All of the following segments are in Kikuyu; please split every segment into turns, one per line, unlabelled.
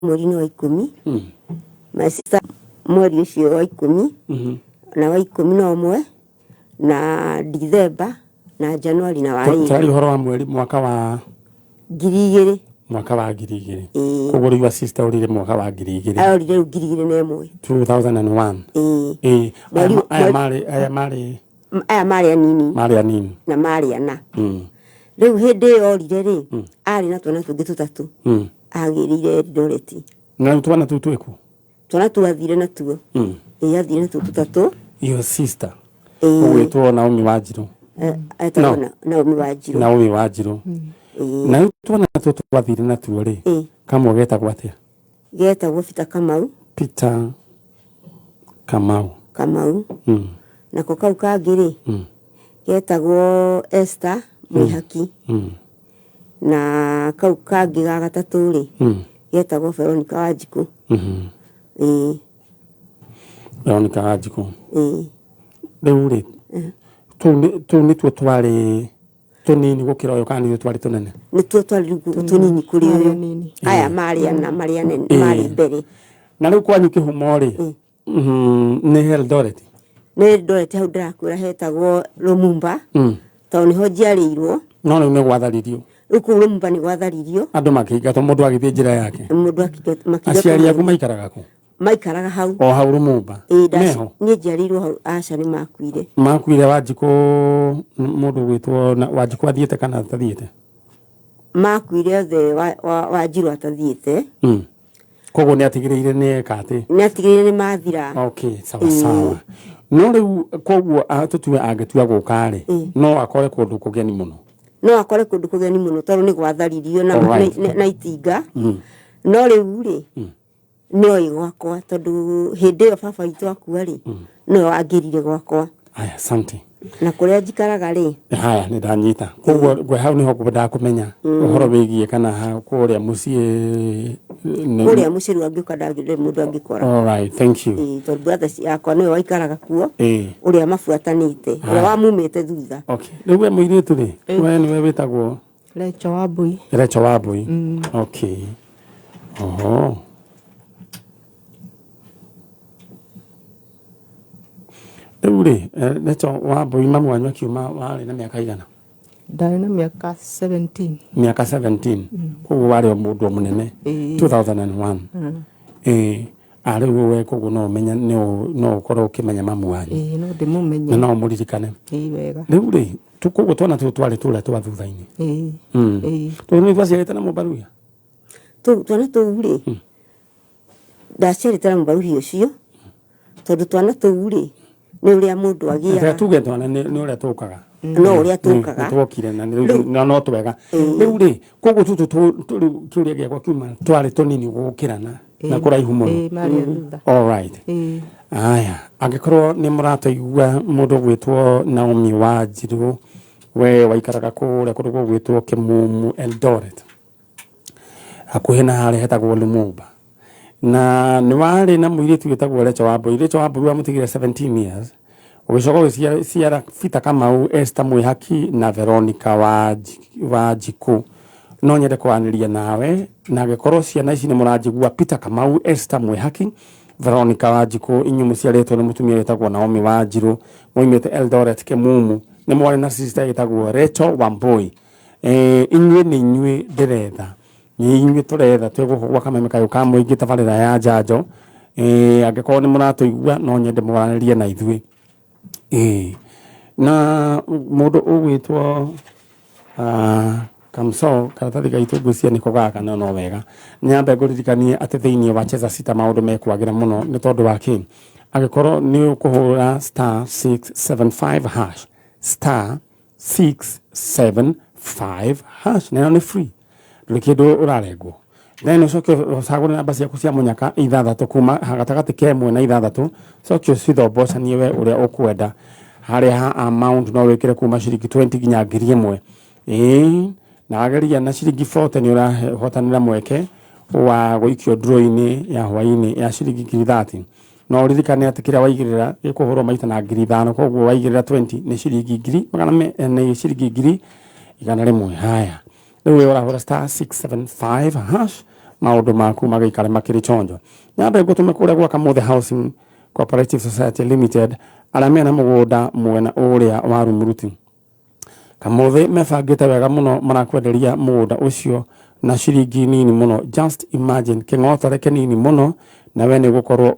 Mweri-inĩ wa 10. My sister mweri ũcio wa 10 na wa 11 na Dithemba na Januari na wa ĩrĩ.
Tũraria ũhoro wa mweri mwaka wa
2000.
Mwaka wa 2000.
Ĩĩ.
Koguo rĩu sister ũrire mwaka wa 2000.
Arorire rĩu 2001.
2001.
Ĩĩ.
Ĩĩ. Aya marĩ
Aya marĩ anini.
Marĩ anini.
Na marĩ ana. Rĩu hĩndĩ ĩyo orire rĩ, arĩ na twana tũngĩ tũtatũ. Agĩrĩire Eldoret.
Na rĩu twana tũu twĩkũ?
Twana tũu athire natuo. Ĩĩ, athire natuo tũtatũ.
Your sister. Ũgwĩtwo Naomi Wanjirũ.
Etagwo Naomi Wanjirũ.
Naomi Wanjirũ. Na rĩu twana tũtũ twathire natuo rĩ, kamwe getagwo atĩa?
Getagwo Peter Kamau.
Peter Kamau.
Kamau. Nako kau kangĩ rĩ, getagwo Esther Mwĩhaki. Na kau kangĩ ga gatatũ rĩ, getagwo Veronica Wanjikũ. Ĩĩ.
Veronica Wanjikũ.
Ĩĩ.
Rĩu rĩ, tũu nĩtuo twarĩ tũnini gũkĩra ũyũ kana nĩtuo twarĩ tũnene?
Nĩtuo twarĩ tũnini kũrĩ ũyũ. Aya marĩ ana marĩ anene marĩ mbere.
Na rĩu kwanyu kĩhumo rĩ, nĩ Eldoret?
Nĩ Eldoret, hau ndĩrakwĩra hetagwo Lumumba. Tondũ nĩho njiarĩirwo.
No rĩu nĩ gwatharirio.
Rĩu kũu Lumumba nĩ gwatharirio.
Andũ makĩingatwo, mũndũ agĩthiĩ njĩra yake.
Mũndũ makĩingatwo.
Aciari aku maikaraga kũ?
Maikaraga hau.
O hau Lumumba?
Ĩĩ.
Meho?
Niĩ njiarĩirwo hau. Aca, nĩ makuire.
Makuire Wanjikũ, mũndũ ũgwĩtwo Wanjikũ athiĩte kana atathiĩte?
Makuire othe Wanjirũ atathiĩte.
Koguo nĩ atigĩrĩire nĩ eka atĩ?
Nĩ atigĩrĩire nĩ mathira.
Okay, sawa sawa. No rĩu koguo tũtue angĩtua gũka rĩ, no akore kũndũ kũgeni mũno?
No akore kũndũ kũgeni mũno tondũ nĩ gwatharirio na itinga. No rĩu rĩ, nĩoĩ gwakwa tondũ hĩndĩ ĩyo baba witũ akua rĩ, nĩwe wangĩrire gwakwa.
Aya, asante.
Na kũrĩa njikaraga rĩ.
Haya, nĩ ndanyita. Koguo gwe hau nĩho ngwendaga kũmenya ũhoro wĩgiĩ kana kũrĩa mũciĩ.
Kũrĩa mũciĩ rĩu angĩũka ndangĩ mũndũ angĩkora.
All right, thank you.
Ĩĩ, tondũ brothers yakwa nĩwe waikaraga kuo. Ũrĩa mabuatanĩte, ũrĩa wamumĩte thutha.
Okay. Rĩu we mũirĩtu rĩ, we nĩwe wĩtagwo?
Recho Wambui.
Recho Wambui. Okay. Oho. Rĩu rĩ, Recho Wambui, mamu wanyu akiuma warĩ na mĩaka igana?
Ndarĩ na mĩaka 17.
Mĩaka 17. Koguo warĩ o mũndũ o mũnene. 2001. Ĩĩ. Rĩu we koguo no ũmenye, no ũkorwo ũkĩmenya mamu wanyu.
Ĩĩ, no ndĩmũmenye.
Na no ũmũririkane.
Ĩĩ, wega.
Rĩu rĩ, koguo twana tũtũ twarĩ tũrĩa twa thutha-inĩ.
Ĩĩ. Ĩĩ.
Tondũ nĩ twaciarĩte na mũmbaruya?
Twana tũu rĩ, ndaciarĩte na mũmbaruhi ũcio, tondũ twana tũu rĩ, nĩ ũrĩa mũndũ agĩaga.
Reke tuge twana nĩ ũrĩa tũkaga.
No ũrĩa tũkaga.
Nĩ twokire na no twega. Rĩu rĩ, koguo tũtũ rĩu kĩũria gĩakwa kiuma twarĩ tũnini gũkĩrana na kũraihu mũno.
Ĩĩ, marĩ a thutha.
All right. Aya, angĩkorwo nĩ mũratũigua, mũndũ ũgwĩtwo Naomi Wanjirũ, we waikaraga kũrĩa kũndũ gũgwĩtwo Kĩmumu Eldoret, hakuhĩ na harĩa hetagwo Lumumba, na nĩ warĩ na mũirĩtu wĩtagwo Rachel Wambui. Rachel Wambui wamũtigire 17 years, ũgĩcoka ũgĩciara Peter Kamau, Esther Mwĩhaki na Veronica Wanjikũ. No nyende kwaranĩria nawe, na angĩkorwo ciana ici nĩ mũranjigua, Peter Kamau, Esther Mwĩhaki, Veronica Wanjikũ, inyuĩ mũciarĩtwo nĩ mũtumia wĩtagwo Naomi Wanjirũ, mwoimĩte Eldoret Kĩmumu, nĩ mwarĩ na sister ĩtagwo Rachel Wambui. Inyuĩ nĩ inyuĩ ndĩretha, nĩ inyuĩ tũretha twĩ gũkũ gwa Kameme Kayũ ka Mũingĩ, tabarĩra ya njanjo. Angĩkorwo nĩ mũratũigua, no nyende mwaranĩrie na ithuĩ. Na mũndũ ũgwĩtwo Kamso, karatathi gaitũ ngwĩciria nĩko gaka, no no wega nyambe ngũririkanie atĩ thĩinĩ wa Cheza Sita maũndũ mekwagĩra mũno. Nĩ tondũ wa kĩ? Angĩkorwo nĩ ũkũhũra *675#, *675#, na ĩno nĩ free, ndũrĩ kĩndũ ũrarengwo. Then ũcoke ũcagũre namba ciaku cia mũnyaka ithathatũ kuma gatagatĩ ka 1 na 6, ũcoke ũcithombocanie we ũrĩa ũkwenda. Harĩa ha amount no wĩkĩre kuma ciringi 20 nginya 1000. Ĩĩ, na wageria na ciringi 40 nĩ ũrahotanĩra mweke wa gũikio draw-inĩ ya hwaĩ-inĩ ya ciringi 30,000. No ũririkane atĩ kĩrĩa waigĩrĩra gĩkũhũrwo maita na 5000, koguo waigĩrĩra 20 nĩ ciringi ngiri magana me, nĩ ciringi 100,000. Haya, rĩu we ũrahũra *675# Maũndũ maku magĩikare makĩrĩ chonjo. Nyambe ngũtũme kũrĩa gwa Kamothe Housing Cooperative Society Limited, arĩa mena mũgũnda mwena ũrĩa wa Rumuruti. Kamothe mebangĩte wega mũno, marakwenderia mũgũnda ũcio na ciringi nini mũno. Just imagine, kĩng'otore kĩnini mũno na we nĩ ũgũkorwo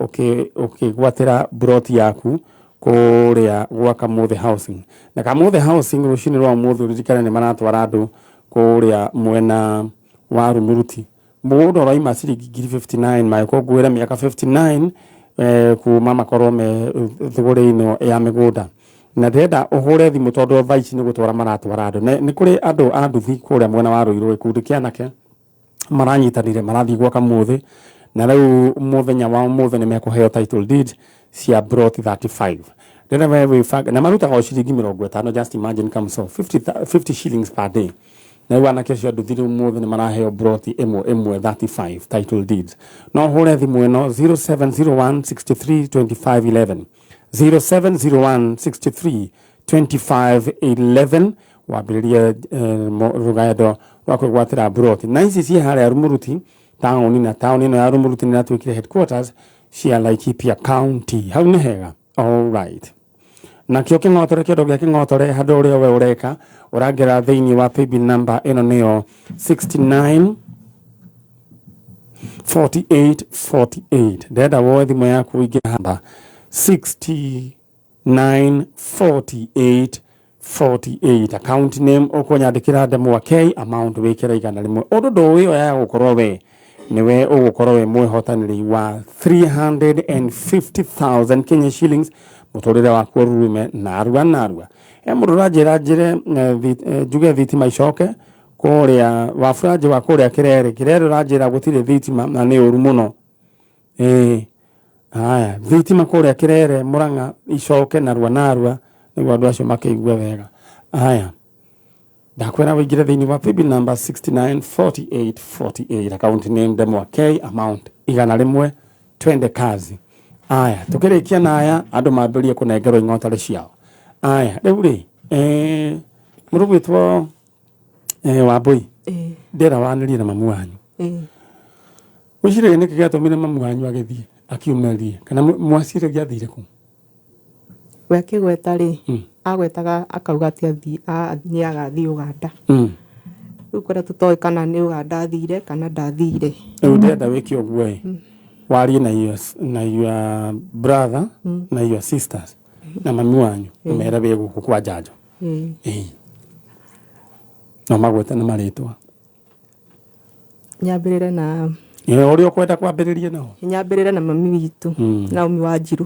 ũkĩgwatĩra mburoti yaku kũrĩa gwa Kamothe Housing. Na Kamothe Housing rũcinĩ rwa ũmũthĩ, ũririkane nĩ maratwara andũ kũrĩa mwena wa Rumuruti. Mũgũnda ũraima ciringi ngiri 59, magĩkũngũĩra mĩaka 59 kuma makorwo me thũgũrĩ ĩno ya mĩgũnda. Na ndĩrenda ũhũre thimũ tondũ thaa ici nĩ gũtwara maratwara andũ. Nĩ kũrĩ andũ a nduthi kũrĩa mwena wa Ruiru, gĩkundi kĩa anake maranyitanire marathiĩ gwa Kamũthĩ, na rĩu mũthenya wa ũmũthĩ nĩ mekũheo title deed cia plot 35. Ndĩrenda we wĩbange, na marutaga o ciringi 50. Just imagine, kamso 50 shillings per day. Na rĩu anake acio a nduthi rĩu ũmũthĩ nĩ maraheo plot ĩmwe ĩmwe 35 title deeds. No ũhũre thimũ ĩno 0701 63 25 11, 0701 63 25 11, wambĩrĩrie rũgendo rwa kwĩgwatĩra mburoti. Na ici ciĩ harĩa Rumuruti taũni, na taũni ĩno ya Rumuruti nĩ ĩratuĩkire headquarters cia Laikipia County. Hau nĩ hega. Alright, nakĩo kĩng'otore, kĩndũ gĩa kĩng'otore, handũ ũrĩa we ũreka ũrangĩra thĩinĩ wa paybill number ĩno, nĩyo 69 48 48. Ndĩrenda woe thimũ yaku ũingĩre hamba 69 48 48, account name ũkũnyandĩkĩra Ndemwa K, amount wĩkĩre 100. Ũndũ ndũĩ oya gũkorwo we nĩwe ũgũkorwo wĩ mwĩhotanĩri wa 350,000 Kenya shillings, mũtũrĩre waku ũrurume narua narua. He mũndũ ũranjĩra njĩre njuge thitima icoke kũrĩa waburanjĩ wa kũrĩa Kĩrere. Kĩrere ũranjĩra gũtirĩ thitima na nĩ ũru mũno. Ĩĩ, haya, thitima kũrĩa Kĩrere Mũrang'a icoke narua narua nĩguo andũ acio makĩigue wega. Haya, ndakwĩra wĩingĩre thĩinĩ wa paybill number 694848, account name Ndemwa K, amount 100, twende kazi. Aya, tukĩrĩkia na aya andũ mambĩrĩrie kũnengerwo ing'otore ciao. Aya, rĩu rĩ, mũndũ gwĩtwo Wambũi, ndĩrenda wanĩrie na mamu wanyu. Wĩciragia nĩkĩ gĩatũmire mamu wanyu agĩthiĩ akiumĩrie, kana mwaciragia athire kũ?
We akĩgweta rĩ, agwetaga akauga atĩ nĩ agathiĩ Ũganda. Rĩu kũrĩa tũtoĩ kana nĩ Ũganda athire kana ndathire.
Rĩu ndĩrenda wĩke ũguo ĩ, warie na your brother na your sisters na mami wanyu, ũmere wĩ gũkũ kwa njanjo. Ĩĩ, no magwete na marĩtwa.
Nyambĩrĩre na
Ĩĩ, ũrĩa ũkwenda kwambĩrĩria nao.
Nyambĩrĩre na mami witũ, Naomi Wanjiru.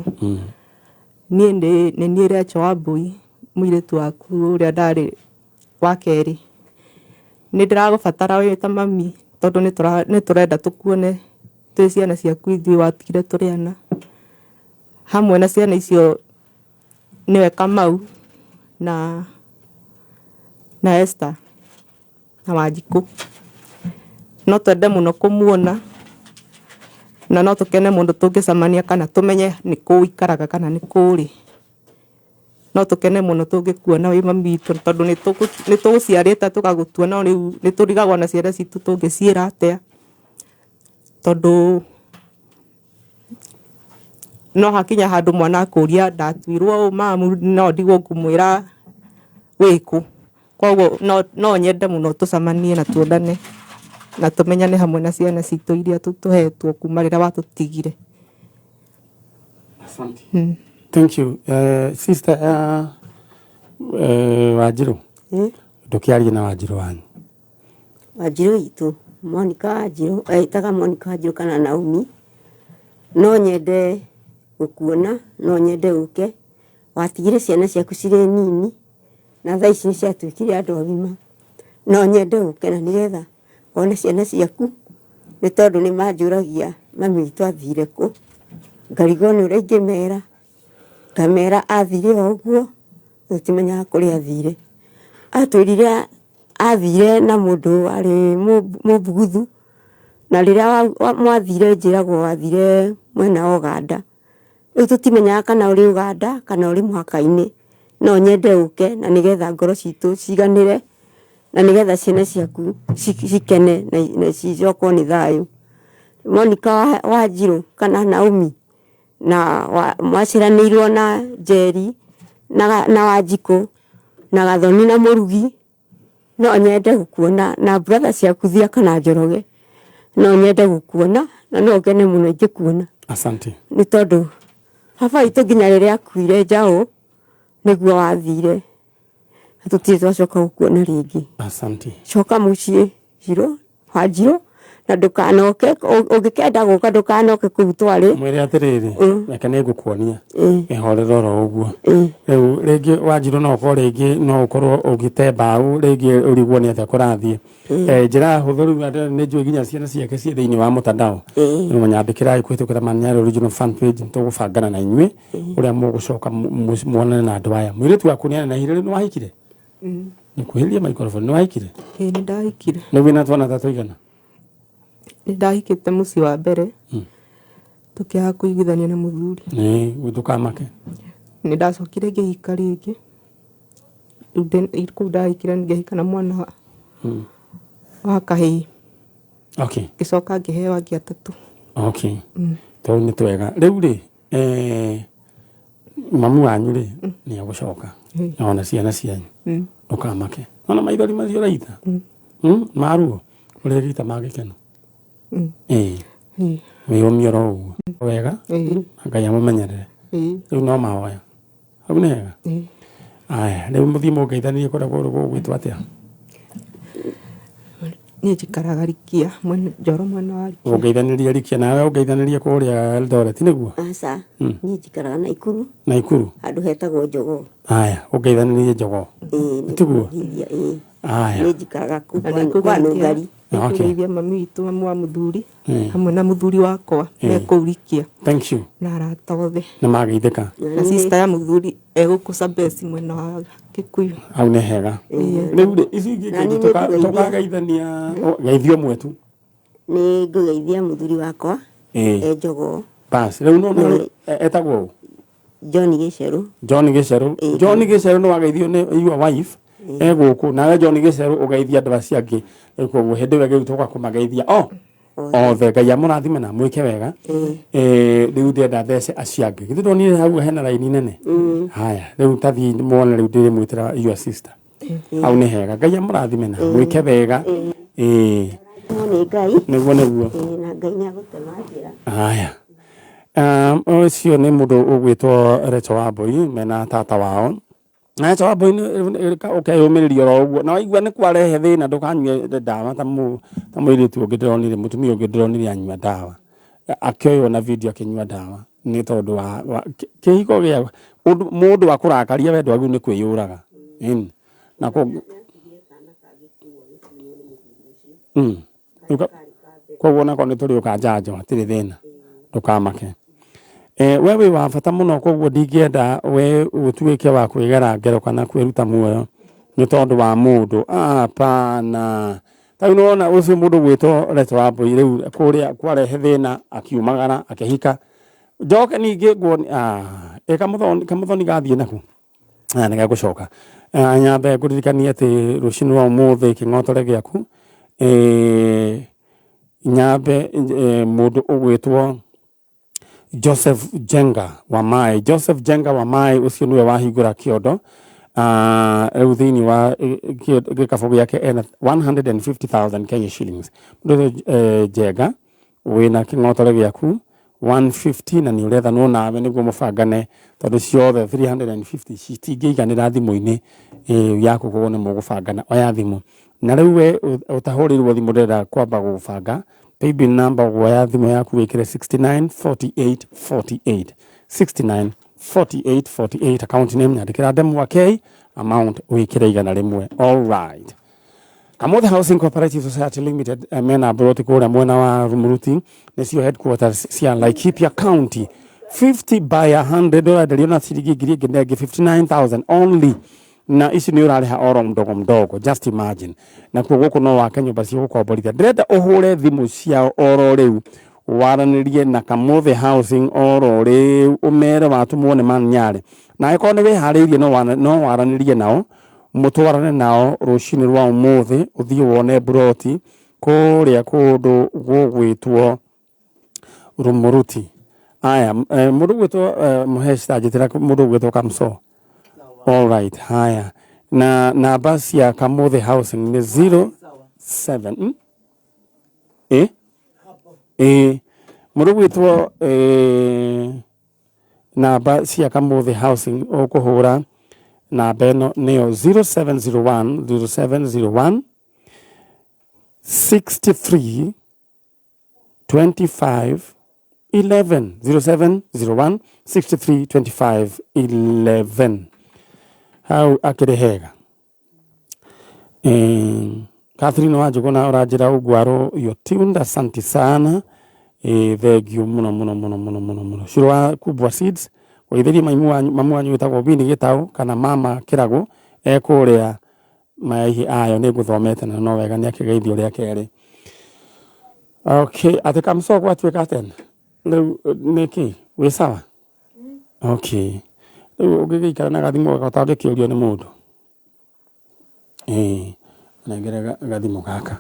Niĩ nĩ niĩ Rachel Wambui, mũirĩtu waku ũrĩa ndarĩ wa kerĩ. Nĩ ndĩragũbatara wĩ ta mami tondũ nĩ tũrenda tũkuone twĩ ciana ciaku ithuĩ watigire tũrĩ ana. Hamwe na ciana icio nĩwe Kamau na Esther na Wanjikũ. No twende mũno kũmuona na no tũkene mũno tũngĩcemania kana tũmenye nĩ kũ ũikaraga kana nĩ kũ ũrĩ. No tũkene mũno tũngĩkuona wĩ mami witũ tondũ nĩ tũgũciarĩte tũgagũtua, no rĩu nĩ tũrigagwo na ciana citũ tũngĩciĩra atĩa, tondũ no hakinya handũ mwana akũria ndatuirwo ũũ mamu, no ndigwo ngũmwĩra wĩkũ. Koguo no nyende mũno tũcemanie na tuonane na tũmenyane hamwe na ciana citũ iria tũhetwo kuma rĩrĩa watũtigire.
Asante. Thank you. Sister Wanjiru, ndũkĩarie na Wanjiru wanyu.
Wanjirũ witũ Monica Wanjirũ, etaga Monica Wanjirũ kana Naomi, no nyende gũkuona, no nyende ũke. Watigire ciana ciaku cirĩ nini na thaa ici nĩ ciatuĩkire andũ agima. No nyende ũke na nĩgetha wone ciana ciaku, nĩ tondũ nĩ manjũragia mami witũ athire kũ, ngarigwo nĩ ũrĩa ingĩmera, ngamera athire o ũguo, tũtimenyaga kũrĩa athire. Atwĩrire athire na mũndũ warĩ mũbuguthu, na rĩrĩa mwathire njĩragwo wathire mwena wa Ũganda. Rĩu tũtimenyaga kana ũrĩ Ũganda kana ũrĩ mũhaka-inĩ. No nyende ũke na nĩgetha ngoro citũ ciganĩre na nĩgetha ciana ciaku cikene na cicokwo nĩ thayũ. Monica Wanjirũ kana Naomi na mwaciaranĩirwo na Njeri na Wanjikũ na Gathoni na Mũrugi, no nyende gũkuona, na brother ciaku Thiaka na Njoroge, no nyende gũkuona na no ngene mũno ingĩkuona.
Asante.
Nĩ tondũ baba witũ nginya rĩrĩa akuire njaũ nĩguo wathire, na tũtirĩ twacoka gũkuona rĩngĩ.
Asante.
Coka mũciĩ Njirũ, Wanjirũ, na ndũkanoke, ũngĩkenda gũka ndũkanoke kũu twarĩ.
Mwĩre atĩrĩrĩ, reke nĩ ngũkuonia, ĩhorere oro ũguo. Rĩu rĩngĩ Wanjirũ no ũkorwo rĩngĩ no ũkorwo ũgĩte mbaũ rĩngĩ ũrigwo nĩ atĩa kũrathiĩ. Njĩra hũthũ rĩu andũ nĩ njũĩ nginya ciana ciake ciĩ thĩinĩ wa mũtandao. Rĩu nyandĩkĩrai kũhĩtũkĩra Manyara Original fan page, nĩtũgũbangana na inyuĩ ũrĩa mũgũcoka muonane na andũ aya. Mũirĩtu waku nĩ anenehire rĩu, nĩ wahikire? Nĩkuhĩrĩria microphone, nĩ wahikire?
Ĩĩ, nĩ ndahikire.
Rĩu wĩna twana ta tũigana?
Nĩ ndahikĩte mũciĩ wa mbere, tũkĩaga kũiguithania na mũthuri.
Ĩĩ, ndũkamake.
Nĩ ndacokire ngĩhika rĩngĩ. Rĩu kũu ndahikire ngĩhika na mwana wa kahĩĩ. Ngĩcoka ngĩheo angĩ atatũ.
Okay. Tondũ nĩ twega. Rĩu rĩ, mamu wanyu rĩ, nĩ egũcoka. Na ona ciana cianyu. Ndũkamake. Ona maithori macio ũraita. Maruo. Ũrĩgĩita ma gĩkeno. Ĩĩ. Wĩyũmie oro ũguo. Wega. Ngai amũmenyerere. Rĩu no mahoya. Hau nĩ hega? Aya, rĩu mũthiĩ mũngeithanie kũrĩa kũndũ gũgwĩtwo atĩa?
Niĩ njikaraga Rikia, Njoro mwena wa Rikia.
Ũngeithanĩrie Rikia, nawe ũngeithanĩrie kũrĩa Eldoret nĩguo?
Aca, niĩ njikaraga Naikuru.
Naikuru?
Handũ hetagwo Njogoo.
Aya, ũngeithanĩrie Njogoo.
Ĩĩ,
Tiguo?
ĩĩ.
Aya.
Niĩ njikaraga kũu kwa Nũngari.
Nĩngũgeithia mami witũ, mamu wa mũthuri, hamwe na mũthuri wakwa, me kũu Rikia.
Thank you.
Na arata othe.
Nĩ mageithĩka.
Na sister ya mũthuri egũkũ Sabesi mwena wa Kikuyu.
Hau nĩ hega. Rĩu rĩ, ici ingĩ tũkageithania, geithio ũmwe tu.
Nĩ ngũgeithia mũthuri wakwa, e Njogoo.
Bas, rĩu no etagwo ũ?
John Gĩcerũ.
John Gĩcerũ. John Gĩcerũ nĩ wageithio nĩ your wife e gũkũ, nawe John Gĩcerũ ũgeithia andũ acio angĩ. Rĩu koguo hĩndĩ ĩyo rĩu tũgoka kũmageithia o othe. Ngai amũrathime na mwĩke wega. Rĩu ndĩrenda thece acio angĩ. Githĩ ndonire hau hena raini nene? Haya, rĩu tathiĩ muone rĩu ndĩrĩmwĩtĩra your sister. Hau nĩ hega. Ngai amũrathime na mwĩke wega.
Nĩ Ngai.
Nĩguo nĩguo.
Na Ngai nĩ agũtema njĩra.
Haya. Ũcio nĩ mũndũ ũgwĩtwo Rachel Wambui mena tata wao. Na Rachel Wambui ũkeyũmĩrĩria oro ũguo. Na waigua nĩ kwarehe thĩna ndũkanyue ndawa ta mũirĩtu ũngĩ ndĩronire, mũtumia ũngĩ ndĩronire anyua ndawa. Akĩoywo na video akĩnyua ndawa nĩ tondũ wa kĩhiko gĩa mũndũ akũrakaria we ndwagĩrĩirwo nĩ kwĩyũraga. Na koguo onakorwo nĩ tũrĩũka njanjo hatirĩ thĩna, ndũkamake. We wĩ wa bata mũno, koguo ndingĩenda we ũtuĩke wa kwĩgera ngero kana kwĩruta muoyo nĩ tondũ wa mũndũ. Hapana. Ta rĩu nĩwona ũcio mũndũ ũgwĩtwo Rachel Wambui rĩu kũrĩa kwarehe thĩna akiumagara akĩhika. Njoke ningĩ nguone, ĩ kamũthoni gathiĩ naku? Nĩ gegũcoka. Nyambe ngũririkanie atĩ rũcinĩ rwa ũmũthĩ kĩng'otore gĩaku, nyambe mũndũ ũgwĩtwo Joseph Jenga wa Mai. Joseph Jenga wa Mai ũcio nĩwe wahingũra kĩondo. Rĩu thĩinĩ wa gĩkabũ gĩake ena 150,000 Kenya shillings. Mũndũ ũcio Jenga wĩna kĩng'otore gĩaku 150 na nĩ ũrethanwo nawe nĩguo mũbangane tondũ ciothe 350 citingĩiganĩra thimũ-inĩ yaku, koguo nĩ mũgũbangana. Oya thimũ. Na rĩu we ũtahũrĩirwo thimũ ndĩrenda kwamba gũbanga paybill number, ũguoya thimũ yaku wĩkĩre 69 48 48 69 48 48, account name nyandĩkĩra Ndemwa K, amount wĩkĩre 100. All right. Kamothe Housing Cooperative Society Limited mena broti kũrĩa mwena wa Rumuruti, nĩcio headquarters cia Laikipia County. 50 by 100 ũrenderio na ciringi ngiri ĩngĩ na ĩngĩ 59,000 only, na ici nĩ ũrarĩha oro mdogo mdogo, just imagine. Na kuo gũkũ no wake nyũmba cia gũkomborithia. Ndĩrenda ũhũre thimũ ciao oro rĩu, waranĩrie na Kamothe Housing oro rĩu, ũmere watũmwo nĩ Manyarĩ, na angĩkorwo nĩ wĩharĩirie no waranĩrie nao, mũtwarane nao rũcinĩ rwa ũmũthĩ, ũthiĩ wone broti kũrĩa kũndũ gũgwĩtwo Rumuruti. Aya, mũndũ ũgwĩtwo Mũhesh tanjĩtĩra mũndũ ũgwĩtwo Kamso. All right, haya. Na namba cia Kamuthe Housing nĩ 07 Eh? Eh, mũndũ ũgwĩtwo namba cia Kamuthe Housing ũkũhũra namba ĩno nĩyo 0701 0701 63 25 11 0701 63 25 11. Hau akĩrĩ hega. Catherine Wanjũgũna ũranjĩra ũguo you're tuned, asante sana. Thank you mũno mũno mũno mũno mũno mũno. Cũrũ wa Kubwa Seeds gũithĩrie mamu wanyu wĩtagwo Bini Gĩtaũ kana mama Kĩragũ ekũrĩa maihi ayo nĩ ngũthomete na no wega nĩ akĩgeithio rĩa kerĩ. Okay, atĩ Kamso gwatuĩka atĩa rĩu nĩkĩ wĩ sawa? Okay, rĩu ũngĩgĩikara na gathimũ gaka ũtangĩkĩũrio nĩ mũndũ. Ĩĩ nengere gathimũ gaka.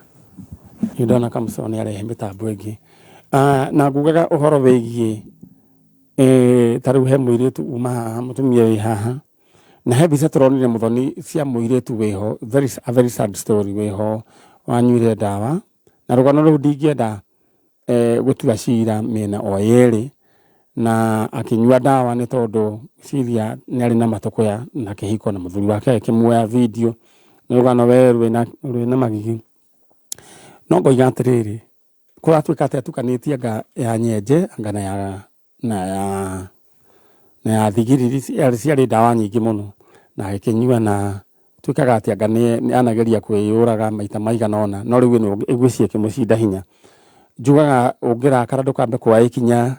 Nĩ ndona Kamso nĩ arehe mĩtambo ĩngĩ. Na ngugaga ũhoro wĩgiĩ ta rĩu he mũirĩtu uma haha, mũtumia wĩ haha, na he mbica tũronire mũthoni cia mũirĩtu wĩho, a very sad story wĩho wanyuire ndawa, na rũgano rũu ndingĩenda gũtua cira mĩena o yerĩ, na akĩnyua ndawa nĩ tondũ ciria nĩ arĩ na matũkũya na kĩhiko na mũthuri wake akĩmuoya video. Nĩ rũgano we rwĩna magigi. No ngoiga atĩrĩrĩ, kũratuĩka atĩ atukanĩtie anga ya nyenje anga na ya thigiriri, ciarĩ ndawa nyingĩ mũno na agĩkĩnyua, na tuĩkaga atĩ anga nĩ anageria kwĩyũraga maita maigana ũna, no rĩu ĩno ĩgwĩciria ĩkĩmũcinda hinya. Njugaga ũngĩrakara ndũkambe kuoya ikinya,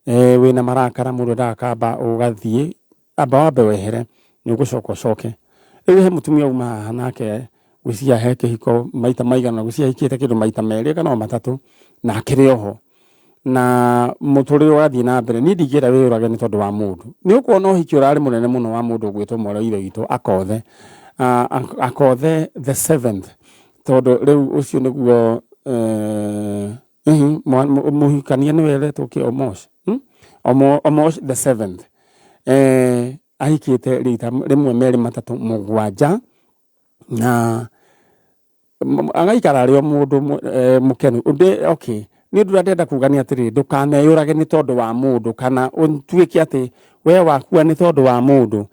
wĩna marakara mũndũ endaga kamba ũgathiĩ amba wambe wehere nĩ ũgũcoka ũcoke. Rĩu he mũtumia uma haha nake gwĩciria he kĩhiko maita maigana, gwĩciria ahikĩte kĩndũ maita merĩ kana o matatũ na akĩrĩ oho na mũtũrĩre ũrathiĩ na mbere. Niĩ ndingĩenda wĩyũrage nĩ tondũ wa mũndũ. Nĩ ũkuona ũhiki ũrarĩ mũnene mũno wa mũndũ ũgwĩtwo mwarĩ wa ithe witũ Akothe, Akothe the seventh, tondũ rĩu ũcio nĩguo mũhikania nĩwe etwo kĩ Omosh, Omosh the seventh, ahikĩte rita rĩmwe merĩ matatũ mũgwanja na agaikara arĩ o mũndũ mũkenu. Ũndũ okay, nĩ ũndũ ũrĩa ndĩrenda kuga nĩ atĩrĩrĩ, ndũkaneyũrage nĩ tondũ wa mũndũ kana ũtuĩke atĩ we wakua nĩ tondũ wa mũndũ.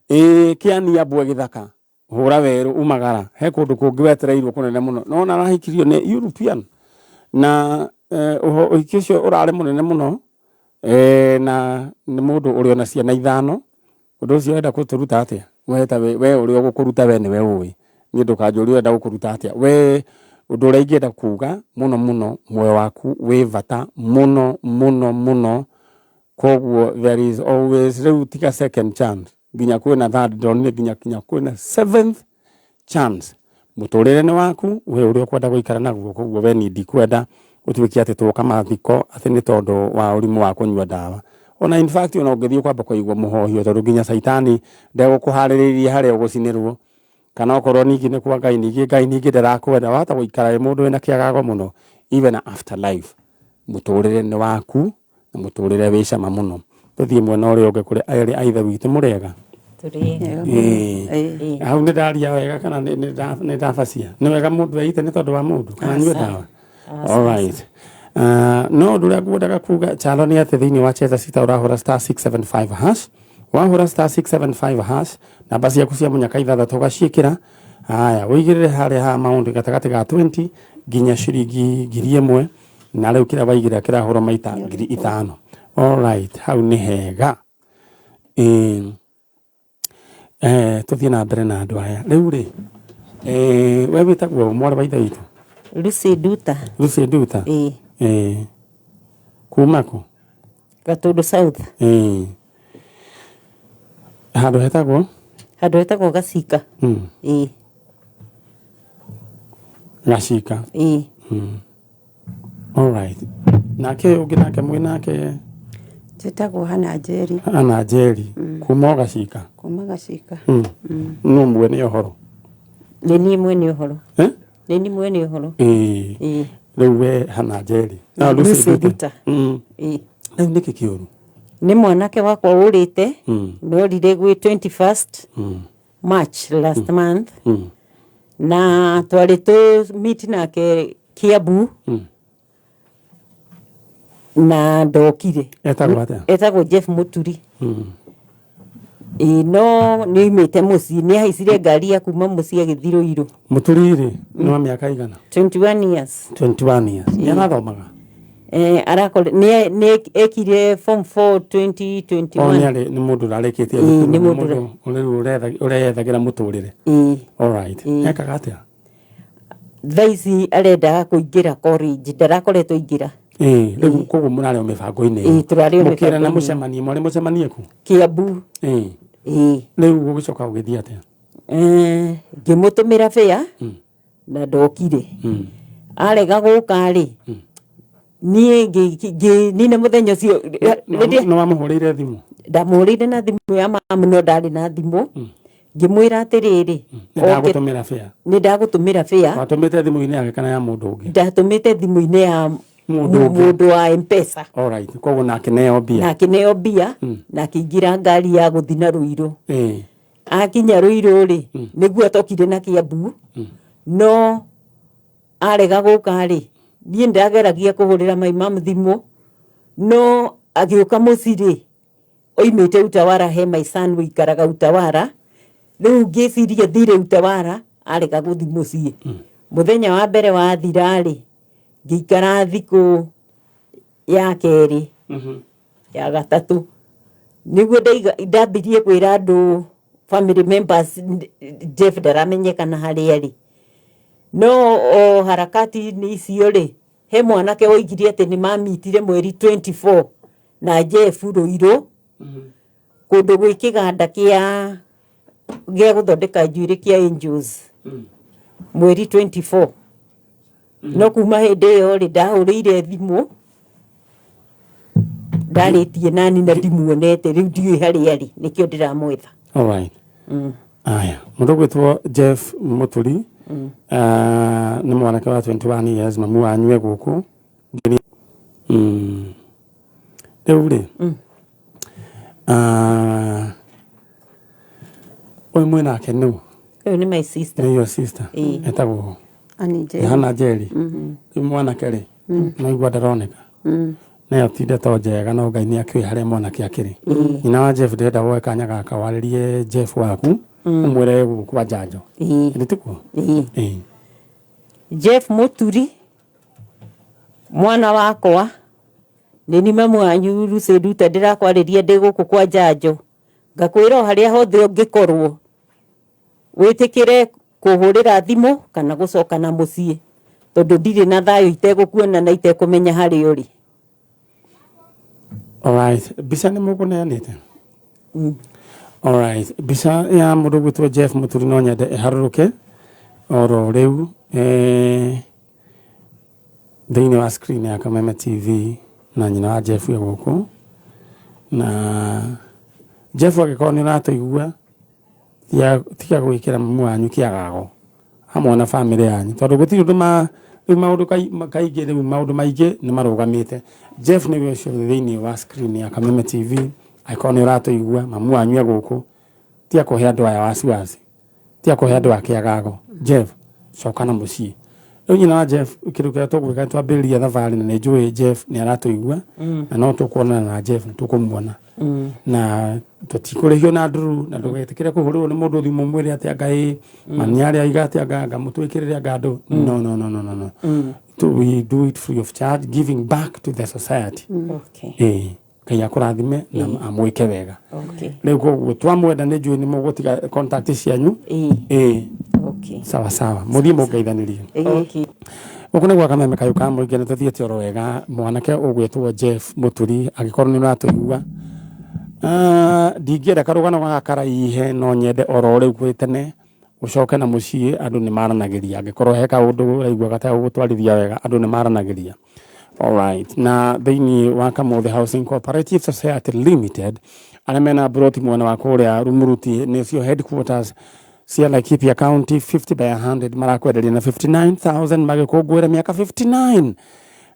Ĩĩ kĩania mbwe gĩthaka hũra werũ umagara he kũndũ kũngĩ wetereirwo kũnene mũno. No ona arahikirio nĩ European na ũhiki ũcio ũrarĩ mũnene mũno, na nĩ mũndũ ũrĩ ona ciana 5. Ũndũ ũcio ũrenda gũtũruta atĩa? We ta we ũrĩa ũgũkũruta we nĩwe ũĩ. Niĩ ndũkanjũrie ũrenda gũkũruta atĩa. We ũndũ ũrĩa ingĩenda kuga mũno mũno, muoyo waku wĩ bata mũno mũno mũno, koguo there is always rĩu tiga second chance, nginya kwĩna third, ndonire nginya kwĩna seventh chance. Mũtũrĩre nĩ waku we ũrĩa ũkwenda gũikara naguo, koguo we niĩ ndikwenda ũtuĩke atĩ twoka mathiko atĩ nĩ tondũ wa ũrimũ wa kũnyua ndawa. Ona in fact ona ũngĩthiĩ ũkwamba kũigua mũhohio, tondũ nginya caitani ndegũkũharĩrĩria harĩa ũgũcinĩrwo, kana okorwo ningĩ nĩ kwa Ngai, ningĩ Ngai ningĩ ndarakwenda, wahota gũikara wĩ mũndũ wĩna kĩagago mũno even after life. Mũtũrĩre nĩ waku na mũtũrĩre wĩ cama mũno. Tũthiĩ mwena ũrĩa ũngĩ kũrĩ erĩ a ithe witũ mũrĩega.
Tũrĩ.
Ĩĩ. Hau nĩ ndaria wega kana nĩ ndabacia? Nĩ wega mũndũ eite nĩ tondũ wa mũndũ kana anyue ndawa? Alright. No ũndũ ũrĩa ngwendaga kuga Chalo nĩ atĩ thĩinĩ wa Cheza Sita ũrahũra star 675 hash, wahũra star 675 hash namba ciaku cia mũnyaka ithathatũ ũgaciĩkĩra. Haya, ũigĩrĩre harĩa ha maũndũ gatagatĩ ga 20 nginya ciringi 1000, na rĩu kĩrĩa waigĩrĩra kĩrahũrwo maita 5000. Alright, hau nĩ hega. Ĩĩ. Tũthiĩ na mbere na andũ aya rĩu rĩ, we wĩtagwo mwarĩ wa ithe witũ?
Lucy Nduta.
Lucy Nduta.
Ĩĩ.
Kuma kũ?
Gatundu South.
Ĩĩ. Handũ hetagwo?
Handũ hetagwo Gacika. Ĩĩ.
Gacika.
Ĩĩ.
Alright. Nake ũyũ ũngĩ nake mwĩ nake?
Njĩtagwo Hana Njeri.
Hana Njeri kuma o Gacika?
Kuma Gacika.
No mwene ũhoro?
Nĩ niĩ mwene ũhoro.
Eh?
Nĩ niĩ mwene ũhoro.
Ĩĩ.
Ĩĩ.
Rĩu we Hana Njeri. Na Lucy
Lucy
Nduta.
Nduta. Ĩĩ.
Rĩu nĩkĩ kĩũru?
Nĩ mwanake wakwa ũrĩte. Norire gwĩ 21st March last month. Na twarĩ tũ meet nake Kiambu. Na ndokire.
Etagwo atĩa?
Etagwo Jeff Mũturi. Ĩĩ no nĩ oimĩte mũciĩ, nĩ ahaicire ngari ya kuma mũciĩ agĩthiĩ Ruiru.
Mũturi rĩ, nĩ wa mĩaka igana?
21 years.
21 years. Nĩ arathomaga?
Eh, arakore nĩ nĩ ekire form 4
O
2021.
nĩ arĩ nĩ mũndũ ũrarĩkĩtie
Ĩĩ,
thukuru,
nĩ
nĩ
mũndũ
mũndũ rĩu ũreyethagĩra mũtũrĩre.
Ĩĩ.
Alright.
Ĩĩ.
Ekaga atĩa?
Thaa ici arendaga kũingĩra college, ndarakoretwo aingĩra.
Ĩĩ, rĩu koguo mũrarĩ o mĩbango-inĩ ĩyo.
Ĩĩ, tũrarĩ o
Mũkĩrana
mĩbango-inĩ.
mũcemanie, mwarĩ mũcemanie kũ?
Kiambu.
Ĩĩ.
Ĩĩ.
Rĩu gũgĩcoka gũgĩthiĩ atĩa?
Eh, ngĩmũtũmĩra bĩa na ndokire. Arega gũka rĩ, niĩ ngĩnina mũthenya ũcio rĩrĩa
Nĩ wamũhũrĩire thimũ?
Ndamũhũrĩire na thimũ ya mamu no ndarĩ na thimũ. Ngĩmwĩra atĩrĩrĩ,
Nĩ ndagũtũmĩra bĩa.
Nĩ ndagũtũmĩra bĩa.
Watũmĩte thimũ-inĩ yake kana ya mũndũ ũngĩ?
Ndatũmĩte thimũ-inĩ ya
Mũndũ ũngĩ.
Mũndũ wa Mpesa.
Alright, koguo nake neo mbia.
Na akĩneo mbia na akĩingĩra ngari ya gũthiĩ na Ruiru. Akinya Ruiru rĩ, nĩguo atokire na Kiambu. No arega gũka rĩ, niĩ ndageragia kũhũrĩra my mum thimũ, no agĩũka mũciĩ rĩ, oimĩte Utawala, he my son ũikaraga Utawala. Rĩu ngĩciria thire Utawala, arega gũthiĩ mũciĩ. Mũthenya wa mbere wathira rĩ, ngĩikara thikũ ya kerĩ, ya gatatũ, nĩguo ndambirie kwĩra andũ family members Jeff ndaramenyekana harĩa arĩ. No o harakati-inĩ icio rĩ, he mwanake woigire atĩ nĩ mamitire mweri 24 na Jeff Ruiru, kũndũ gwĩ kĩganda gĩa gũthondeka njuĩrĩ kĩa Angels, mweri 24. No kuma hĩndĩ ĩyo rĩ, ndahũrĩire thimũ, ndarĩtie nani na ndimuonete, rĩu ndiũĩ harĩa arĩ, nĩkĩo ndĩramwetha.
Alright. Aya, mũndũ ũgwĩtwo Jeff Mũturi, nĩ mwanake wa 21 years, mamu wanyu e gũkũ. Rĩu rĩ, ũyũ mwĩ nake nũ?
Ũyũ nĩ my sister.
Nĩ your sister.
Ĩĩ.
Etagwo
Annie Njeri.
Hana Njeri. Rĩu mwanake rĩ, naigua ndaroneka. Nayo ti ndeto njega no Ngai nĩ akĩũĩ harĩa mwanake akĩrĩ. Nyina wa Jeff ndĩrenda woe kanya gaka warĩrie Jeff waku, ũmwĩre gũkũ kwa njanjo.
Ĩĩ.
Ĩndĩ tikuo?
Ĩĩ.
Ĩĩ.
Jeff Mũturi, mwana wakwa, nĩ ni mamu wanyu Lucy Nduta ndĩrakwarĩria ndĩ gũkũ kwa njanjo. Ngakwĩra o harĩa hothe ũngĩkorwo, wĩtĩkĩre kũhũrĩra thimũ kana gũcoka na mũciĩ, tondũ ndirĩ na thayũ itegũkuona na itekũmenya harĩa ũrĩ.
Alright, mbica nĩ mũkũneanĩte? Alright, mbica ya mũndũ ũgwĩtwo Jeff Mũturi no nyende ĩharũrũke oro rĩu, thĩinĩ wa screen ya Kameme TV na nyina wa Jeff e gũkũ. Na Jeff angĩkorwo nĩ ũratũigua, tiga gwĩkĩra mamu wanyu kĩagago hamwe na family yanyu, tondũ gũtirĩ ũndũ rĩu maũndũ kaingĩ rĩu maũndũ maingĩ nĩ marũgamĩte. Jeff nĩwe ũcio thĩinĩ wa screen ya Kameme TV, angĩkorwo nĩ ũratũigua, mamu wanyu e gũkũ, tiga kũhe andũ aya wasiwasi, tiga kũhe andũ aya kĩagago. Jeff, coka na mũciĩ. Rĩu nyina wa Jeff, kĩndũ kĩrĩa tũgwĩka nĩ twambĩrĩria thabarĩ, na nĩ njũĩ Jeff nĩ aratũigua, na no tũkuonana na Jeff, nĩ tũkũmuona. Na tũtikũrĩhio na nduru, na ndũgetĩkĩre kũhũrĩrwo nĩ mũndũ thimũ ũmwĩre atĩ anga ĩ, mami arĩa aiga atĩ anga mũtwĩkĩrĩre anga andũ. No, no, no, no, no, no. We do it free of charge, giving back to the society. Ĩĩ. Ngai akũrathime na amwĩke wega. Rĩu koguo twamwenda nĩ njũĩ nĩ mũgũtiga contact cianyu. Ĩĩ. Sawa sawa. Mũthiĩ mũngeithanĩrie. Gũkũ nĩ gwa Kameme kayũ ka mũingĩ na tũthiĩte oro wega. Mwanake ũgwĩtwo Jeff Mũturi, angĩkorwo nĩ ũratũigua, ndingĩenda karũgano gaka karaihe, no nyende oro rĩu gwĩ tene ũcoke na mũciĩ, andũ nĩ maranagĩria. Angĩkorwo he kaũndũ ũraigua gategũgũtwarithia wega, andũ nĩ maranagĩria. Alright. Na thĩinĩ wa Kamothe Housing Cooperative Society Limited, arĩa mena mburoti mwena wa kũrĩa Rumuruti, nĩcio headquarters. Cia Laikipia County 50 by 100 marakwenderia na 59000 magĩkũngũĩra mĩaka 59.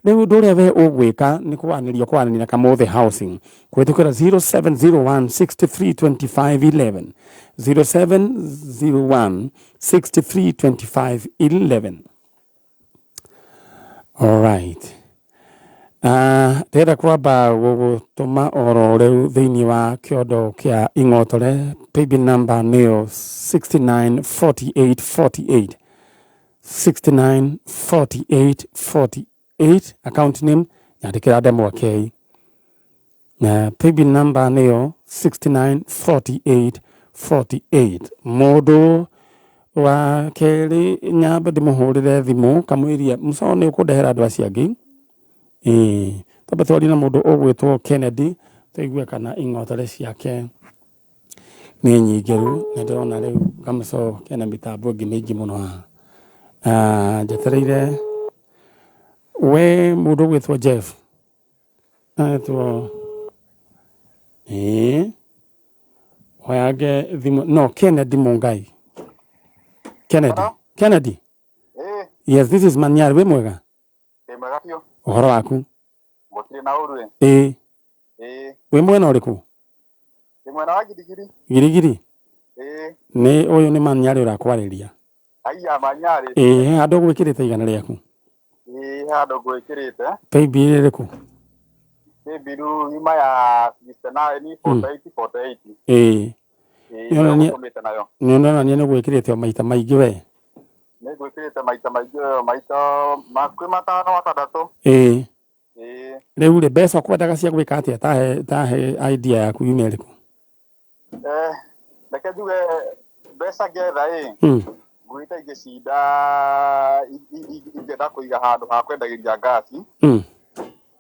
Rĩu ũndũ ũrĩa we ũgwĩka nĩ kwaranĩria kwaranĩria na Kamothe Housing kũhĩtũkĩra 0701 63 25 11, 0701 63 25 11. Alright. Ndĩrenda kwamba gũgũtũma oro rĩu thĩinĩ wa kĩondo kĩa ing'otore. Paybill number nĩyo 694848, 694848. Account name nyandĩkĩra Ndemwa K, na paybill number nĩyo 694848. Mũndũ wa kerĩ nyambe ndĩmũhũrĩre thimũ kamwĩria mũco nĩ ũkũndehera andũ acio angĩ. Ĩĩ, twambe twarie na mũndũ ũgwĩtwo Kennedy tũigue kana ing'otore ciake nĩ nyingĩru. Nĩ ndĩrona rĩu kamũco kena mĩtambo ĩngĩ mĩingĩ mũno haha. Ah, njetereire we mũndũ ũgwĩtwo Jeff etwo, ĩĩ, oyange thimũ. No Kennedy Mungai, Kennedy.
Hello?
Kennedy.
Ĩĩ.
Yes, this is Manyari. Wĩ mwega?
Ndĩ mwega biũ.
Ũhoro waku?
Gũtirĩ na ũru ĩ.
Ĩĩ.
Ĩĩ.
Wĩ mwena ũrĩkũ?
Ndĩ mwena wa Gidigiri.
Girigiri?
Ĩĩ.
Nĩ ũyũ nĩ Manyari ũrakwarĩria.
Aiya Manyarĩ.
Ĩĩ, he handũ ũgwĩkĩrĩte igana rĩaku?
Ĩĩ, handũ ngwĩkĩrĩte.
Paybill ĩrĩkũ?
Nĩ mbiru yuma ya 69 48 48.
Ĩĩ.
Ĩĩ,
Nĩ ũronania-
nĩyo nayo.
Nĩ ũronania nĩ ũgwĩkĩrĩte o maita maingĩ we.
Nĩ ngwĩkĩrĩte maita maingĩ, maita makwĩ matano matandatũ.
Ĩĩ.
Ĩĩ.
Rĩu rĩ, mbeca ũkwendaga cia gwĩka atĩa? Tahe idea yaku yuma ĩrĩkũ?
Reke njuge mbeca ngetha ĩ, ngwĩte ingĩcinda ingĩenda kũiga handũ ha kwendagĩria ngasi.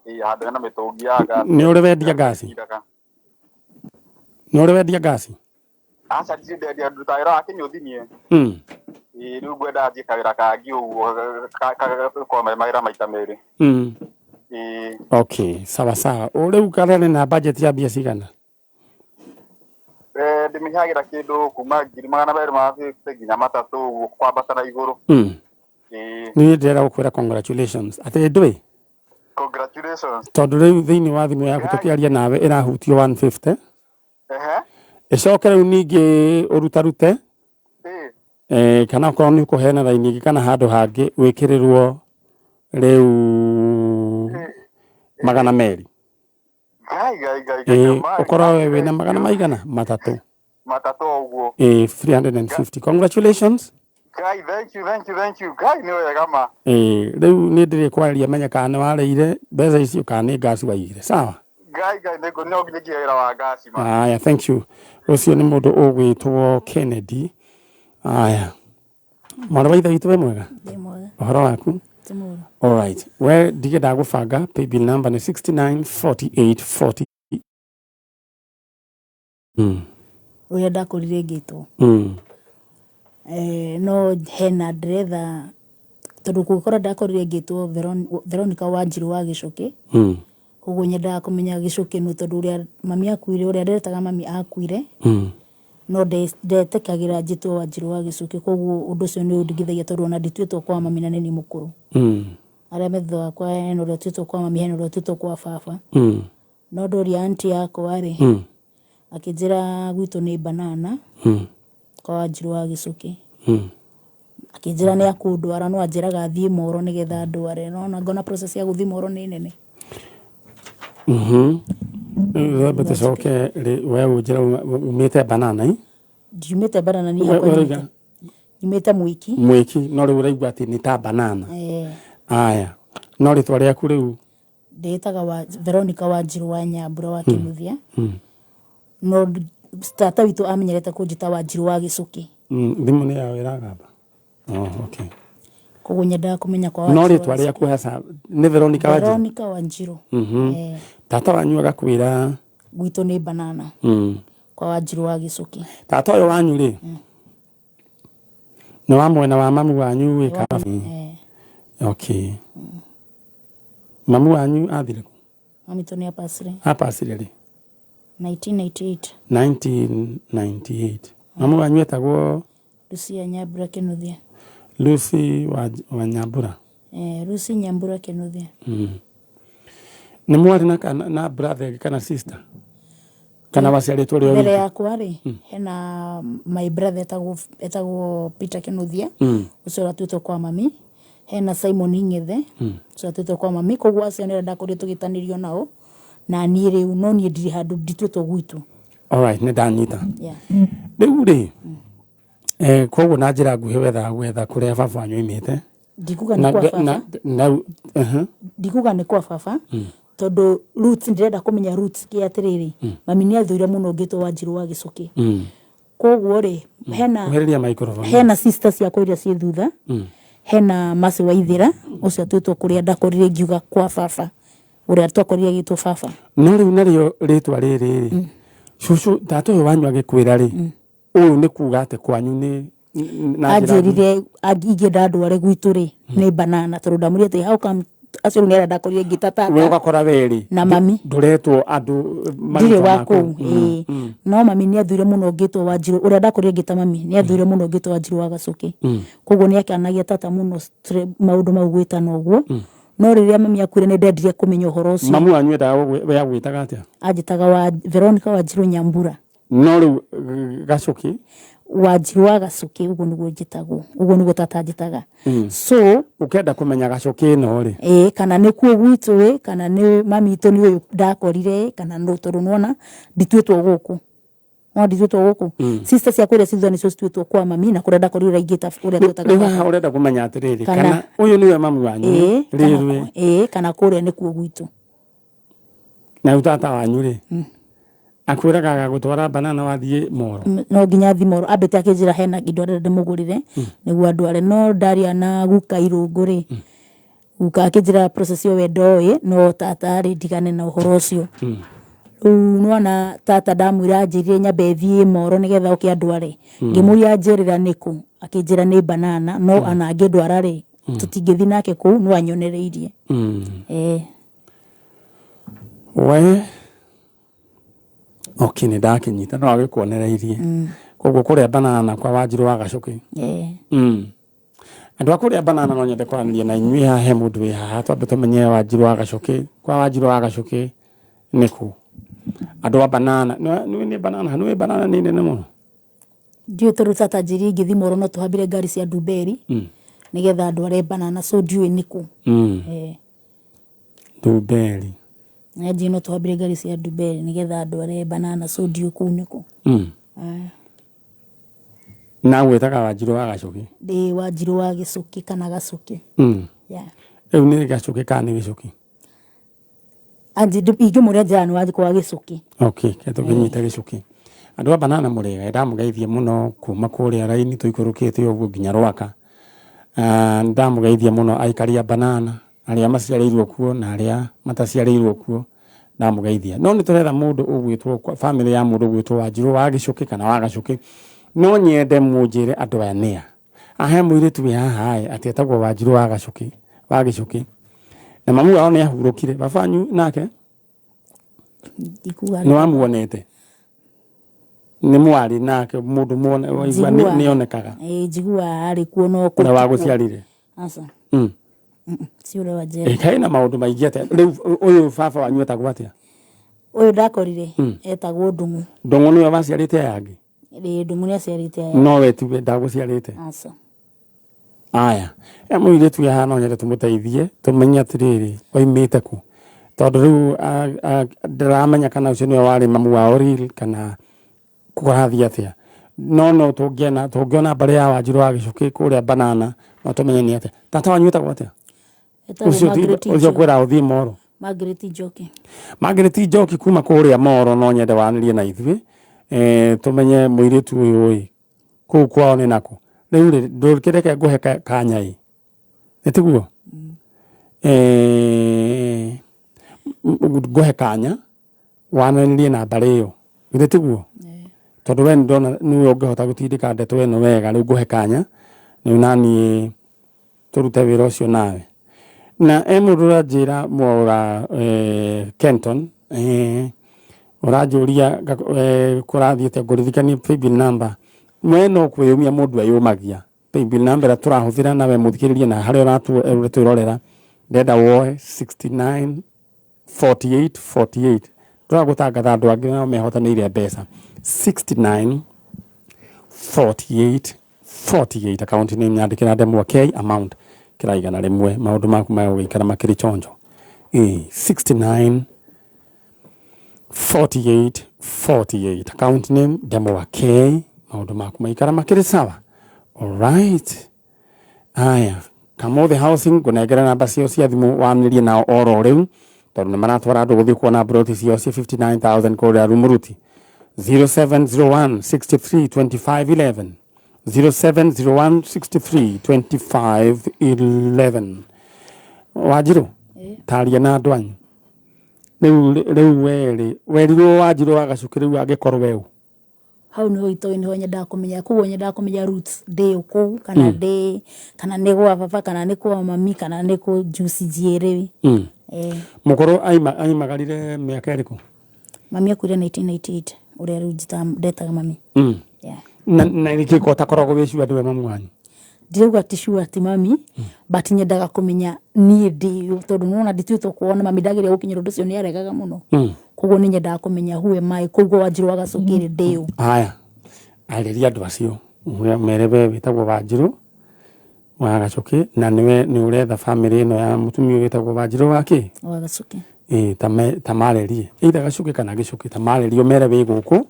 Ĩĩ, handũ hena mĩtũngi ya ngasi.
Nĩ ũrĩ wendia ngasi?
Cindaga.
Nĩ ũrĩ wendia ngasi?
Aca, ndirĩ ndendia, ndutaga wĩra wa kĩnyũthi niĩ. Ĩĩ, rĩu ngwenda thiĩ kawĩra kangĩ ũguo gakorwo me mawĩra maita merĩ. Ĩĩ.
Okay, sawa sawa. O rĩu karĩa na budget ya mbia cigana?
Ndĩmĩheagĩra kĩndũ kuma 250,000 nginya 300 ũguo kwambata na igũrũ. Ĩĩ.
Niĩ ndĩrenda gũkwĩra congratulations atĩ ndũĩ.
Congratulations.
Tondũ rĩu thĩinĩ wa thimũ yaku tũkĩaria nawe ĩrahutio 150. Ĩcoke rĩu ningĩ ũrutarute, kana okorwo nĩ ũkũheana raini ĩngĩ kana handũ hangĩ wĩkĩrĩrwo rĩu 200.
Ngai ngai ngai ngai.
Ĩĩ,
Ngai,
ũkorwo
Ngai,
we wĩna
thank
magana
you.
maigana matatũ.
300 ũguo.
Ĩĩ, 350. Congratulations.
Ngai, thank you, thank you, thank you. Ngai, nĩ wega ma.
Ĩĩ, rĩu nĩ ndĩrĩkwarĩria menye kana nĩ warĩire mbeca icio kana nĩ ngasi waigire. Sawa?
Ngai ngai, nĩ no nginya wĩra wa ngasi ma.
Aya, thank you. Ũcio nĩ mũndũ ũgwĩtwo Kennedy. Aya, mwarĩ wa ithe witũ, wĩ mwega?
Ndĩ mwega.
Ũhoro waku?
Ti mũru.
Alright, we ndigĩenda gũbanga. Paybill number nĩ 694840.
Ũrĩa ndakũrire ngĩtwo. No hena ndĩretha tondũ kũngĩkorwo ndakorire ngĩtwo Veronica Wanjiru wa Gĩcũkĩ. Koguo nyendaga kũmenya Gĩcũkĩ nũ, tondũ ũrĩa mami akuire, ũrĩa ndetaga mami akuire, no ndetĩkagĩra njĩtwo Wanjiru wa Gĩcũkĩ. Koguo ũndũ ũcio nĩ ũndigithagia tondũ ona ndituĩtwo kwa mami na nĩ niĩ mũkũrũ. Arĩa me thutha wakwa, hena ũrĩa ũtuĩtwo kwa mami, hena ũrĩa ũtuĩtwo kwa baba. No ndoria aunty yakwa rĩ, akĩnjĩra gwitũ nĩ banana kwa Wanjiru wa Gĩcũkĩ. Akĩnjĩra nĩ akũndwara, no anjĩraga thiĩ Moro nĩgetha ndware, no ona ngona process ya gũthiĩ Moro nĩ nene.
Rĩu wambe tũcoke rĩ, we ũnjĩra umĩte banana ĩ?
Ndiumĩte banana niĩ.
We
Hakwa
ũrauga
nyumĩte Mwiki.
Mwiki, no rĩu ũraigua atĩ nĩ ta banana.
Eh.
Aya, no rĩtwa rĩaku rĩu?
Ndĩĩtaga wa Veronica Wanjiru wa Nyambura wa Kĩnuthia, no tata witũ amenyerete kũnjĩta Wanjiru wa Gĩcũkĩ.
Thimũ nĩ yawe ĩragamba. Oh, okay.
Koguo nyendaga kũmenya kwa
No
Wanjiru
rĩtwa
wa
rĩaku haca nĩ Veronica Wanjiru?
Veronica Wanjiru. Eh.
Tata wanyu agakwĩra?
Gwitũ nĩ banana kwa Wanjiru wa Gĩcũkĩ.
Tata ũyũ wanyu rĩ, nĩ wa mwena wa mamu wanyu wĩ ka?
Eh.
Okay, mamu wanyu athire kũ?
Mami witũ nĩ apacire.
Apacire rĩ?
1998.
1998. Mamu wanyu etagwo?
Lucia Nyambura Kĩnuthia.
Lucy wa, wa Nyambura.
Eh, Lucy Nyambura Kĩnuthia.
Nĩ mwarĩ na, kana, na brother ĩngĩ kana sister? Kana waciarĩtwo rĩ o
Mbere
wiki?
yakwa rĩ, hena my brother etagwo etagwo Peter Kĩnuthia, ũcio ũratuĩtwo kwa mami. Hena Simon Ng'ethe, ũcio ũratuĩtwo kwa mami. Koguo acio nĩ arĩa ndakorirwo tũgĩtanĩrio nao. Na niĩ rĩu no niĩ ndirĩ handũ ndituĩtwo gwitũ.
Alright, nĩ ndanyita.
Yeah.
Rĩu rĩ, eh, koguo na njĩra nguhĩ wethaga gwetha kũrĩa baba wanyu oimĩte.
Ndikuga nĩ kwa baba.
Na, uh-huh.
Ndikuga nĩ kwa baba tondũ roots ndĩrenda kũmenya roots kĩ atĩrĩrĩ mami nĩ athũire mũno ngĩtwo Wanjirũ wa Gĩcũkĩ koguo rĩ hena
Kuhĩrĩria microphone.
hena sister ciakwa iria ciĩ thutha hena Mercy Waithĩra ũcio atuĩtwo kũrĩa ndakorire ngiuga kwa baba ũrĩa twakorire agĩtwo baba.
No rĩu narĩo rĩtwa rĩrĩ rĩ, cũcũ tata ũyũ wanyu agĩkwĩra rĩ, ũyũ nĩ kuga atĩ kwanyu nĩ na njĩra nguhĩ.
Anjĩrire ingĩenda ndware gwitũ rĩ nĩ banana tondũ ndamwĩrire atĩ how come acio rĩu nĩ arĩa ndakorire ngĩta
We
tata
ũgakora we rĩ
na mami
ndũretwo andũ
ndirĩ
marĩtwa
wa
ma
kũu ĩĩ no mami nĩ athũire mũno ngĩtwo Wanjirũ ũrĩa ndakorire ngĩta mami nĩ athũire mũno ngĩtwo Wanjirũ wa Gacũkĩ koguo nĩ akanagia tata mũno maũndũ mau gwĩtana ũguo no rĩrĩa mami akuire nĩ ndendire kũmenya ũhoro ũcio.
Mamu wanyu endaga we agwĩtaga atĩa?
Anjĩtaga wa Veronica Wanjirũ Nyambura.
No rĩu Gacũkĩ?
Wanjirũ wa Gacũkĩ ũguo nĩguo njĩtagwo, ũguo nĩguo tata anjĩtaga. So
Ũkenda kũmenya Gacũkĩ ĩno rĩ?
Ĩĩ kana nĩkuo gwitũ ĩ, kana nĩ mami witũ nĩ ũyũ ndakorire ĩ, kana nũ tondũ nĩwona ndituĩtwo gũkũ. Nĩwona ndituĩtwo gũkũ? Sister ciakwa iria ciĩ thutha nĩcio cituĩtwo kwa mami na kũrĩa ndakorire ũrĩa ingĩta ũrĩa twĩtaga
Rĩu
baba.
haha ũrenda kũmenya atĩrĩrĩ,
Kana
kana ũyũ nĩwe mami wanyu
ĩĩ, kana
rĩrĩ
ĩĩ, kana kũrĩa nĩkuo gwitũ.
Na rĩu tata wanyu rĩ, akwĩraga agagũtwara banana wathiĩ moro?
No nginya athiĩ moro, ambĩte akĩnjĩra hena indo arenda ndĩmũgũrĩre nĩguo andware, no ndaria na guka Irũngũ rĩ, guka akĩnjĩra process ĩyo we ndoĩ, no tata rĩ ndigane na ũhoro ũcio. Rĩu nĩwona tata ndamwĩra anjĩrire nyambe thiĩ moro nĩgetha oke andware, ngĩmũria anjĩrĩra nĩkũ, akĩnjĩra nĩ banana, no ona angĩndwara rĩ, tũtingĩthiĩ nake kũu, no anyonereirie. Ĩĩ.
We okay nĩ ndakinyita no agĩkuonereirie koguo kũrĩa banana kwa Wanjirũ wa Gacũkĩ. Andũ a kũrĩa banana no nyende kwaranĩria na inyuĩ haha he mũndũ wĩ haha twambe tũmenye Wanjirũ wa Gacũkĩ kwa Wanjirũ wa Gacũkĩ nĩkũ. Andũ a banana nĩũĩ nĩ banana nĩũĩ banana nĩ nene mũno?
Ndiũĩ tondũ tata anjĩrire ingĩthiĩ Moro no tũhambire ngari cia Ndumberi nĩgetha ndware banana so ndiũĩ nĩkũ.
Ndumberi.
Anjĩrire no tũhambire ngari cia Ndumberi nĩgetha ndware banana so ndiũĩ kũu nĩkũ.
Na gwĩtaga Wanjirũ wa Gacũkĩ?
Ndĩ Wanjirũ wa Gĩcũkĩ kana Gacũkĩ. Yeah.
Rĩu nĩ Gacũkĩ kana nĩ Gĩcũkĩ?
Ingĩmũria njĩra nĩ Wanjikũ wa Gĩcũkĩ.
Okay, reke tũkĩnyite Gĩcũkĩ. Andũ a banana mũrĩega, ndamũgeithia mũno kuma kũrĩa raini tũikũrũkĩte ũguo nginya Rwaka. Ndamũgeithia mũno aikari a banana arĩa maciarĩirwo kuo na arĩa mataciarĩirwo kuo ndamũgeithia. No nĩ tũretha mũndũ ũgwĩtwo famĩlĩ ya mũndũ ũgwĩtwo Wanjirũ wa Gĩcũkĩ kana wa Gacũkĩ. No nyende mũnjĩre andũ aya nĩa. Haha he mũirĩtu wĩ haha ĩ atĩ etagwo Wanjirũ wa Gacũkĩ wa Gĩcũkĩ. Na mamu wao nĩ ahurũkire. Baba wanyu nake nĩ wamuonete? Nĩ mwarĩ nake mũndũ muone waigua nĩ onekaga?
Ĩĩ njiguaga arĩ kuo no
Ũrĩa wagũciarire?
Aca. Ti ũrĩa wanjiarire.
Kaĩ na maũndũ maingĩ atĩa? Rĩu ũyũ baba wanyu etagwo atĩa?
Ũyũ ndakorire etagwo Ndung'u.
Ndung'u nĩwe waciarĩte aya angĩ?
Ĩĩ Ndung'u nĩ aciarĩte aya.
No we tiwe ndagũciarĩte?
Aca.
Aya, he mũirĩtu wĩ haha no nyende tũmũteithie tũmenye atĩrĩrĩ oimĩte kũ, tondũ rĩu ndĩramenya kana ũcio nĩwe warĩ mamu wao real kana kũrathiĩ atĩa. No no tũngĩona tũngĩona mbarĩ ya Wanjirũ wa Gĩcũkĩ kũrĩa banana no tũmenye nĩ atĩa. Tata wanyu etagwo atĩa?
Etagwo
Ũcio
Margaret
ũcio
Njoki.
ũkwĩraga ũthiĩ Moro.
Margaret Njoki.
Margaret Njoki kuma kũrĩa Moro no nyende waranĩrie na ithuĩ tũmenye mũirĩtu ũyũ ĩ kũu kwao nĩ nakũ. Rĩu rĩ ndũkĩreke ngũhe kanya ĩ nĩ tiguo? Ngũhe kanya wananĩrie na mbarĩ ĩyo githĩ tiguo? Tondũ we nĩndona nĩwe ũngĩhota gũtindĩka ndeto ĩno wega rĩu ngũhe kanya rĩu naniĩ tũrute wĩra ũcio nawe. Na e mũndũ ũranjĩra Mwaũra Kenton ũranjũria kũrathiĩte ngũririkanie paybill number We no kwĩyũmia mũndũ eyũmagia. Paybill number ĩrĩa tũrahũthĩra nawe mũthikĩrĩria na harĩa ũratwĩrorera ndĩrenda woe 69 48 48 ndũraga gũtangatha andũ angĩ nao mehotanĩire mbeca 69 48 48 account name nyandĩkĩra ndemwa K amount kĩra 100 maũndũ maku magũgĩikara makĩrĩ chonjo ĩ 69 48 48 account name ndemwa K maũndũ maku maikara makĩrĩ sawa alright aya Kamothe Housing ngũnengere namba ciao cia thimũ wanĩrie nao oro rĩu tondũ nĩ maratwara andũ gũthiĩ kuona mburoti ciao cia 59000 kũrĩa Rumuruti 0701 63 25 11 0701 63 25 11 Wanjirũ taria na andũ anyu rĩu rĩu werĩ werirwo Wanjirũ wa Gacukĩ rĩu angĩkorwo we ũ
Hau niho itoĩ niho nyendaga kũmenya koguo nyendaga kũmenya roots ndĩ ũ kũu kana ndĩ kana nĩ gwa baba kana nĩ kwa mami kana nĩ kũ juice njiĩrĩ. Eh.
Mũkũrũ aima aimagarire mĩaka ĩrĩkũ?
Mami akuire 1998 ũrĩa rĩu njĩtaga ndetaga mami. Yeah.
Na na nĩkĩ ko ũtakoragwo wĩ sure nĩwe mamu wanyu?
Ndirauga ti sure ti mami but nyendaga kũmenya niĩ ndĩ ũ tondũ nĩwona ndituĩtwo kuona mami ndageria gũkinyĩra ũndũ ũcio nĩ aregaga mũno. Koguo nĩ nyendaga kũmenya who am I koguo Wanjirũ wa Gacũkĩ rĩ ndĩ ũ.
Haya, arĩria andũ acio mere we wĩtagwo Wanjirũ wa Gacũkĩ na nĩwe nĩ ũretha bamĩrĩ ĩno ya mũtumia ũyũ wĩtagwo Wanjirũ wa kĩ?
Wa Gacũkĩ.
Ĩĩ ta me ta marĩrie either Gacũkĩ kana Gĩcũkĩ ta marĩrie ũmere wĩ gũkũ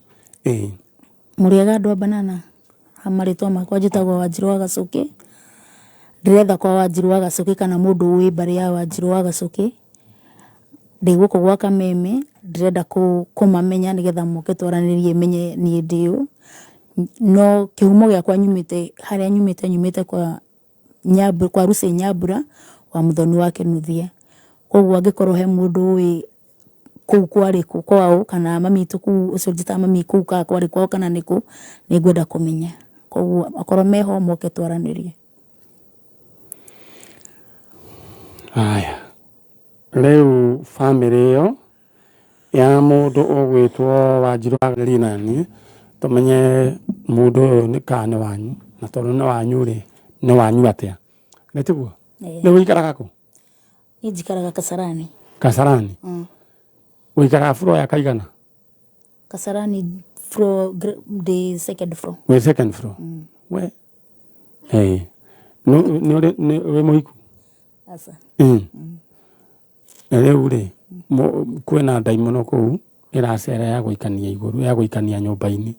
ĩĩ.
Mũrĩega andũ a Banana, ha marĩtwa makwa njĩtagwo Wanjirũ wa Gacũkĩ, ndĩretha kwa Wanjirũ wa Gacũkĩ kana mũndũ ũĩ mbarĩ ya Wanjirũ wa Gacũkĩ, ndĩ gũkũ gwa Kameme, ndĩrenda kũmamenya nĩgetha moke twaranĩrie menye niĩ ndĩ ũ, no kĩhumo gĩakwa nyumĩte harĩa nyumĩte nyumĩte kwa kwa Lucy Nyambura wa Mũthoni wa Kĩnuthia. Koguo angĩkorwo he mũndũ ũĩ kũu kwarĩ kũ kwao kana mami witũ kũu ũcio njĩtaga mami kũu kana kwarĩ kwao kana nĩ kũ, nĩ ngwenda kũmenya. Koguo okorwo meho moke twaranĩrie.
Haya, rĩu bamĩrĩ ĩyo ya mũndũ ũgwĩtwo Wanjirũ agerie naniĩ tũmenye mũndũ ũyũ nĩ kana nĩ wanyu na tondũ nĩ wanyu rĩ nĩ wanyu atĩa nĩ tiguo? Rĩu ũikaraga kũ?
Niĩ njikaraga Kasarani.
Kasarani? Ũikaraga floor ya kaigana?
Kasarani floor ndĩ second floor.
Wĩ second floor? We ĩĩ nĩ wĩ mũhiku?
Aca.
Na rĩu rĩ kwĩna ndaimono kũu ĩracera ya gũikania igũrũ ya gũikania nyũmba-inĩ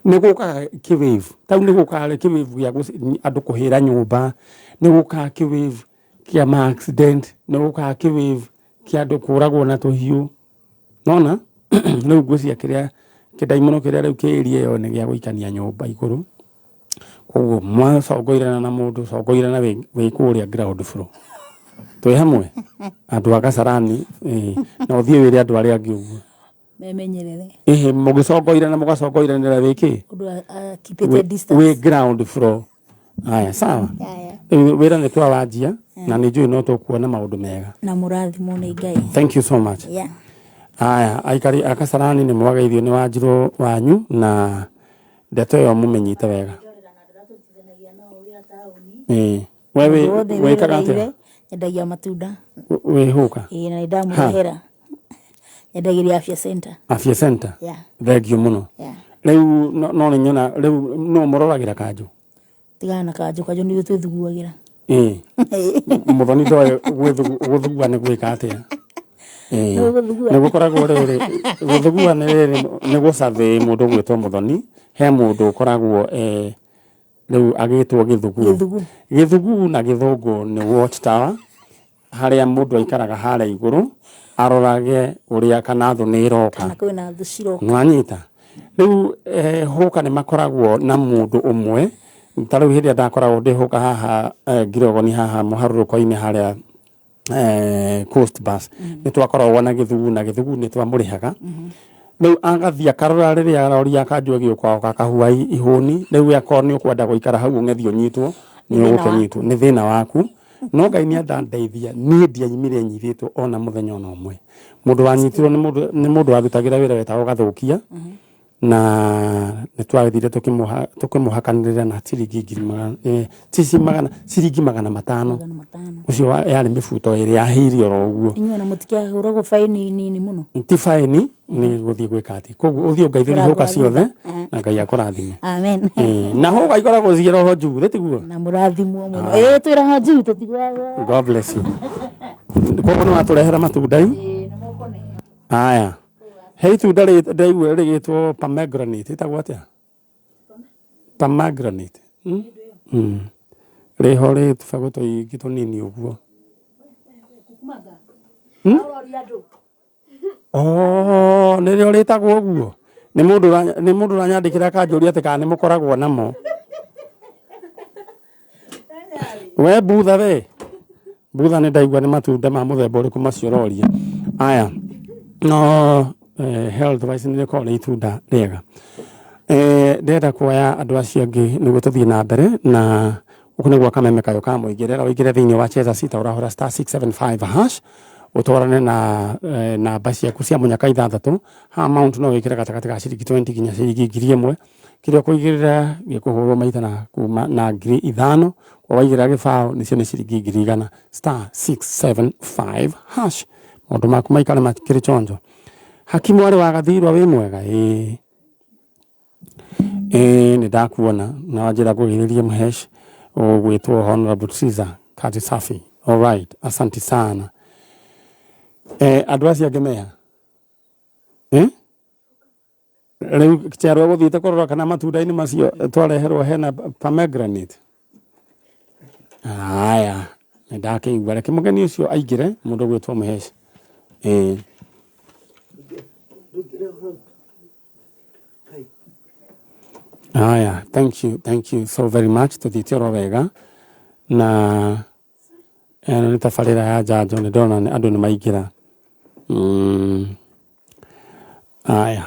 nĩ gũkaga kĩwĩvu tau nĩ gũkaga kĩwĩvu gĩa andũ kũhĩra nyũmba nĩ gũkaga kĩwĩvu kĩa ma accident nĩ gũkaga kĩwĩvu kĩa andũ kũragwo na tũhiũ nona rĩu ngwĩciria kĩrĩa kĩndaimono kĩrĩa rĩu kĩ area ĩyo nĩ gĩa gũikania nyũmba igũrũ Koguo mwacongoirana na mũndũ congoirana wĩ kũrĩa ground floor. Twĩ hamwe? Andũ a Kasarani ĩĩ na ũthiĩ wĩre andũ arĩa angĩ ũguo.
Memenyerere.
Ĩhĩ mũgĩcongoirana mũgacongoiranĩra wĩ kĩ?
Ũndũ keepĩte distance.
Wĩ ground floor. Haya sawa. Rĩu wĩra nĩ twawanjia na nĩ njũĩ no tũkuona maũndũ mega.
Na mũrathimwo nĩ Ngai.
Thank you so much.
Yeah.
Haya aikari a Kasarani nĩ mwageithio nĩ Wanjirũ wanyu na Ndeto ĩyo mũmĩnyite wega. Ĩĩ. We wĩ
Mũndũ wothe
wĩkaga atĩa?
wĩroreire nyendagia matunda.
Wĩ hũka?
Ĩĩ na nĩndamũrehera. Nyendagĩria Afya Center.
Afya Center?
Yeah.
Thengiũ mũno.
Yeah.
Rĩu no nĩ nyona rĩu no mũroragĩra kanjũ?
Tigana na kanjũ, kanjũ nĩ ithuĩ twĩthuguagĩra.
Ĩĩ. Mũthoni ndoĩ gũthugua nĩ gwĩka atĩa. Ĩĩ.
Nĩ gũthugua.
Nĩ gũkoragwo rĩrĩ, gũthugua nĩ rĩrĩ, nĩ gũcathĩ mũndũ ũgwĩtwo mũthoni, he mũndũ ũkoragwo rĩu agĩtwo gĩthuguu.
Gĩthuguu.
Gĩthuguu na gĩthũngũ nĩ watch tower. Harĩa mũndũ aikaraga harĩa igũrũ arorage ũrĩa kana thũ nĩ ĩroka.
Kana kwĩna thũ ciroka.
Nĩwanyita? Rĩu eh, hũka nĩ makoragwo na mũndũ ũmwe ta rĩu hĩndĩ ĩrĩa ndakoragwo ndĩ hũka haha eh, ngirogoni haha mũharũrũko-inĩ harĩa eh, Coast Bus nĩ twakoragwo na gĩthugu na gĩthugu nĩ twamũrĩhaga rĩu agathiĩ akarora rĩrĩa rori ya kanjũ ĩgĩũka oka akahua ihũni rĩu akorwo nĩ ũkwenda gũikara hau ũng'ethie ũnyitwo nĩ ũgũkĩnyitwo nĩ thĩna waku no Ngai nĩ andandeithia niĩ ndiaimire nyitĩtwo ona mũthenya ona ũmwe mũndũ wanyitirwo nĩ mũndũ nĩ mũndũ warutagĩra wĩra wetagwo gathũkia Na nĩ twagĩthire tũkĩmũhakanĩrĩra na ciringi ngiri magana eh, magana ciringi 500.
500.
Ũcio yarĩ mĩbuto ĩrĩ yahĩire oro ũguo.
Inyuĩ ona mũtikĩahũragwo baini nini mũno?
Ti baini, nĩ gũthiĩ gwĩka atĩ koguo ũthiĩ ũngeithĩrie hũka
Kũragũra
ciothe
thutha.
na Ngai akũrathime.
Amen.
Na hũka ikoragwo ciĩ roho juu githĩ tiguo?
Na mũrathimwo mũno. Ĩĩ twĩ roho juu tũtigwagwo.
God bless you. Koguo nĩ watũrehera matunda ĩ?
Ĩĩ nĩ mũkũneo.
Aya. He itunda ndaigua rĩgĩtwo pomegranate, ĩtagwo atĩa? Pomegranate. Rĩho rĩ tũbegũ tũingĩ tũnini ũguo. Oh, nĩrĩo rĩtagwo ũguo? Nĩ mũndũ nĩ mũndũ ũranyandĩkĩra akanjũria atĩ kana nĩ mũkoragwo namo. We butha we. Butha nĩ ndaigua nĩ matunda ma mũthemba ũrĩkũ macio ũroria. Aya. No health wise nĩ rĩkoragwo rĩ itunda rĩega. Ndĩrenda kuoya andũ acio angĩ nĩguo tũthiĩ na mbere na gũkũ nĩguo kameme kayũ ka mũingĩ. Ndĩrenda ũingĩre thĩinĩ wa Cheza Sita ũrahũra star 675 hash ũtwarane na namba ciaku cia mũnyaka ithathatũ. Haha amount no wĩkĩre gatagatĩ ka ciringi 20 nginya ciringi 1000. Kĩrĩa ũkũigĩrĩra gĩkũhũrwo maita na kuma na 5000, waigĩrĩra gĩbaũ nĩcio nĩ ciringi 100,000 star 675 hash. Maũndũ maku maikare makĩrĩ chonjo. Hakimu arĩ wa Gathirwa wĩ mwega? Ĩĩ. Ĩĩ nĩ ndakuona na wanjĩra ngũgeithĩrie Mhesh ũgwĩtwo Honorable Caesar Kati Safi. All right, asanti sana. Andũ acio angĩ meha? Eh? Rĩu Kyarwa gũthiĩte kũrora kana matunda-inĩ macio twareherwo hena pomegranate. Haya, nĩ ndakĩigua. Reke mũgeni ũcio aingĩre, mũndũ ũgwĩtwo Mũheci. Ĩĩ. Haya, thank you, thank you so very much. Tũthiĩte oro wega na ĩno nĩ tabarĩra ya njanjo, nĩ ndĩrona andũ nĩ maingĩra. Haya.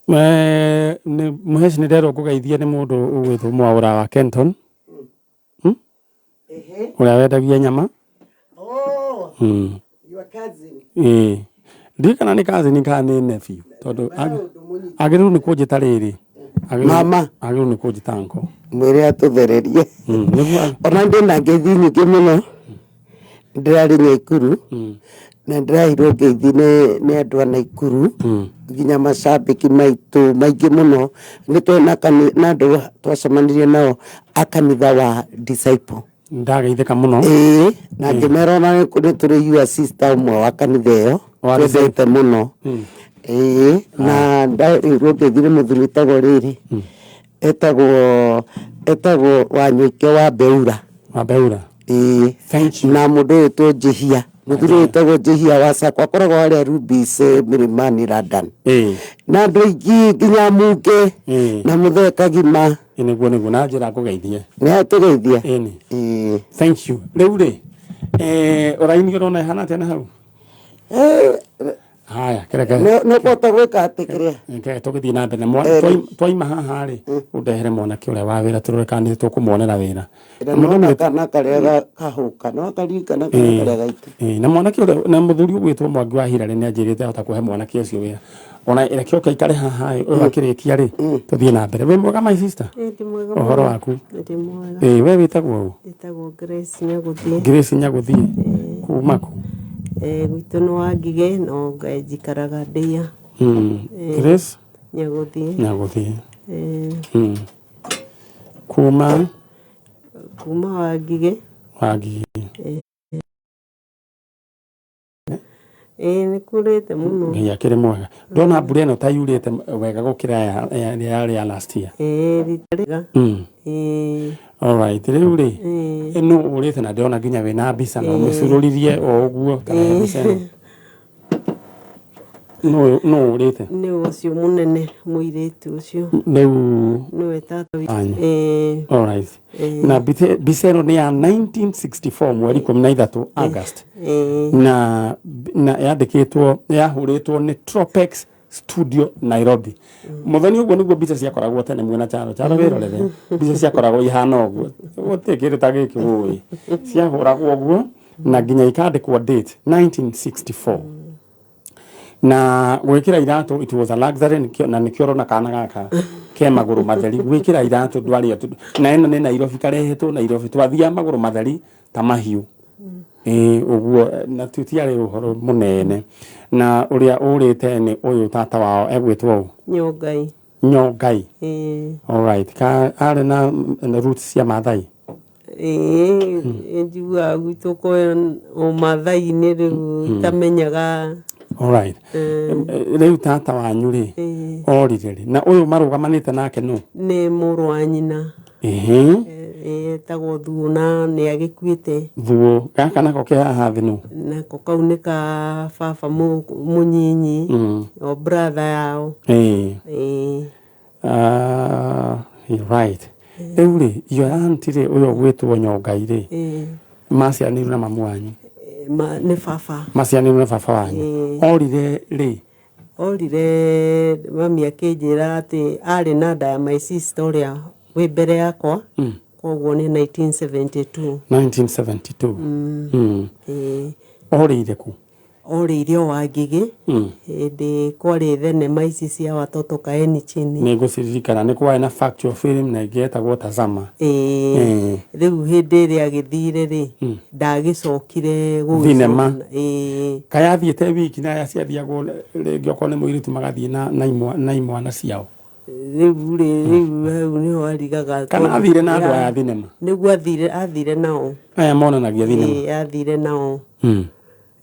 Mũheci nĩ nderwo ngũgeithie nĩ mũndũ ũgwĩtwo Mwaũra wa Kenton. Ũrĩa wendagia nyama.
Oh, your cousin.
Ĩĩ. Ndiũĩ kana nĩ cousin kana nĩ nephew tondũ agĩrĩirwo nĩ kũnjĩta rĩrĩ.
Mama.
Agĩrĩirwo nĩ kũnjĩta uncle.
Mwĩre atũthererie.
Nĩguo.
Ona ndĩna ngeithi nyingĩ mũno. Ndĩrarĩ Naikuru. Na ndĩraheirwo ngeithi nĩ andũ a Naikuru. Nginya macambĩki maitũ maingĩ mũno. Nĩ twĩ na andũ twacemanirie nao a kanitha wa Disciple.
Ndageithĩka mũno.
Ĩĩ, na ngĩmera ona nĩ tũrĩ your sister ũmwe wa kanitha ĩyo twendete mũno. Ĩĩ, na ndaheirwo ngeithi nĩ mũthuri wĩtagwo rĩrĩ, etagwo Wanyũike wa Beura.
Wa Beura.
Ĩĩ.
Thank you.
Na mũndũ ũyũ wĩtwo Njĩhia, mũthuri ũyũ wĩtagwo Njĩhia wa Sacco akoragwo harĩa Rubis Mlimani London. Na andũ aingĩ nginya Munge na Mũthee Kagima.
Ĩĩ nĩguo nĩguo na njĩra ngũgeithie.
Nĩ atũgeithia?
Ĩni.
Ĩĩ.
Thank you. Rĩu rĩ, ũraini ũrona ĩhana atĩa na hau? Haya, kĩreke.
Nĩ ũkũhota gwĩka atĩ kĩrĩa?
Reke tũgĩthiĩ na mbere. Twaima haha rĩ, ũndehere mwanake ũrĩa wa wĩra tũrore kana nĩ tũkũmuonera wĩra.
Nona kana karĩa kahũka, no karirikana kana karĩa gaitũ.
Na mwanake ũrĩa, na mũthuri ũgwĩtwo Mwangi wa Hillary nĩ anjĩrĩte ahota kũhe mwanake ũcio wĩra. Ona reke oke aikare haha ĩ, ũyũ akĩrĩkia rĩ, tũthiĩ na mbere. Wĩ mwega my sister?
Ĩ, ndĩ mwega
Ũhoro
mũno.
waku?
Ndĩ mwega.
Ĩ, we wĩtagwo ũ?
Njĩtagwo Grace Nyagũthiĩ.
Grace Nyagũthiĩ. Kuma kũ?
Gwitũ nĩ Wangigĩ no njikaraga Ndĩa.
Grace
Nyagũthiĩ.
Nyagũthiĩ. Kuma?
Kuma Wangigĩ.
Wangigĩ.
Ĩĩ nĩ kurĩte mũno.
Ngai akĩrĩ mwega. Ndona mbura ĩno ta yurĩte wega gũkĩra ĩrĩa yarĩ ya last year.
Ĩĩ rita rĩega. Ĩĩ.
Alright, rĩu rĩ, nũ ũrĩte na ndĩrona nginya wĩna mbica na ũmĩcurũririe o ũguo ta mbica ĩno. Nũ ũrĩte?
Nĩ ũcio mũnene mũirĩtu ũcio.
Rĩu
Nĩwe tata witũ.
Anyu.
Ĩĩ.
Alright. Na mbica ĩno nĩ ya 1964 mweri 13 August. Na yandĩkĩtwo, yahũrĩtwo nĩ Tropex Studio Nairobi. Mũthoni ũguo nĩguo mbica ciakoragwo tene mwena Charo. Charo wĩrorere. Mbica ciakoragwo ihana ũguo. Gũtirĩ kĩndũ ta gĩkĩ ũĩ. Ciahũragwo ũguo na nginya ikandĩkwo date 1964. Na gwĩkĩra iratũ, it was a luxury, na nĩkĩo ũrona kana gaka ke magũrũ matheri. Gwĩkĩra iratũ ndwarĩ na ĩno nĩ Nairobi, karehetwo Nairobi, twathiaga magũrũ matheri ta mahiũ. Ĩĩ ũguo, na tutiarĩ ũhoro mũnene. Na ũrĩa ũrĩte nĩ ũyũ tata wao egwĩtwo ũ?
Nyongai.
Nyongai.
Ĩĩ.
Alright, ka arĩ na roots cia Maathai?
Ĩĩ, njiguaga gwitũ kwa ũmathai-inĩ, rĩu itamenyaga.
Alright. Rĩu tata wanyu rĩ, orire rĩ? Na ũyũ marũgamanĩte nake nũ?
Nĩ mũrũ wa nyina. Etagwo Thuo na nĩ agĩkuĩte.
Thuo. Gaka nako ke haha thĩ nũ?
Nako kau nĩ ka baba mũnyinyi, o brother yao. Ĩĩ.
Ah, right. Rĩu rĩ, your auntie rĩ, ũyũ ũgwĩtwo Nyongai rĩ, maciaranĩirwo na mamu wanyu?
Nĩ baba.
Maciaranĩirwo na baba wanyu. Orire rĩ?
Orire mami akĩnjĩra atĩ arĩ na nda ya my sister ũrĩa wĩ mbere yakwa, koguo nĩ 1972.
1972.
Ĩĩ.
Orĩire kũ?
Orĩire o Wangigĩ, hĩndĩ kwarĩ thenema ici cia Watoto Kaeni Chini.
Nĩ ngũciririkana, nĩ kwarĩ na factual film na ĩngĩ yetagwo Tazama.
Ĩĩ. Rĩu hĩndĩ ĩrĩa agĩthire rĩ, ndagĩcokire.
Thinema.
Ĩĩ.
Kaĩ athiĩte wiki na aya ciathiagwo rĩngĩ okorwo nĩ mũirĩtu magathiĩ na imwana ciao?
Rĩu rĩ, rĩu hau nĩho arigaga.
Kana athire na andũ aya thinema?
Nĩguo athire nao.
Aya monanagia thinema?
Ĩĩ, athire nao.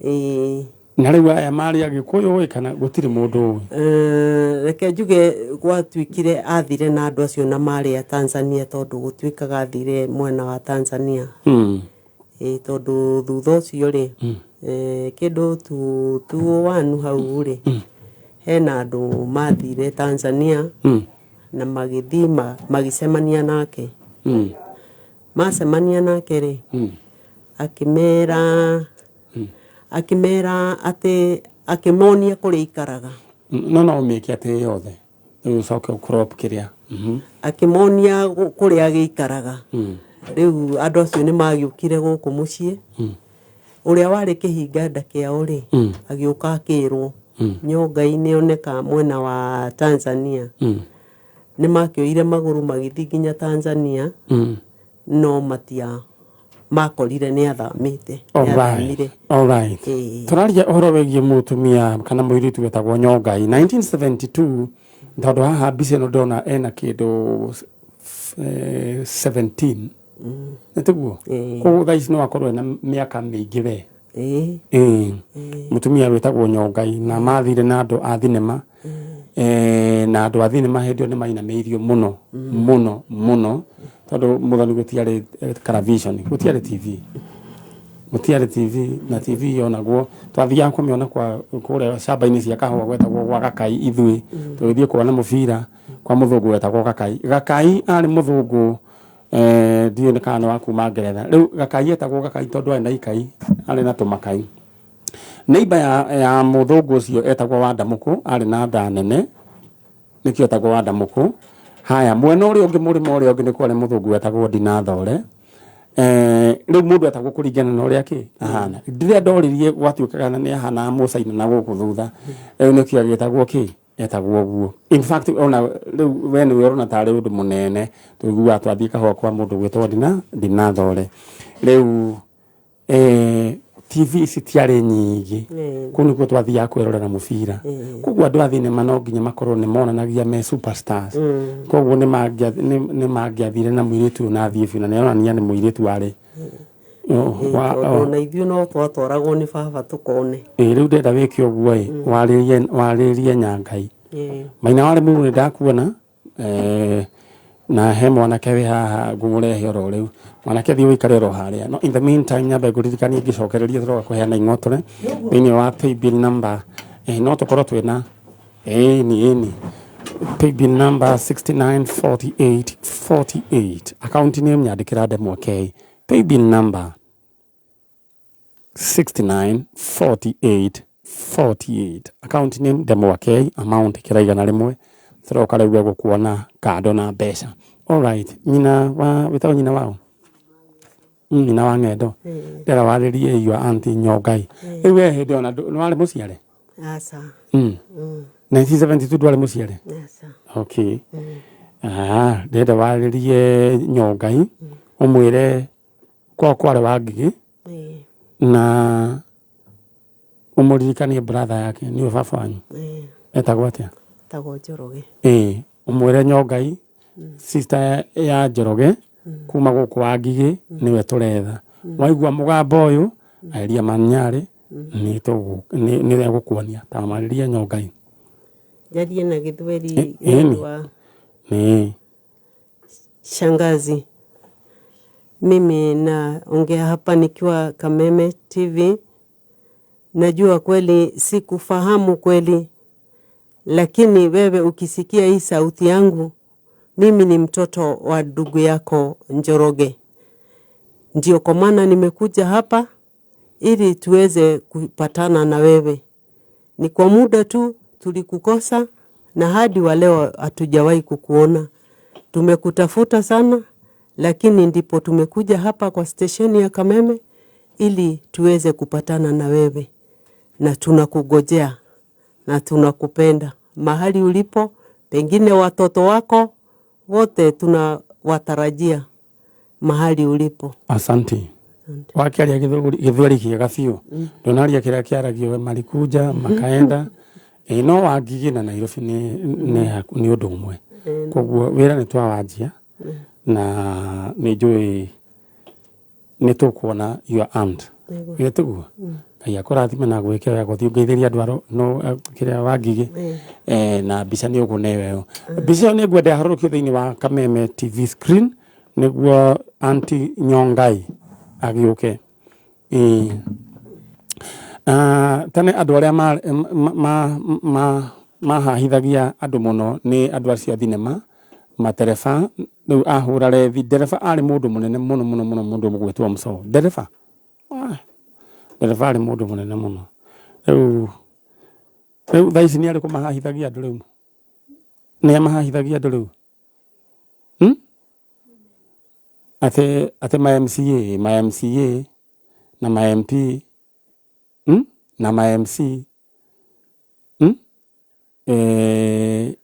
Ĩĩ.
Na rĩu aya marĩ Agĩkũyũ ĩ kana gũtirĩ mũndũ ũĩ?
Reke njuge gwatuĩkire athire na andũ acio na marĩ a Tanzania, tondũ gũtuĩkaga athire mwena wa Tanzania. Ĩĩ, tondũ thutha ũcio rĩ, kĩndũ 201 hau rĩ, hena andũ mathire Tanzania na magĩthiĩ magĩcemania nake. Macemania nake rĩ, akĩmera atĩ akĩmonia kũrĩa ikaraga.
No ũmĩke atĩ yothe rĩu ũcoke ũcrop kĩrĩa.
Akĩmonia kũrĩa agĩikaraga. Rĩu andũ acio nĩ magĩũkire gũkũ mũciĩ. Ũrĩa warĩ kĩhinga nda kĩao rĩ, agĩũka akĩrwo Nyongai nĩ oneka mwena wa Tanzania. Nĩ makĩoire magũrũ magĩthiĩ nginya Tanzania, no matia makorire nĩ athamĩte, nĩ athamire.
Alright.
Ĩĩ.
Tũraria ũhoro wĩgiĩ mũtumia kana mũirĩtu wetagwo Nyongai 1972, tondũ haha mbica ĩno ndĩrona ena kĩndũ 17, nĩ tiguo?
Ĩĩ.
Koguo thaa ici no akorwo ena mĩaka mĩingĩ we.
Ĩĩ.
Ĩĩ, mũtumia wĩtagwo Nyongai, na mathire na andũ a thinema, na andũ a thinema hĩndĩ ĩyo nĩ mainamĩirio mũno mũno mũno, tondũ mũthoni gũtiarĩ television, gũtiarĩ TV, gũtiarĩ TV, na TV yonagwo twathiaga kũmĩona kwa kũrĩa camba-inĩ cia kahũa gwetagwo gwa Gakai. Ithuĩ tũgĩthiĩ kuona mũbira kwa mũthũngũ wetagwo Gakai. Gakai arĩ mũthũngũ, ndiũĩ nĩ kana nĩ wa kuma Ngeretha. Rĩu Gakai etagwo Gakai tondũ arĩ na ikai, arĩ na tũmakai. Neighbor ya mũthũngũ ũcio etagwo Wandamũkũ, arĩ na nda nene, nĩkĩo etagwo Wandamũkũ. Haya, mwena ũrĩa ũngĩ, mũrĩmo ũrĩa ũngĩ, nĩ kwarĩ mũthũngũ wetagwo Ndinathore. Rĩu mũndũ etagwo kũringana na ũrĩa kĩ ahana. Rĩrĩa ndoririe gwatuĩkaga na nĩ ahanaga mũcaina na gũkũ thutha, rĩu nĩkĩo agĩtagwo kĩ etagwo ũguo. In fact, ona rĩu we nĩwe ũrona tarĩ ũndũ mũnene tũiguaga twathiĩ kahũa kwa mũndũ gwĩtwo Ndinathore. Rĩu TV ici tiarĩ nyingĩ, kũu nĩkuo twathiaga kwĩrorera mũbira. Koguo andũ a thinema no nginya makorwo nĩ monanagia me superstars, koguo nĩ mangĩathire na mũirĩtu ũyũ na athiĩ biũ, na nĩ aronania nĩ mũirĩtu warĩ
Tondũ ona ithuĩ no twatwaragwo nĩ baba tũkone.
Ĩ, rĩu ndenda wĩke ũguo ĩ, warĩrie Nyangai. Maina warĩ mũru, nĩ ndakuona, na he mwanake wĩ haha ngũmũrehe oro rĩu. Mwanake, thiĩ ũikare oro harĩa. No in the meantime nyambe ngũririkanie, ngĩcokereria tũroka kũheana ing'otore thĩinĩ wa paybill number, no tũkorwo twĩna ĩni ĩni paybill number 694848, account name nyandĩkĩra Ndemwa K. Paybill number 694848, account name Ndemwa K, amount ĩkĩra 100. Tũroka rĩu gũkuona kando na mbeca. Alright, nyina wa wĩtagwo nyina wao, nyina wa ng'endo, ndĩra warĩrie your auntie Nyongai. Rĩu we hĩndĩ ona nĩ warĩ mũciare?
Aca.
1972 ndwarĩ mũciare?
Aca.
Okay. Ah, ndĩrenda warĩrie Nyongai ũmwĩre kwao kwarĩ wa Ngigĩ
Ĩĩ.
na ũmũririkanie brother yake nĩwe baba wanyu.
Ĩĩ.
Etagwo atĩa?
Etagwo Njoroge.
Ĩĩ, ũmwĩre Nyongai sister ya Njoroge kuma gũkũ wa Ngigĩ nĩwe tũretha. Waigua mũgambo ũyũ arĩria Manyarĩ nĩ egũkuonia ta marĩrie Nyongai.
Njarie na Gĩthweri
Ĩni.
nĩ ũndũ wa
Nĩ.
Shangazi. Mimi naongea hapa nikiwa Kameme TV. Najua kweli sikufahamu kweli, lakini wewe ukisikia hii sauti yangu, mimi ni mtoto wa ndugu yako Njoroge. Ndio kwa maana nimekuja hapa ili tuweze kupatana na wewe. Ni kwa muda tu tulikukosa na hadi wa leo hatujawahi kukuona. Tumekutafuta sana, lakini ndipo tumekuja hapa kwa stesheni ya Kameme ili tuweze kupatana na wewe, na tunakugojea na tunakupenda mahali ulipo, pengine watoto wako wote tunawatarajia mahali ulipo.
Asante. Wakiaria Gĩthweri kĩega biũ. Ndũnaria kĩrĩa kĩaragio marikuja makaenda. Ĩ no Wangigĩ na Nairobi nĩ ũndũ ũmwe. Koguo wĩra nĩ twawanjia na nĩ njũĩ nĩ tũkuona your aunt. Githĩ tiguo? Ngai akũrathime na gwĩke wega ũthiĩ ũngeithĩrie andũ a no kĩrĩa Wangigĩ na mbica nĩ ũkũneo ĩyo. Mbica ĩyo nĩ ngwenda ĩharũrũkio thĩinĩ wa Kameme TV screen nĩguo Auntie Nyongai agĩũke. Ĩĩ. Tene andũ arĩa mahahithagia andũ mũno nĩ andũ acio a thinema, matereba, rĩu ahũra rethi, ndereba arĩ mũndũ mũnene mũno mũno mũno mũndũ ũgwĩtwo Mũcoo. Ndereba? Ndereba arĩ mũndũ mũnene mũno. Rĩu rĩu thaa ici nĩ arĩkũ mahahithagia andũ rĩu? Nĩ a mahahithagia andũ rĩu? Atĩ atĩ ma MCA, ma MCA na ma MP, Na ma MC,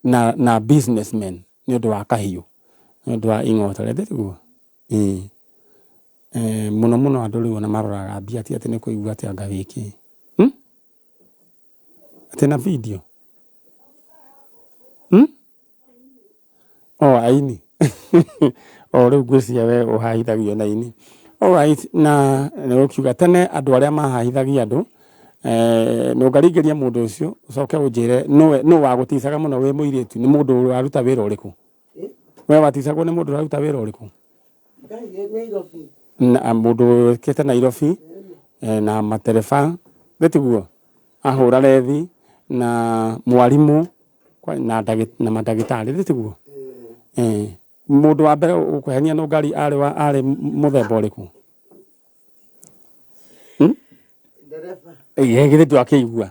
Na businessmen nĩ ũndũ wa kahiũ, nĩ ũndũ wa ing'otore, tiguo? Ĩĩ. Mũno mũno andũ rĩu ona maroraga mbia ti atĩ nĩ kũigua atĩ anga wĩkĩ. Atĩ na video? O aini. O rĩu ngwĩciria we ũhahithagio na aini. Alright, na nĩ ũkiuga tene andũ arĩa mahahithagia andũ nĩ ũngaringĩria mũndũ ũcio ũcoke ũnjĩre nũwe nũ wagũticaga mũno wĩ mũirĩtu, nĩ mũndũ ũraruta wĩra ũrĩkũ? We waticagwo nĩ mũndũ ũraruta wĩra ũrĩkũ? Na mũndũ wĩkĩte Nairobi na matereba, githĩ tiguo? Ahũra rethi na mwarimũ na na mandagĩtarĩ, githĩ tiguo? Mũndũ wa mbere ũkũhenia no ngari arĩ wa arĩ mũthemba ũrĩkũ? Ĩĩ githĩ ndwakĩigua?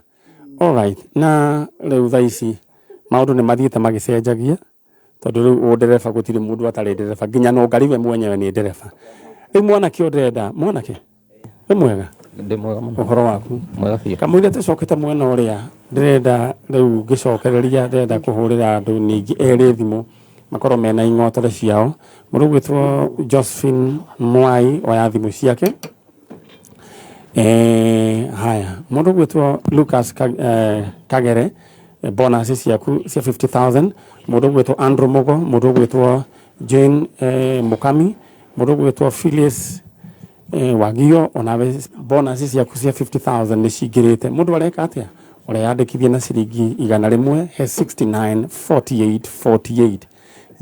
Alright, na rĩu thaa ici maũndũ nĩ mathiĩte magĩcenjagia tondũ rĩu ũndereba gũtirĩ mũndũ atarĩ ndereba, nginya no ngari we mwenyewe nĩ ndereba. Rĩu mwanake ũyũ ndĩrenda, mwanake wĩ mwega?
Ndĩ mwega mũno.
Ũhoro waku?
Mwega biũ.
Kamũira tũcokete mwena ũrĩa ndĩrenda rĩu ngĩcokereria ndĩrenda kũhũrĩra andũ ningĩ erĩ thimũ makorwo mena ing'otore ciao. Mũndũ ũgwĩtwo Josephine Mwai oya thimũ ciake. Haya, mũndũ ũgwĩtwo Lucas Kagere, bonus ciaku cia 50,000. Mũndũ ũgwĩtwo Andrew Mugo, mũndũ ũgwĩtwo Jane Mukami, mũndũ ũgwĩtwo Phyllis Wagio, onawe bonus ciaku cia 50,000 nĩ cingĩrĩte. Mũndũ areka atĩa? Ũreyandĩkithia na ciringi 100 he 69 48 48.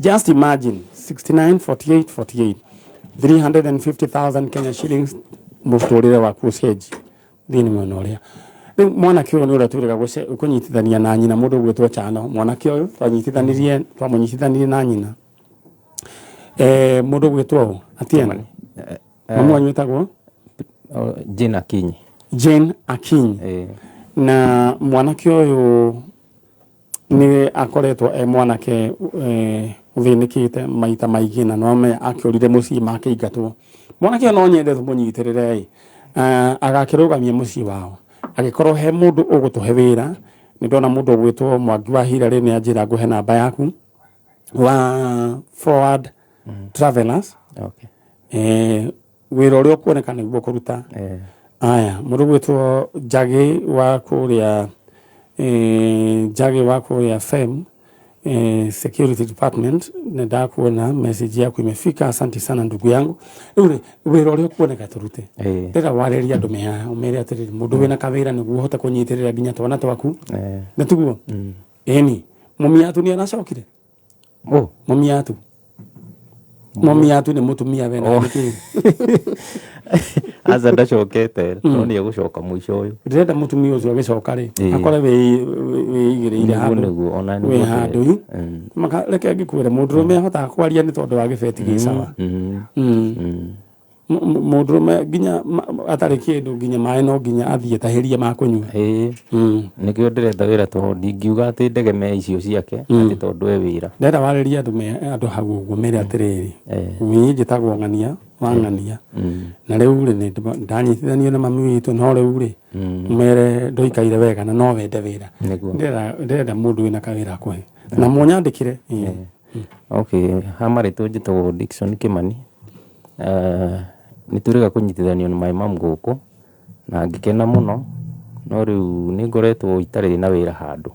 Just imagine 69 48 48, 350,000 Kenya shillings, mũtũrĩre waku ũcenjie thĩinĩ mwena ũrĩa. Rĩu mwanake ũyũ nĩ ũrĩa twĩrĩga kũnyitithania na nyina, mũndũ ũgwĩtwo Chano. Mwanake ũyũ twamũnyitithanirie na nyina. Mũndũ ũgwĩtwo ũ? Atieno. Mamu wanyu wĩtagwo?
Jane Akinyi.
Jane Akinyi. Na mwanake ũyũ nĩ akoretwo e mwanake ũthĩnĩkĩte maita maingĩ na no amenya akĩũrire mũciĩ makĩingatwo. Mwanake ũyũ no nyende tũmũnyitĩrĩre ĩ, agakĩrũgamia mũciĩ wao. Angĩkorwo he mũndũ ũgũtũhe wĩra, nĩ ndona mũndũ ũgwĩtwo Mwangi wa Hillary nĩ anjĩra ngũhe namba yaku wa Forward Travelers.
Okay.
Wĩra ũrĩa ũkuoneka nĩguo kũruta. Aya, mũndũ ũgwĩtwo Njagĩ wa kũrĩa Njagĩ wa kũrĩa FEM Security Department, nĩ ndakuona message yaku imefika, asante sana ndugu yangu. Rĩu rĩ, wĩra ũrĩa ũkuoneka tũrute. Ndĩrenda warĩrie andũ me haha, ũmere atĩrĩrĩ, mũndũ wĩna kawĩra nĩguo ũhote kũnyitĩrĩra nginya twana twaku. Nĩ tiguo? Ĩni, mũmiatu nĩ aracokire?
Oh.
Mũmiatu. Mũmiatu nĩ mũtumia wena
Oh.
nĩkĩ?
Aca ndacokete no nĩ egũcoka mũico ũyũ.
Ndĩrenda mũtumia ũcio agĩcoka rĩ, akore wĩigĩrĩire
Nĩguo
handũ.
nĩguo ona
Wĩ
nĩguo
handũ
ndĩrenda.
i. Maka reke ngĩkwĩre mũndũrũme ahotaga kwaria nĩ tondũ wa gĩbeti gĩ sawa. Mũndũrũme nginya atarĩ kĩndũ nginya maĩ no nginya athiĩ atahĩrie ma kũnyua.
Ĩĩ. Nĩkĩo ndĩrenda wĩra tondũ ndingiuga atĩ ndegemee icio ciake atĩ tondũ e wĩra.
Ndĩrenda warĩrie andũ me andũ hau ũguo mere atĩrĩrĩ, niĩ njĩtagwo Ng'ania wa Ng'ania na rĩu rĩ nĩ ndanyitithanio na mami witũ no rĩu rĩ mere ndũikaire wega na no wende wĩra.
Nĩguo.
Ndĩrenda mũndũ wĩna kawĩra akũhe na mũnyandĩkĩre.
Okay, ha marĩtwa njĩtagwo Dickson Kimani. Nĩ twĩrĩga kũnyitithanio na my mom gũkũ na ngĩkena mũno no rĩu nĩ ngoretwo itarĩ na wĩra handũ.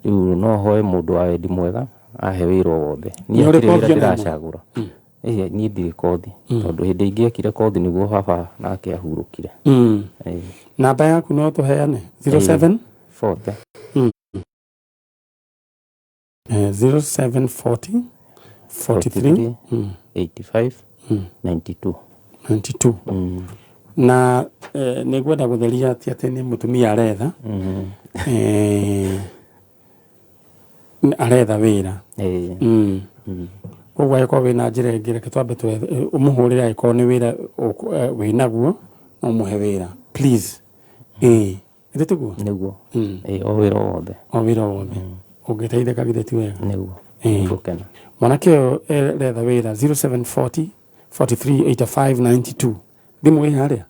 Rĩu no hoe mũndũ wa wendi mwega ahe wĩra o wothe. Niĩ
Nĩ ũrĩ
hatirĩ wĩra
kothi ona ĩmwe?
ndĩracagũra. Ĩĩ niĩ ndirĩ kothi tondũ hĩndĩ ingĩekire kothi nĩguo baba nake ahurũkire.
Namba yaku no tũheane? 07
40.
0740 43
85 92.
92. Na nĩ ngwenda gũtheria ti atĩ nĩ mũtumia aretha. Aretha wĩra. Koguo angĩkorwo wĩna njĩra ĩngĩ reke twambe ũmũhũrĩre angĩkorwo nĩ wĩra wĩnaguo no ũmũhe wĩra please. Githĩ tiguo?
Nĩguo. O wĩra o wothe.
O wĩra o wothe. Ũngĩteithĩka githĩ ti wega?
Nĩguo. Nĩngũkena.
Mwanake ũyũ aretha wĩra 0740 43 85 92. Thimũ ĩ harĩa?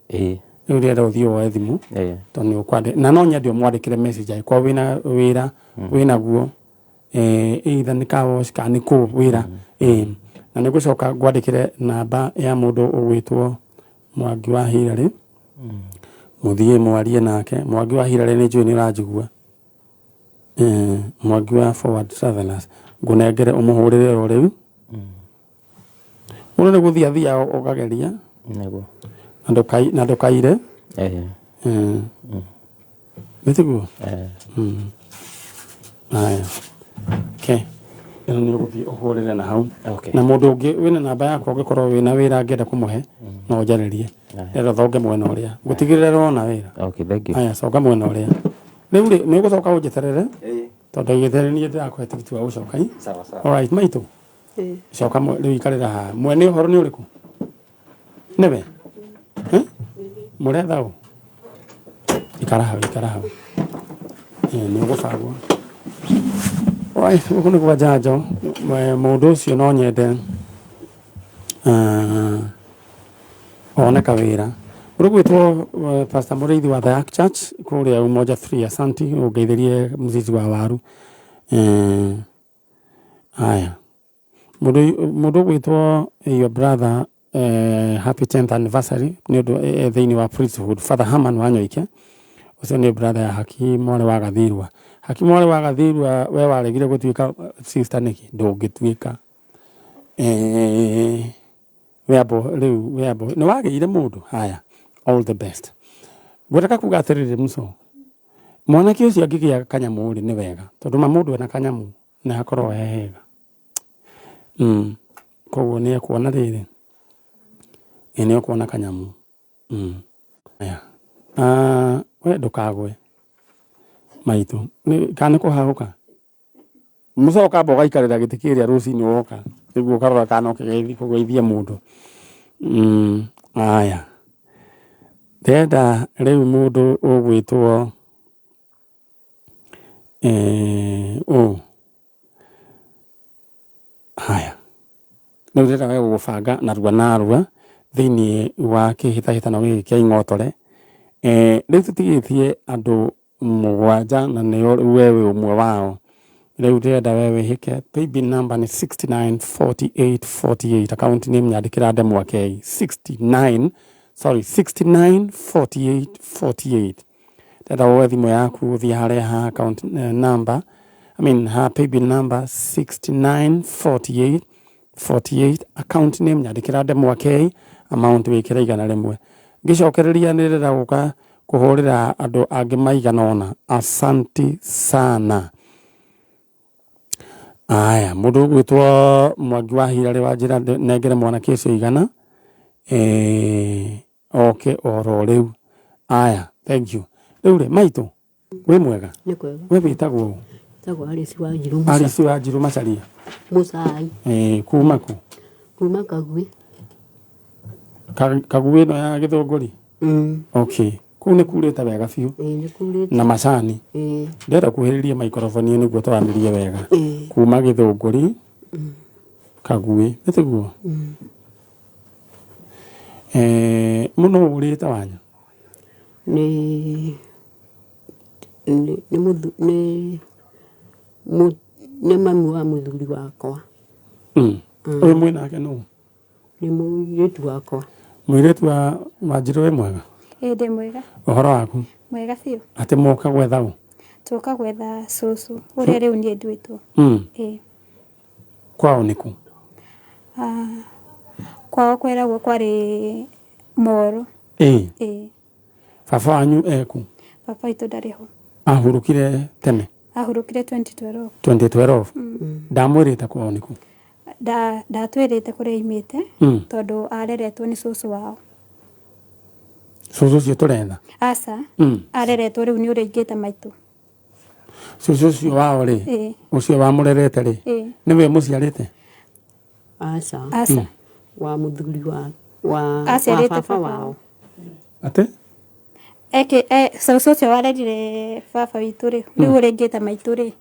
Ĩĩ.
Rĩu ndĩrenda ũthiĩ woe thimũ. Tondũ nĩ ũkwandĩ-, na no nyende ũmwandĩkĩre message angĩkorwo wĩna wĩra wĩnaguo, either nĩ car wash kana nĩ kũ wĩra. Na nĩ ngũcoka ngwandĩkĩre namba ya mũndũ ũgwĩtwo Mwangi wa Hillary. Mũthiĩ mwarie nake. Mwangi wa Hillary nĩ njũĩ nĩ ũranjigua. Mwangi wa Forward Travelers. Ngũnengere ũmũhũrĩre o rĩu. Mũndũ nĩ gũthiĩ athiaga ũkageria.
Nĩguo.
Na ndũkaire. Nĩ tiguo? Haya. Okay. Ĩno nĩ ũgũthiĩ ũhũrĩre na hau.
Okay.
Na mũndũ ũngĩ wĩna namba yakwa ũngĩkorwo wĩna wĩra angĩenda kũmũhe no ũnjarĩrie. Ndĩrenda thonge mwena ũrĩa. Ngũtigĩrĩre wona wĩra.
Okay, thank you.
Haya, coka mwena ũrĩa. Rĩu rĩ, nĩ ũgũcoka ũnjeterere? Tondũ gĩthere niĩ ndĩrakũhe tigiti wa gũcoka.
Sawa, sawa.
All right, maitũ. Coka rĩu ikarĩra haha. Mwene ũhoro nĩ ũrĩkũ? Nĩwe? Mũretha ũ? Ikara hau, ikara hau. Nĩ ũgũbangwo. Right, gũkũ nĩ kwa njanjo. Mũndũ ũcio no nyende one kawĩra. Ũrĩ gwĩtwo Pastor Mũrĩithi wa The Ark Church kũrĩa Umoja 3, asanti, ũngeithĩrie mũcici wa waru. Haya. Mũndũ ũgwĩtwo your brother, happy 10th anniversary nĩ ũndũ thĩinĩ wa priesthood Father Herman Wanyoike ũcio nĩ brother ya Haki mwarĩ wa Gathirua. Haki mwarĩ wa Gathirua, we waregire gũtuĩka sister nĩkĩ? Ndũngĩtuĩka. We ambo rĩu, we ambo nĩ wagĩire mũndũ. Haya, all the best. Ngwendaga kuga atĩrĩrĩ, mũco mwanake ũcio angĩgĩa kanyamũ rĩ nĩ wega, tondũ ma mũndũ ena kanyamũ nĩ hakoragwo he hega. Koguo nĩ ekuona rĩrĩ, nĩ ekuona kanyamũ. Aya. We ndũkagwe maitũ, kana nĩ kũhahũka? Mũcoka amba ũgaikarĩra gĩtĩ kĩrĩa rũcinĩ woka nĩguo ũkarora kana no kĩgeithie mũndũ. Aya. Ndĩrenda rĩu mũndũ ũgwĩtwo ũũ. Haya. Rĩu ndĩrenda we gũgũbanga narua narua thĩinĩ wa kĩhĩtahĩtano gĩkĩ kĩa ing'otore. Eh, rĩu tũtigĩtie andũ mũgwanja na nĩo rĩu we wĩ ũmwe wao. Rĩu ndĩrenda we wĩhĩke paybill number nĩ 694848 account name nyandĩkĩra Ndemwa K 69 sorry 694848 ndĩrenda woe thimũ yaku ũthiĩ harĩa ha account number I mean ha paybill number 6948 48 account name nyandĩkĩra Ndemwa K amount wĩkĩre 100. Ngĩcokereria nĩ ndĩrenda gũka kũhũrĩra andũ angĩ maigana ũna. Asanti sana. Aya, mũndũ ũgwĩtwo Mwangi wa Hirarĩ wa njĩra nengere mwanake ũcio 100 oke oro rĩu. Aya, thank you. Rĩu rĩ, maitũ, wĩ mwega?
Nĩ kwega.
We wĩtagwo ũ?
Njĩtagwo Alice Wanjirũ Musa.
Alice Wanjirũ Macharia?
Mũcai.
Kuma kũ?
Kuma Kaguĩ.
Kaguĩ ĩno ya Gĩthũngũri?
Mm.
Okay. Kũu nĩ kurĩte wega biũ.
Ĩĩ nĩ kurĩte.
Na macani.
Ĩĩ.
Ndĩrenda kuhĩrĩrie maikoroboni nĩguo twaranĩrie wega.
Ĩĩ.
Kuma Gĩthũngũri, Kaguĩ, nĩ tiguo?
Mm.
Mũno ũrĩte wanyu?
Nĩ nĩ nĩ mũthu nĩ mũ nĩ mami wa mũthuri wakwa.
Mm. Ũyũ mwĩ nake nũ?
Nĩ mũirĩtu wakwa.
Mũirĩtu wa Wanjirũ wĩ mwega?
Ĩĩ ndĩ mwega.
Ũhoro waku?
Mwega biũ.
Atĩ mwoka gwetha ũ?
Twoka gwetha cũcũ ũrĩa rĩu niĩ nduĩtwo. Ĩĩ.
Kwao nĩ kũ?
Ah, kwao kweragwo kwarĩ Moro.
Ĩĩ.
Ĩĩ.
Baba wanyu eku?
Baba witũ ndarĩ ho.
Ahurũkire tene?
Ahurũkire 2012.
2012? Ndamwĩrĩte kwao nĩ kũ?
Ndatwĩrĩte kũrĩa aimĩte tondũ areretwo nĩ cũcũ wao.
Cũcũ ũcio tũretha?
Aca. Areretwo rĩu nĩ ũrĩa ingĩta maitũ.
Cũcũ ũcio wao rĩ, ũcio wamũrerete rĩ, nĩwe mũciarĩte?
Aca.
Aca.
Wa mũthuri wa wa
Aciarĩte
baba
baba
wao.
wao.
Atĩ?
Eke cũcũ ũcio warerire baba witũ rĩ, rĩu ũrĩa ingĩta maitũ rĩ,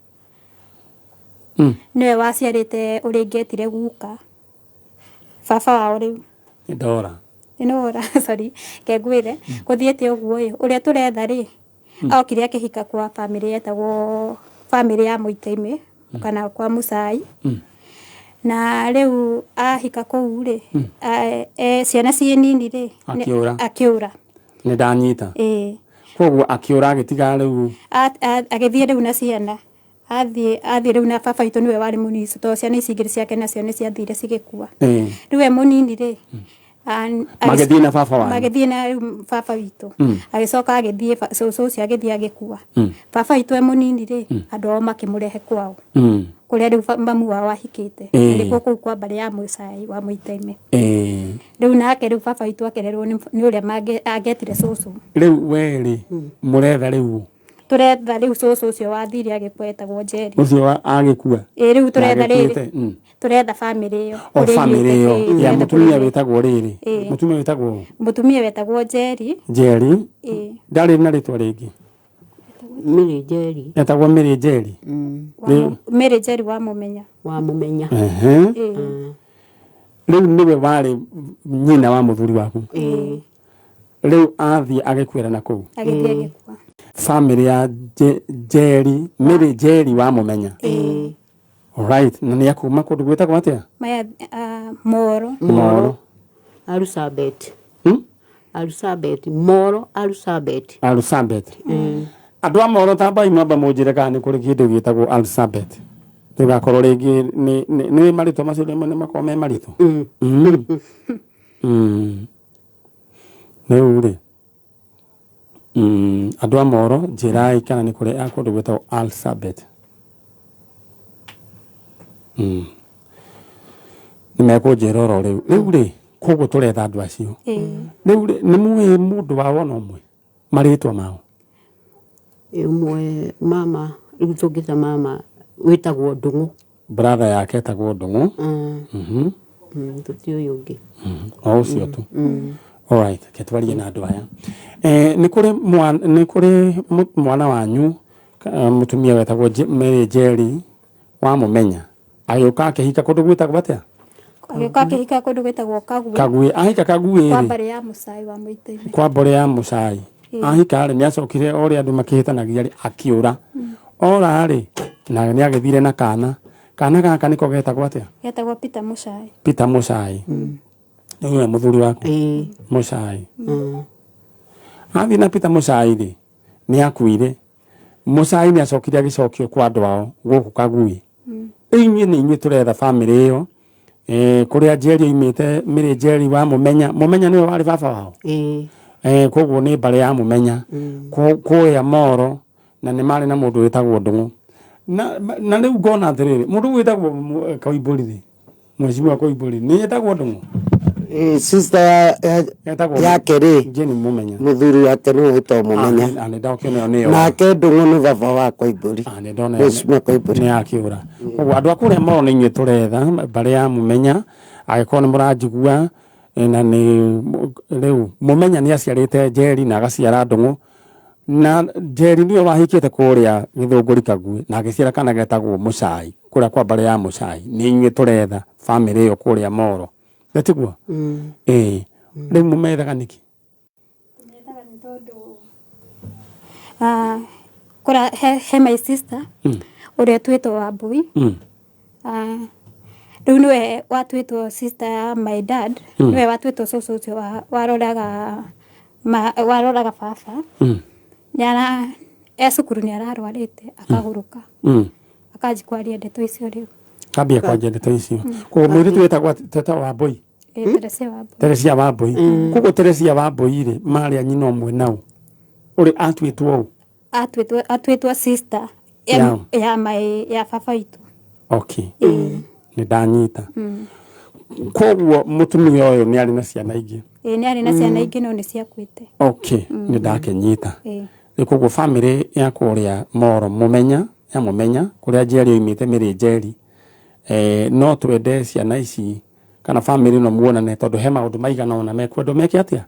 nĩwe waciarĩte ũrĩa ingĩetire guka baba wao rĩu.
Nĩ ndora.
Nĩwora, sorry, kengwĩre gũthiĩte ũguo ĩ, ũrĩa tũretha rĩ, okire akĩhika kwa bamĩrĩ yetagwo bamĩrĩ ya Mũitaime kana kwa Mũcai. Na rĩu ahika kũu rĩ, ciana ciĩ nini rĩ,
Akĩũra.
Akĩũra.
Nĩ ndanyita.
Ĩĩ.
Koguo akĩũra agĩtiga rĩu.
Agĩthiĩ rĩu na ciana. Athiĩ rĩu na baba witũ nĩwe warĩ mũnini tondũ ciana ici igĩrĩ ciake nacio nĩ ciathire cigĩkua. Rĩu we mũnini rĩ,
Magĩthiĩ na baba wanyu.
Magĩthiĩ na rĩu baba witũ. Agĩcoka agĩthiĩ cũcũ ũcio agĩthiĩ agĩkua. Baba witũ e mũnini rĩ, andũ ao makĩmũrehe kwao. Kũrĩa rĩu mamu wao ahikĩte. Nĩkuo kũu kwa mbarĩ ya Mũcai wa Mũitaime. Rĩu nake rĩu baba witũ akererwo nĩ ũrĩa angetire cũcũ.
Rĩu we rĩ, mũretha rĩu?
Tũretha rĩu cũcũ ũcio wathire agĩkua etagwo Njeri.
Ũcio agĩkua?
Ĩĩ rĩu tũretha rĩrĩ. Tũretha bamĩrĩ ĩyo.
O bamĩrĩ ĩyo ya mũtumia wĩtagwo rĩrĩ. Mũtumia wĩtagwo?
Mũtumia wetagwo Njeri.
Njeri? Ndarĩ na rĩtwa rĩngĩ?
Mary Njeri.
Etagwo Mary Njeri?
Mary Njeri wa Mũmenya.
Wa Mũmenya.
Rĩu nĩwe warĩ nyina wa mũthuri waku? Rĩu athiĩ agĩkuĩra na kũu?
Agĩthiĩ agĩkua.
Bamĩrĩ ya Njeri, Mary Njeri wa Mũmenya. Alright, na nĩ akuma kũndũ gwĩtagwo atĩa?
Maya Moro.
Moro.
Alusabet. Alusabet, Moro Alusabet.
Alusabet. Andũ a Moro tambai mwamba mũnjĩre kana nĩ kũrĩ kĩndũ gĩtagwo Alusabet. Ndũgakorwo rĩngĩ nĩ marĩtwa macio rĩmwe nĩ makoragwo me maritũ. Rĩu rĩ, andũ a Moro njĩrai kana nĩ kũrĩ kũndũ gwĩtagwo Alusabet. Nĩ mekũnjĩra oro rĩu. Rĩu rĩ, koguo tũretha andũ acio. Rĩu rĩ, nĩ mũĩ mũndũ wao ona ũmwe? Marĩtwa mao?
Ũmwe mama, rĩu tũngĩta mama wĩtagwo Ndũng'ũ.
Brother yake etagwo Ndũng'ũ.
Tũtiũĩ ũngĩ.
O ũcio tu. Alright, reke twarie na andũ aya. Nĩ kũrĩ nĩ kũrĩ mwana wanyu, mũtumia wetagwo Mary Njeri wa Mũmenya. Agĩũka akĩhika kũndũ gwĩtagwo atĩa?
Agĩũka akĩhika kũndũ gwĩtagwo Kaguĩ.
Kaguĩ. Ahika Kaguĩ
Kwa
rĩ?
mbarĩ ya Mũcai wa Mũitaime.
Kwa mbarĩ ya Mũcai. Ahika rĩ, nĩ acokire o ũrĩa andũ makĩhĩtanagia rĩ, akĩũra. Ora rĩ, na nĩ agĩthire na kana. Kana gaka nĩko getagwo atĩa?
Getagwo Peter Mũcai.
Peter Mũcai. Rĩu nĩwe mũthuri waku? Mũcai. Athiĩ na Peter Mũcai rĩ, nĩ akuire. Mũcai nĩ acokire agĩcokio kwa andũ ao gũkũ Kagui. Rĩu inyuĩ nĩ inyuĩ tũretha bamĩrĩ ĩyo eh, kũrĩa Njeri oimĩte Mĩrĩ Njeri wa Mũmenya. Mũmenya nĩwe warĩ baba wao? Eh, koguo nĩ mbarĩ ya Mũmenya. Kũrĩa Moro na nĩ marĩ na mũndũ wĩtagwo Ndũng'ũ. Na, na rĩu ngona atĩrĩrĩ, mũndũ wĩtagwo Koimbũri rĩ, Mheshimiwa Koimbũri nĩ etagwo Ndũng'ũ?
Sister
Etagwo
yake rĩ,
Jane Mũmenya.
Mũthuri wake nĩwe wĩtagwo Mũmenya.
Ah, nĩ ndakĩona ĩyo nĩyo.
Nake Ndũng'ũ nĩ baba wa Koimbũri.
Ah, nĩ ndona ĩyo.
Mheshimiwa Koimbũri.
Nĩ yakĩũra. Koguo andũ a kũrĩa Moro nĩ inyuĩ tũretha mbarĩ ya Mũmenya, angĩkorwo nĩ mũranjigua na nĩ rĩu Mũmenya nĩ aciarĩte Njeri na agaciara Ndũng'ũ. Na Njeri nĩwe wahikĩte kũrĩa Gĩthũngũri Kaguĩ na agĩciara kana getagwo Mũcai, kũrĩa kwa mbarĩ ya Mũcai. Nĩ inyuĩ tũretha bamĩrĩ ĩyo kũrĩa Moro. Na tiguo? Ĩĩ. Rĩu mũmethaga nĩkĩ?
Tũmethaga nĩ tondũ kũra he my sister ũrĩa ũtuĩtwo Wambui. Rĩu nĩwe watuĩtwo sister ya my dad, nĩwe watuĩtwo cũcũ ũcio waroraga waroraga baba. Nĩara e cukuru nĩ ararwarĩte akagũrũka. Akanjia kwaria ndeto icio rĩu.
Kambia kwaria ndeto icio. Koguo mũirĩtu wetagwo teta Wambui?
Ĩĩ, Teresia Wambui.
Teresia Wambui. Koguo Teresia Wambui rĩ, marĩ a nyina ũmwe nao. Ũrĩ atuĩtwo ũ?
Atuĩtwo sister ya my ya baba witũ.
Okay. Nĩ ndanyita. Koguo mũtumia ũyũ nĩ arĩ na ciana ingĩ?
Ĩĩ, nĩ arĩ na ciana ingĩ no nĩ ciakuĩte.
Okay, nĩ ndakĩnyita. Rĩu koguo bamĩrĩ ya kũrĩa Moro Mũmenya, ya Mũmenya, kũrĩa Njeri oimĩte Mĩrĩ Njeri, no twende ciana ici kana bamĩrĩ ĩno muonane tondũ he maũndũ maigana ũna mekwendwo meke atĩa?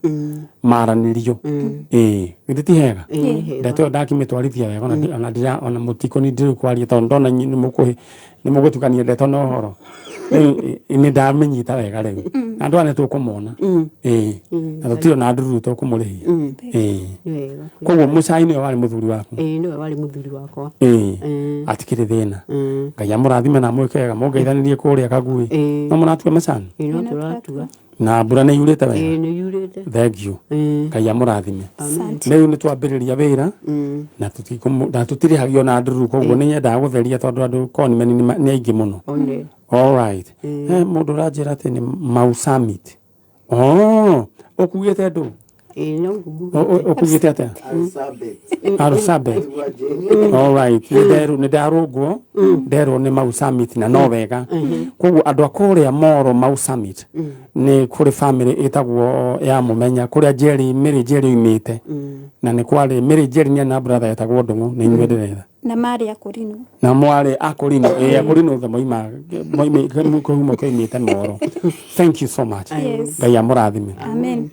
Maranĩrio. Ĩĩ, githĩ ti hega? Ndeto ĩyo ndakĩmĩtwarithia wega ona ndira ona mũtikũni ndĩrĩ kwaria tondũ ndona inyuĩ nĩ mũgũtukania ndeto na ũhoro. Rĩu nĩ ndamĩnyita wega rĩu. Na andũ aya nĩ tũkũmona. Ĩĩ. Na tũtirĩ ona ndururu tũkũmũrĩhia. Ĩĩ. Koguo Mũcai nĩwe warĩ mũthuri waku?
Ĩĩ, nĩwe warĩ mũthuri wakwa.
Ĩĩ. Atikĩrĩ thĩna. Ngai amũrathime na amwĩke wega, mũngeithanĩrie kũrĩa Kagui. No mũratua macani?
Ĩĩ, no tũratua.
Na mbura nĩ yurĩte wega?
Ĩĩ, nĩ yurĩte.
Thank you. Ngai amũrathime. Rĩu nĩ twambĩrĩria wĩra na tũtirĩhagio na ndururu, koguo nĩ nyendaga gũtheria tondũ andũ conmen nĩ aingĩ mũno. All right. He mũndũ ũranjĩra atĩ nĩ Mau Summit. Oh, ũkuĩte ndũ?
Ĩĩ, no ngugĩte.
Ũkuĩte atĩa? Alsabet. All right. Nĩ ndarũngwo, nderwo nĩ Mau Summit na no wega. Koguo andũ a kũrĩa Moro Mau Summit nĩ kũrĩ family ĩtagwo ya Mũmenya kũrĩa Njeri Mĩrĩ Njeri oimĩte. Na nĩ kwarĩ Mĩrĩ Njeri nĩ na brother etagwo Ndũng'ũ, nĩ inyuĩ ndĩretha.
Na marĩ akũrinũ.
Na mwarĩ akũrinũ, ĩĩ akũrinũ othe moima kĩhumo kĩoimĩte Moro. Thank you so much. Ngai amũrathime.
Amen.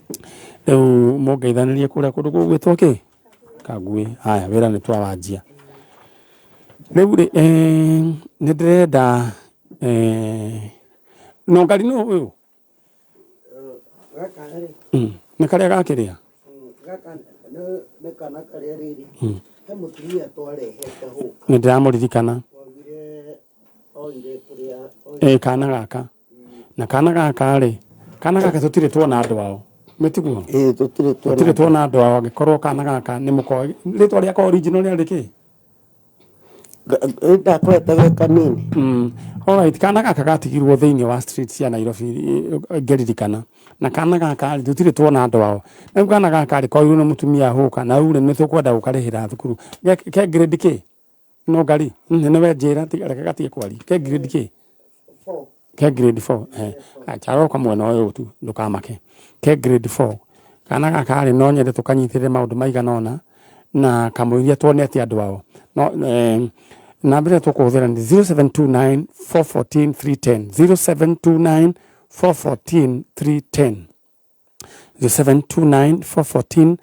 Rĩu mũngeithanĩrie kũrĩa kũndũ gũgwĩtwo kĩ? Kagui. Haya, wĩra nĩ twawanjia. Rĩu rĩ, nĩ ndĩrenda no ngari nũ ũyũ? Nĩ karĩa gakĩrĩa?
Gaka nĩ kana karĩa rĩrĩ. He mũtumia twarehete hũka.
Nĩ ndĩramũririkana.
Waugire oire kũrĩa.
Ĩĩ, kana gaka. Na kana gaka rĩ, kana gaka tũtirĩ tuona andũ ao. Nĩ tiguo?
Ĩĩ, tũtirĩ tuona.
Tũtirĩ tuona andũ ao, angĩkorwo kana gaka nĩ mũkoĩ. Rĩtwa rĩako original rĩarĩ kĩ?
Ndakwete ge kanini.
Alright, kana gaka gatigirwo thĩinĩ wa street cia Nairobi ngĩririkana. Na kana gaka rĩ, tũtirĩ tuona andũ ao. Rĩu kana gaka rĩ, koirwo nĩ mũtumia hũka, na rĩu rĩ, nĩ tũkwenda gũkarĩhĩra thukuru. Ke grade kĩ? No ngari, nĩwe njĩra, reke gatige kwaria. Ke grade kĩ? Ke grade 4. Aroka mwena ũyũ tu, ndũkamake. Ke grade 4. Kana gaka rĩ, no nyende tũkanyitĩrĩre maũndũ maigana ũna, na kamũiria tuonete andũ ao. No, namba ĩrĩa tũkũhũthĩra nĩ 0729 414 310. 0729 414 310. 0729 414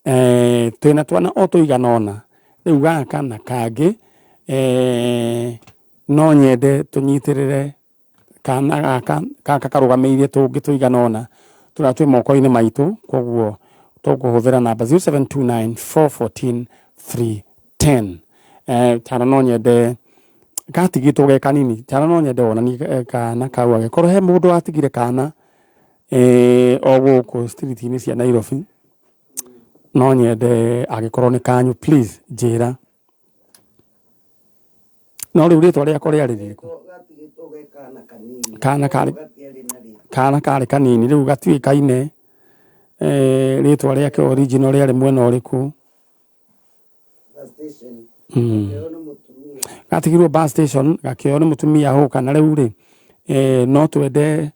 310. Twĩna twana o tũigana ũna. Rĩu gaka na kangĩ, no nyende tũnyitĩrĩre kana gaka, gaka karũgamĩrĩire tũngĩ tũigana ũna tũrĩa twĩ moko-inĩ maitũ, koguo Tũkũhũthĩra namba 0729 414 310. Tara no nyende gatigĩtwo ge kanini, tara no nyende wonanie kana kau, angĩkorwo he mũndũ watigire kana o gũkũ street-inĩ cia Nairobi, no nyende angĩkorwo nĩ kanyu, please njĩra. No rĩu rĩtwa rĩako rĩarĩ rĩrĩkũ? Kana karĩ kana karĩ kanini rĩu gatiũĩkaine rĩtwa rĩake original rĩarĩ mwena ũrĩkũ. Gatigirwo bus station, gakĩoywo nĩ mũtumia hũka. Na rĩu rĩ, no twende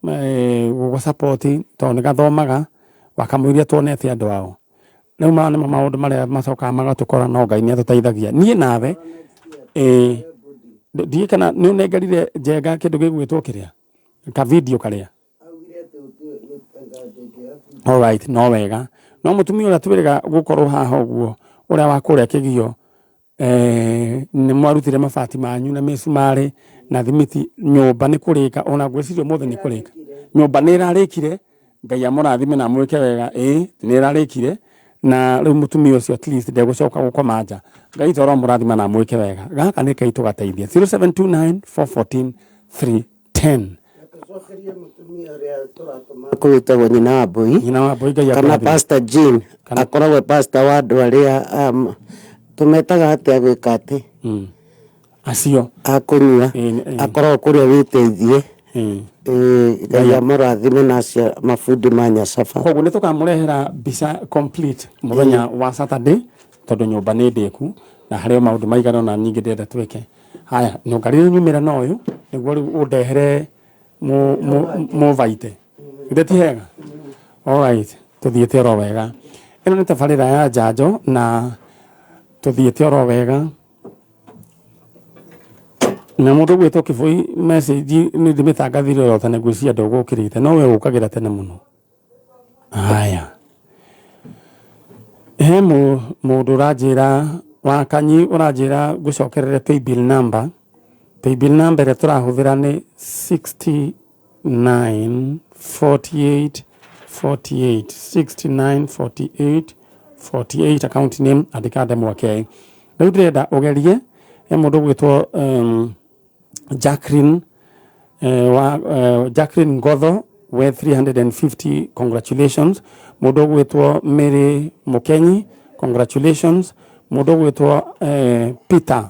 gũgũ support tondũ nĩ gathomaga wakamũiria tuonete andũ ao. Rĩu maya nĩmo maũndũ marĩa macokaga magatũkora, no Ngai nĩ atũteithagia. Niĩ nawe ndiũĩ kana nĩ ũnengerire Njenga kĩndũ gĩgwĩtwo kĩrĩa ka video karĩa. Alright, no wega. No mũtumia ũrĩa twĩrĩga gũkorwo haha ũguo, ũrĩa wa kũrĩa kĩgio, nĩ mwarutire mabati manyu na mĩcumarĩ na thimiti, nyũmba nĩ kũrĩka, ona ngwĩciria ũmũthĩ nĩ kũrĩka. Nyũmba nĩ ĩrarĩkire, Ngai amũrathime na amwĩke wega, ĩĩ nĩ ĩrarĩkire, na rĩu mũtumia ũcio at least ndegũcoka gũkoma nja. Ngai toro amũrathima na amwĩke wega. Gaka nĩ kai tũgateithia. 0729 414 310.
Tũcokerie mũtumia ũrĩa tũratũma kũu wĩtagwo nyina wa mbũi.
Nyina wa mbũi, Ngai
kana
akũrathime.
Pastor Jane akoragwo e pastor wa andũ arĩa tũmetaga atĩa gwĩka atĩ
Acio
a kũnyua.
Ĩĩ.
Akoragwo kũrĩa wĩteithie.
Ĩĩ.
Ngai amũrathime na acio mabundi ma Nyacaba.
Koguo nĩ tũkamũrehera mbica complete mũthenya wa Saturday, tondũ nyũmba nĩ ndĩku na harĩ o maũndũ maigana ũna ningĩ ndĩrenda twĩke. Haya, nyongarĩrĩ nyumĩra na ũyũ nĩguo rĩu ũndehere mũvaite. Githĩ ti hega? Alright, tũthiĩte oro wega. Ĩno nĩ tabarĩra ya njanjo na tũthiĩte oro wega. Na mũndũ ũgwĩtwo Kĩbũi, message nĩ ndĩmĩtangathire oro tene, ngwĩciria ndũgũkĩrĩte, no we ũkagĩra tene mũno. Haya, he mũndũ ũranjĩra wa Kanyi, ũranjĩra ngũcokerere paybill number. Paybill number ĩrĩa tũrahũthĩra nĩ 69 48 48, 69 48 48. Account name andĩka ndemwa K. Rĩu ndĩrenda ũgerie, he mũndũ ũgwĩtwo Jacqueline wa Jacqueline Ngotho we 350, congratulations. Mũndũ ũgwĩtwo Mary Mũkenyi, congratulations. Mũndũ ũgwĩtwo Peter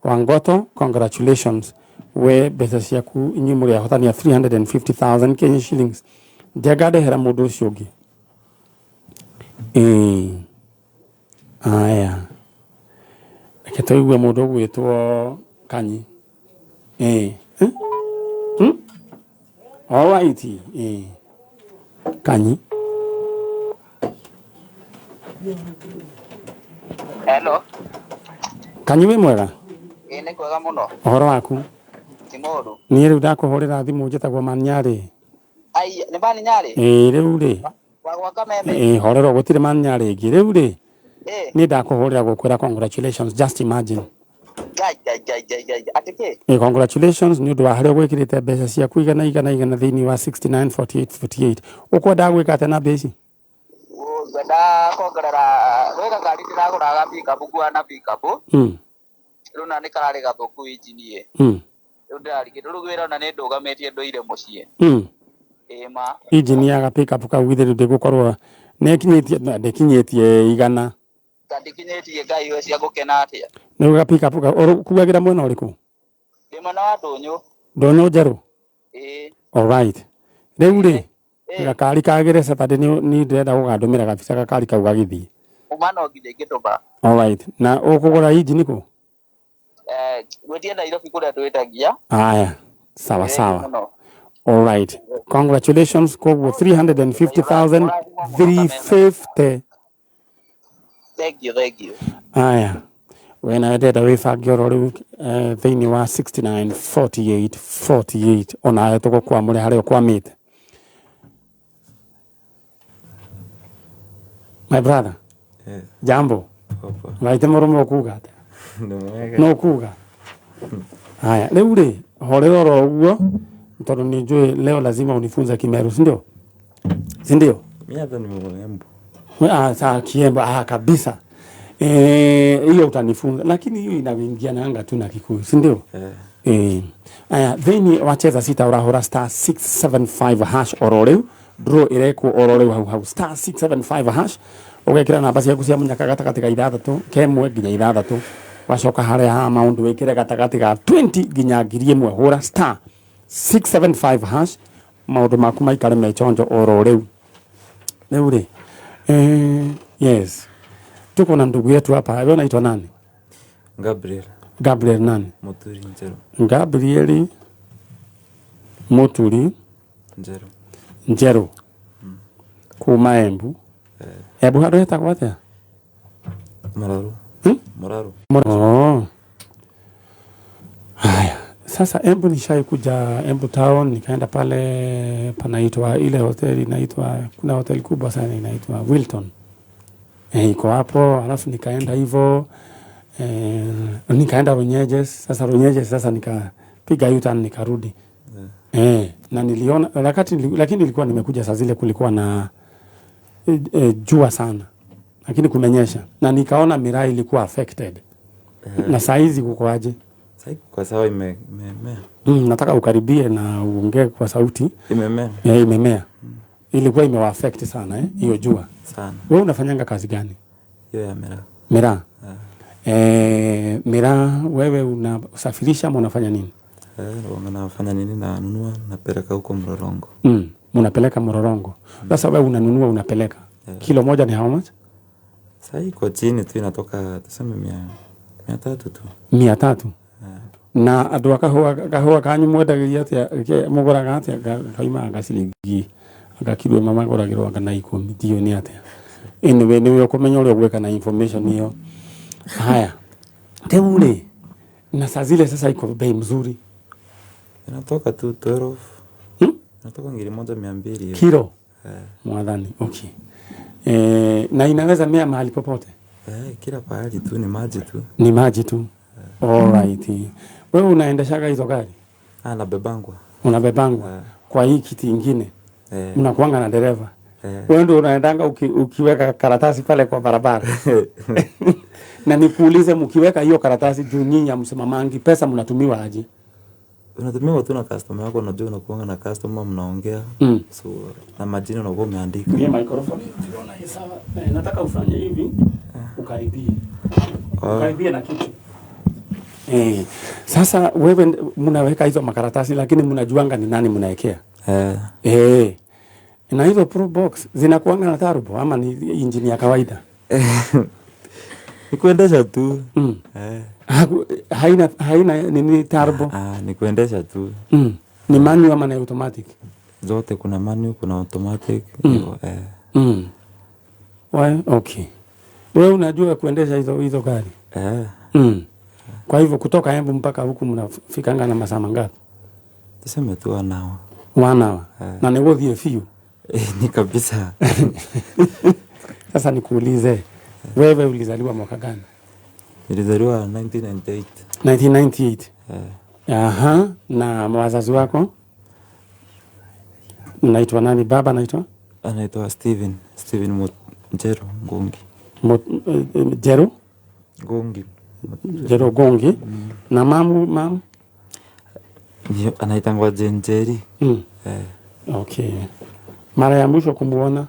Wangoto, congratulations, we mbeca ciaku inyuĩ mũrĩ ahotani a 350,000 Kenya shillings. Njenga, ndehera mũndũ ũcio ũngĩ. Ĩĩ, aya, reke tũigue mũndũ ũgwĩtwo Kanyi. Ĩĩ. Eh? Alright, ĩĩ, Kanyi.
Hello.
Kanyi, wĩ mwega?
Ĩĩ, nĩ kwega mũno.
Ũhoro waku?
Ti mũũru.
Niĩ rĩu ndakũhũrĩra thimũ njĩtagwo Manyarĩ.
Ai, nĩ mani nyarĩ?
Ĩĩ, rĩu rĩ.
Wa gwa Kameme?
Ĩĩ, horera, gũtirĩ Manyarĩ ĩngĩ rĩu rĩ.
Ĩĩ.
Niĩ ndakũhũrĩra gũkwĩra congratulations, just imagine.
Ngai ngai ngai ngai ngai. Atĩ kĩ?
Ĩĩ, congratulations nĩ ũndũ wa harĩa ũgwĩkĩrĩte mbeca ciaku igana igana igana thĩinĩ wa 69 48 48. Ũkwendaga gwĩka atĩa na mbia ici?
Ngwenda kuongerera gwĩ gakari ndĩragũraga pickup kuana pickup. Rĩu na nĩ kararĩ gathũku injini ĩ. Rĩu ndĩrarigĩrwo, rĩu wĩra ona nĩ ndũgamĩtie, ndũire mũciĩ. Ĩĩ ma.
Injini ya ga pickup kau githĩ rĩu ndĩgũkorwo nĩkinyĩtie, ndĩkinyĩtie igana?
Kandikinyĩtie, Ngai we, cia gũkena atĩa.
Nĩ ga pickup kau ũkuagĩra mwena ũrĩkũ?
Ndĩ mwena wa ndũnyũ.
Ndũnyũ njerũ?
Ĩĩ.
Alright, rĩu rĩ,
Ĩĩ.
gakari kagĩre Saturday, nĩ ndĩrenda gũgandũmĩra gabica gakari kau gagĩthiĩ.
Uma no nginya ingĩtũma.
Alright, na ũkũgũra injini kũ?
Gwĩtie Nairobi kũrĩa twĩtagia.
Aya, sawa.
Thengiũ
Sawa.
mũno.
Alright, congratulations, koguo 350,000, 350.
Thank you, thank you.
Aya, we nawe ndĩrenda wĩbange oro rĩu thĩinĩ wa 69 48 48, onawe tũgũkwamũre harĩa ũkwamĩte. My brother.
Yes.
Jambo.
Poa.
Waite mũrũme, ũkuga atĩa?
Nĩ mwega.
No kuga haya, rĩu rĩ, horera oro ũguo, tondũ nĩ njũĩ leo lazima unifunze Kimeru, si ndio? Si ndio?
Mi hata ni mrembo.
Ah, saa Kiembu, ah, kabisa. Eh, hiyo utanifunza, lakini hiyo inaingiananga tu na Kikuyu, si ndio?
Eh.
Eh. Aya, thĩinĩ wa cheza sita ũrahũra star 675 hash oro rĩu draw ĩrekwo oro rĩu hau hau star 675 hash ũgekĩra namba ciaku cia mũnyaka gatagatĩ ga ithathatũ kemwe nginya ithathatũ wacoka harĩa ha maũndũ wĩkĩre gatagatĩ ga 20 nginya 1000 hũra star 675 hash maũndũ maku maikare me chonjo oro rĩu rĩu rĩ eh, yes tuko na ndugu yetu hapa wewe unaitwa nani
Gabriel
Gabriel nani
Muturi Njeru.
Gabriel Muturi
Njeru.
Njeru kuma Embu Embu handũ hetagwo atĩa
Muraru.
Hmm?
Muraru.
Oh. Haya, sasa Embu nishai kuja Embu town, nikaenda pale panaitwa ile hoteli inaitwa, kuna hoteli kubwa sana inaitwa Wilton. E, iko hapo, alafu nikaenda hivyo e, nikaenda Runyeges. Sasa Runyeges sasa nikapiga U-turn nikarudi. E, na niliona wakati lakini nilikuwa nimekuja saa zile kulikuwa na e, e, jua sana lakini kumenyesha na nikaona miraa ilikuwa affected. Na saa hizi kuko aje?
Sasa kwa sawa imemea.
Nataka ukaribie na uongee kwa sauti.
Imemea.
Eh, imemea. Ilikuwa imewa affect sana eh, hiyo jua.
Sana.
Wewe unafanyanga kazi gani?
Hiyo ya miraa.
Miraa. Eh, miraa wewe unasafirisha ama unafanya nini?
Eh, nafanya nini nanunua napeleka huko Mlolongo.
Unapeleka Mlolongo. Sasa wewe unanunua unapeleka. Kilo moja ni how much?
Sasa iko chini tu inatoka tuseme 300 tu.
300. Na andũ a kahũa kahũa kanyu mwendagĩria atĩa mũgũraga atĩa kaumaga ciringi anga kilo ĩmwe magũragĩrwo anga na 10 ndiũĩ nĩ atĩa. Anyway nĩwe ũkũmenya ũrĩa ũgwĩka na information ĩyo. Haya rĩu rĩ na saa zile sasa iko bei mzuri
Inatoka tu 12. Inatoka 1200.
Kilo? Mwadhani, okay. Na inaweza mea mahali popote?
Kila pahali tu ni maji tu.
Ni maji tu. All right. Wewe unaendeshaga hizo gari?
Ah, nabebangwa.
Unabebangwa kwa hii kiti ingine? Unakuanga na dereva? Wewe ndio unaendanga ukiweka karatasi pale kwa barabara. Na nikuulize, mkiweka hiyo karatasi juu nyinyi hamsimamangi, pesa mnatumiwa aje?
Unatumiwa tu na customer wako, unajua unakuanga na customer mnaongea. So na majina unakuwa umeandika.
Ni microphone ukiona hii sawa. Nataka ufanye hivi, ukaribie. Ukaribie na kiti. Sasa wewe mnaweka hizo makaratasi lakini mnajuanga ni nani mnaekea. Na hizo pro box zinakuanga na turbo ama ni injini ya kawaida?
Ni kuendesha tu.
Haina nini turbo?
Ni kuendesha tu.
Ni manual ama ni automatic?
Zote, kuna manual, kuna automatic.
Why? Okay. Wewe unajua kuendesha hizo gari? Kwa hivyo kutoka Embu mpaka huku mnafikanga na masaa mangapi?
Tuseme tu 1 hour.
1 hour. Na ni worth a few.
Ni kabisa.
Sasa nikuulize, wewe ulizaliwa mwaka gani?
Nilizaliwa 1998.
1998. Aha, na wazazi wako? Naitwa nani? Baba anaitwa?
Anaitwa Steven Njero Ngungi.
Njero?
Ngungi.
Njero Ngungi. Na mamu?
Anaitangwa Jenjeri.
Okay. Mara ya mwisho kumuona?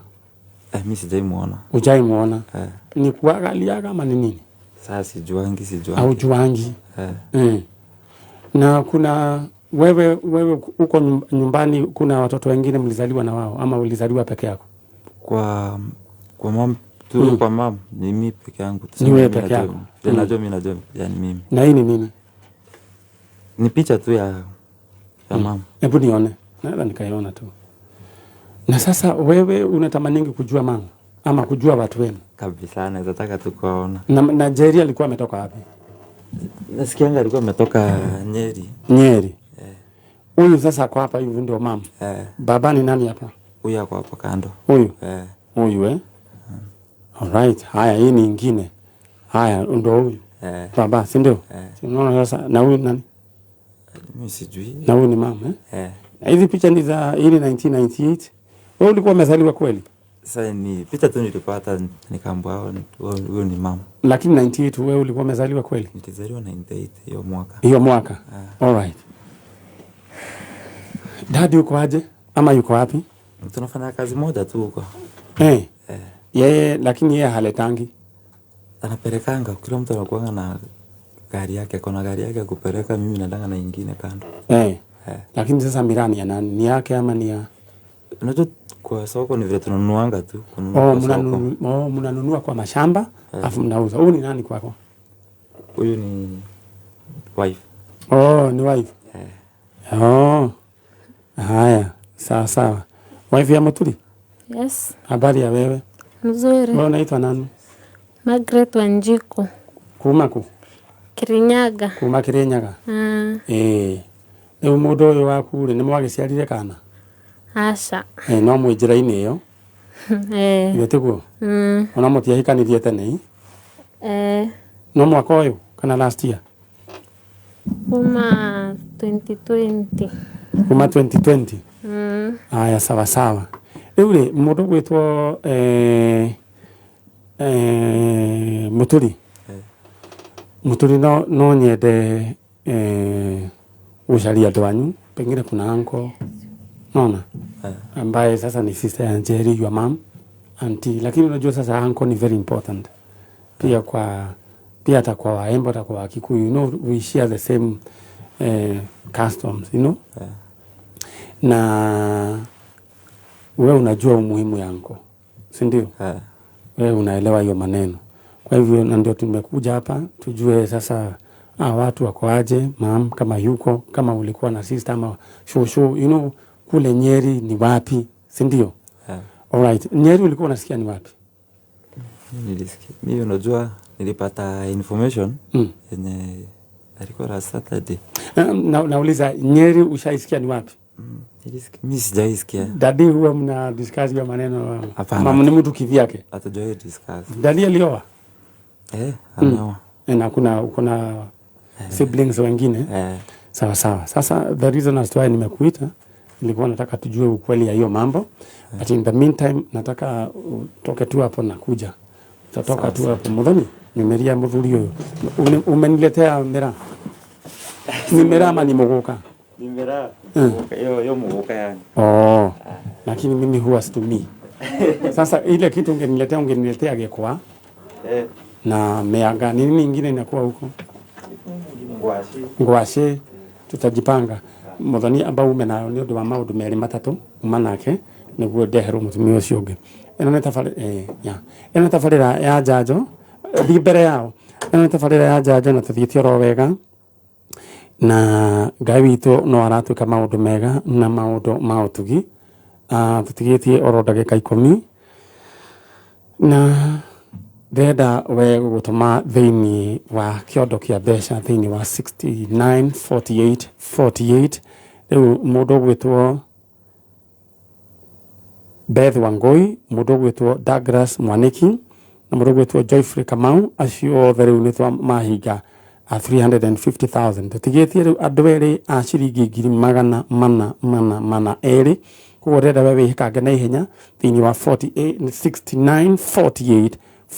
Mimi sijaimuona.
Hujaimuona? Ni kuangaliaga ama ni nini?
Sasa sijuangi.
Haujuangi. Na kuna wewe uko nyumbani kuna watoto wengine mlizaliwa na wao ama ulizaliwa peke yako?
Kwa mam tu, kwa mam ni mimi peke yangu.
Ni wewe peke yako.
Najua mimi najua yani mimi.
Na hii ni nini?
Ni picha tu ya mam.
Hebu nione. Naweza nikaiona tu. Na sasa wewe unatamaningi kujua mama ama kujua watu wenu?
Kabisa, naweza taka tu kuona.
Na Jerry alikuwa ametoka wapi?
Nasikianga alikuwa ametoka Nyeri.
Nyeri. Huyu sasa kwa hapa hivi ndio mama. Baba ni nani hapa?
Huyu ako hapa kando.
Huyu? Huyu All right. Haya, hii ni nyingine. Haya, ndio huyu. Baba, si ndio? Unaona sasa na huyu nani?
Mimi sijui.
Na huyu ni mama Na hizi picha ni za hii 1998. Wewe ulikuwa umezaliwa kweli?
Sasa ni picha tu nilipata nikaambiwa huyo ni mama.
Lakini 98 wewe ulikuwa umezaliwa kweli?
Nilizaliwa 98 hiyo mwaka.
Hiyo mwaka. All right. Dadi yuko aje ama yuko wapi?
Tunafanya kazi moja tu huko.
Eh. Yeye lakini yeye haletangi.
Anapelekanga, kila mtu anakuanga na gari yake, kuna gari yake ya kupeleka, mimi naendanga na ingine kando.
Eh. Lakini sasa miraa ni ya nani? Ni yake ama ni ya
Unajua kwa soko ni vile tunanunuanga tu, kununua
Oh,
kwa soko.
mnanunua kwa mashamba afu mnauza. Huyu ni nani kwako?
Huyu ni wife.
Oh, ni wife. Oh. Haya, sawa sawa. Wife ya Muturi?
Yes,
Habari ya wewe?
mzuri.
Wewe unaitwa nani?
Margaret Wanjiku,
Kuma ku?
Kirinyaga.
Kuma Kirinyaga. Eh. Rĩu mũndũ ũyũ waku rĩ, nĩ mwagĩciarire kana?
Aca.
Eh, no mwĩ njĩra-inĩ ĩyo.
Eh.
Ithe tiguo? Ona mũtiahikanirie tene?
Eh.
No mwaka ũyũ kana last year?
Kuma 2020.
Kuma 2020. Aya, sawa sawa. Rĩu rĩ, mũndũ ũgwĩtwo Mũturi. Mũturi no nyende gũcaria andũ anyu, pengine kuna uncle, naona ambaye sasa ni sister ya Njeri, your mom, auntie. Lakini unajua sasa uncle ni very important pia kwa pia hata kwa Waembo hata kwa Wakikuyu, you know, we share the same customs, you know. Na wewe unajua umuhimu ya uncle, si ndio? Wewe unaelewa hiyo maneno. Kwa hivyo na ndio tumekuja hapa tujue sasa watu wako aje, mam kama yuko, kama ulikuwa na sister ama shosho, you know, kule Nyeri ni wapi, si ndio? All right. Nyeri ulikuwa unasikia ni wapi?
Nilisikia. Mimi unajua nilipata information yenye alikuwa la Saturday.
Nauliza Nyeri ushaisikia ni wapi?
Nilisikia. Mimi sijaisikia.
Dadi huwa mna discuss hiyo maneno?
Hapana.
Mama ni mtu kivyake.
Hatujawahi discuss.
Dadi alioa?
Ameoa.
Na kuna siblings wengine? Sawa sawa. Sasa the reason as to why nimekuita nilikuwa nataka tujue ukweli ya hiyo mambo. But in the meantime nataka utoke tu hapo na kuja. Utatoka tu hapo Muthoni. Nyumeria muthuri uyu. Umeniletea mira. Ni mira ama ni muguka?
Ni mira. Yo muguka yani.
Oh. Lakini mimi huwa situmii. Sasa ile kitu ungeniletea gekwa. Na meaga nini nyingine inakuwa huko?
Ngwaci.
Ngwaci tutajipanga. Muthoni ambao ume nayo ni undu wa maundu meri matatu uma nake niguo ndeherwo mutumia ucio ungi. Ĩno nĩ tabarĩra ya. Ĩno nĩ tabarĩra ya njanjo thiĩ mbere yao. Ĩno nĩ tabarĩra ya njanjo na tũthiĩte oro wega na Ngai witũ no aratuĩka maũndũ mega na maũndũ ma ũtugi. Tũtigĩtie oro ndagĩka 10 na ndĩrenda we gũgũtũma thĩinĩ wa kĩondo kĩa mbeca thĩinĩ wa 69 48 48. Rĩu mũndũ ũgwĩtwo Beth Wangui, mũndũ ũgwĩtwo Douglas Mwaniki na mũndũ ũgwĩtwo Joyfrey Kamau, acio othe rĩu nĩ twa mahinga 350,000. Tũtigĩtie rĩu andũ erĩ a ciringi 4,442. Koguo ndĩrenda we wĩhĩkange na ihenya thĩinĩ wa 48 69 48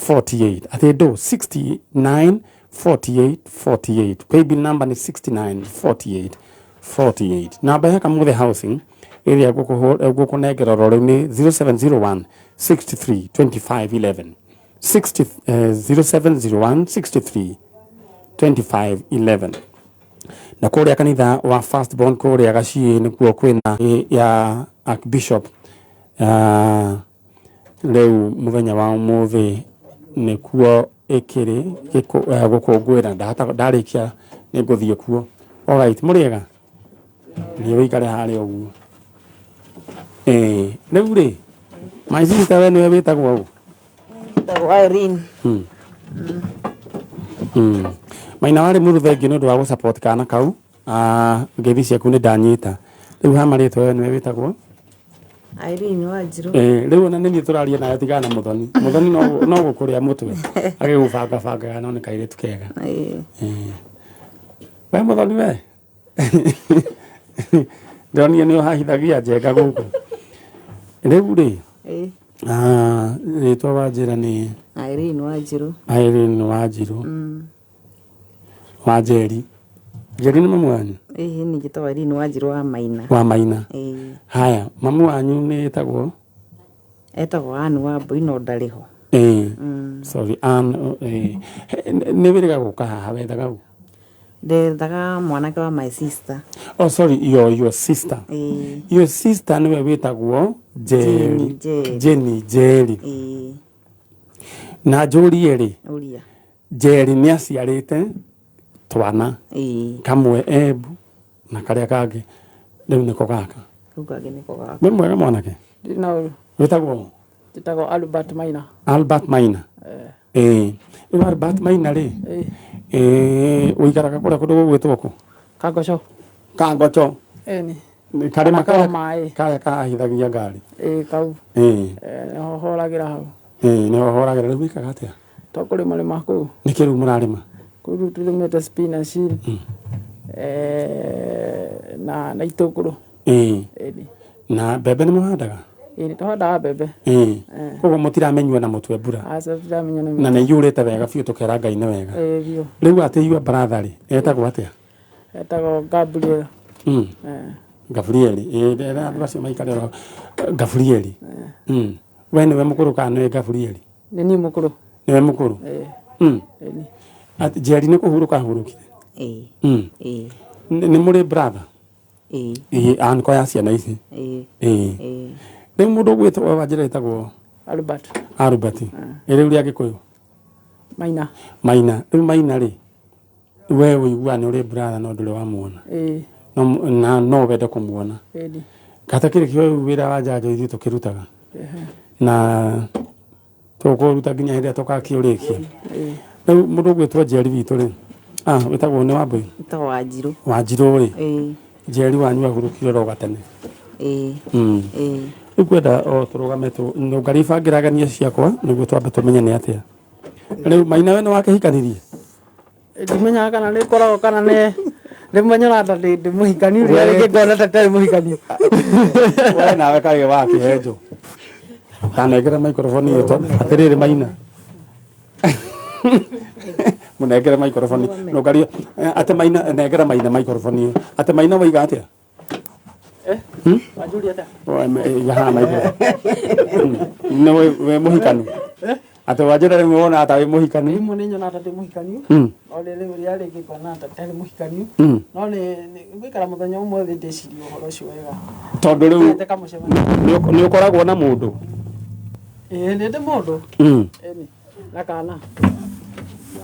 48. Atĩ ndũ 69 48 48. Paybill number ni 69 48 48. Namba ya Kamuthe Housing ĩrĩa ngũkũnengera oro rĩu nĩ 0701 63 25 11. 0701 63 25 11. Na kũrĩa kanitha wa Firstborn kũrĩa Gaciĩ nĩkuo kwĩna ya Archbishop. Rĩu mũthenya wa ũmũthĩ nĩkuo ĩkĩrĩ gũkũngũĩra. Ndarĩkia nĩngũthiĩ kuo. All right, mũrĩega? Nĩ ũikare harĩa ũguo. Rĩu rĩ, my sister we nĩwe wĩtagwo ũũ?
Wĩtagwo Irene.
Maina warĩ mũru thengiũ nĩ ũndũ wa gũ-support kana kau. Ngeithi ciaku nĩ ndanyita. Rĩu ha marĩtwa we nĩwe wĩtagwo?
Irene Wanjiru.
Rĩu ona nĩ niĩ tũraria nawe tigana na Muthoni. Muthoni no gũkũrĩa mũtwe. Agĩgũbangabangaga no nĩ kairĩtu kega. We Muthoni we. Ndĩronire nĩ ũhahithagia njenga gũkũ. Rĩu rĩ, Ah, rĩtwa wanjĩra nĩ
Irene Wanjirũ.
Irene Wanjirũ. Wa Njeri. Njeri nĩ mamu wanyu?
Ĩĩ niĩ njĩtagwo Irene Wanjirũ wa Maina.
Wa Maina.
Ĩĩ.
Haya, mamu wanyu nĩ etagwo?
Etagwo Ann Wambui no ndarĩ ho.
Ĩĩ. Sorry, Ann, ĩĩ. Nĩ wĩrĩga gũka haha wethaga ũ?
Ndethaga mwanake wa my sister.
Oh, sorry, your sister.
Ĩĩ.
Your sister nĩwe wĩtagwo Njeri.
Jenny Njeri.
Jenny Njeri.
Ĩĩ.
Na njũrie rĩ,
Ũria.
Njeri nĩ aciarĩte twana.
Ĩĩ.
Kamwe Embu na karĩa kangĩ rĩu nĩko gaka.
Kau kangĩ nĩko gaka.
Wĩ mwega mwanake?
Ndirĩ na ũru.
Wĩtagwo ũ?
Njĩtagwo Albert Maina.
Albert Maina. Ĩĩ. Rĩu Albert Maina rĩ, ĩĩ ũikaraga kũrĩa kũndũ gũgwĩtwo kũ?
Kangoco.
Kangoco.
Ĩni.
Nĩ Karĩma
Kana
karĩa
maĩ.
karĩa kahithagia ngari.
Ĩĩ kau.
Ĩĩ.
Nĩho horagĩra hau.
Ĩĩ nĩho horagĩra. Rĩu wĩkaga atĩa?
To kũrĩma rĩma kũu.
Nĩkĩ rĩu mũrarĩma?
Kũu rĩu tũrĩmĩte spinach na itũngũrũ.
Ĩĩ.
Ĩni.
Na mbembe nĩ mũhandaga?
Ĩĩ nĩ tũhandaga mbembe.
Ĩĩ. Koguo mũtiramenyua na mũtwe mbura.
Aca tũtiramenya na
Na nĩ yurĩte wega biũ tũkera Ngai nĩ wega.
Ĩĩ biũ.
Rĩu atĩ your brother rĩ, etagwo atĩa?
Etagwo Gabriel.
Gabriel. Ĩĩ ndera andũ acio maikare oro Gabriel. We nĩwe mũkũrũ kana nĩwe Gabriel?
Nĩ niĩ mũkũrũ.
Nĩwe mũkũrũ?
Ĩĩ. Ĩni.
Atĩ Njeri nĩ kũhurũka ahurũkire?
Ĩĩ. Ĩĩ.
Nĩ mũrĩ brother?
Ĩĩ.
Ĩĩ, anko ya ciana ici.
Ĩĩ.
Ĩĩ.
Ĩĩ.
Rĩu mũndũ ũgwĩtwo Wanjĩra etagwo
Albert.
Albert. Ĩ rĩu rĩa Gĩkũyũ?
Maina.
Maina. Rĩu Maina rĩ, we ũiguaga nĩ ũrĩ brother no ndũrĩ wamuona.
Ĩĩ.
No, na no wende kũmuona.
Ĩni.
Kata kĩrĩ kĩo rĩu wĩra wa njanjo ithuĩ tũkĩrutaga. Na tũkũruta nginya hĩndĩ ĩrĩa tũgakĩũrĩkia. Rĩu mũndũ ũgwĩtwo Njeri witũ rĩ, ah, wĩtagwo nĩ Wambui?
Njĩtagwo Wanjirũ.
Wanjirũ rĩ,
Ĩĩ.
Njeri wanyu ahurũkire oro gatene.
Ĩĩ. Ĩĩ.
Rĩu ngwenda o tũrũgame ngaribangĩragania ciakwa nĩguo twambe tũmenye nĩ atĩa. Rĩu Maina we nĩ wakĩhikanirie?
Ndimenyaga kana nĩ ngoragwo kana nĩ rĩmwe nyonaga ta ndĩ mũhikaniu rĩrĩa rĩngĩ ngona ta itarĩ mũhikaniu.
We nawe kaĩ wakĩhenjwo. Tanengera microphone ĩyo atĩrĩrĩ Maina. Mũnengere microphone. Nũngarie atĩ Maina nengera Maina microphone ĩyo. Atĩ Maina waiga atĩa?
Wanjũria atĩa?
Iga haha microphone. Nĩ wĩ mũhikanu? Atĩ wanjĩra rĩmwe wonaga ta wĩ mũhikanu.
Rĩmwe nĩ nyonaga ta ndĩ mũhikaniu no rĩu rĩrĩa rĩngĩ ngona ta itarĩ mũhikaniu no nĩ ngũikara mũthenya ũmwe thĩ ndĩcirie ũhoro ũcio wega.
Tondũ rĩu
Ndĩte kamũcemanio.
nĩ ũkoragwo na mũndũ?
Ĩĩ nĩ ndĩ mũndũ. Ĩni. Na kana.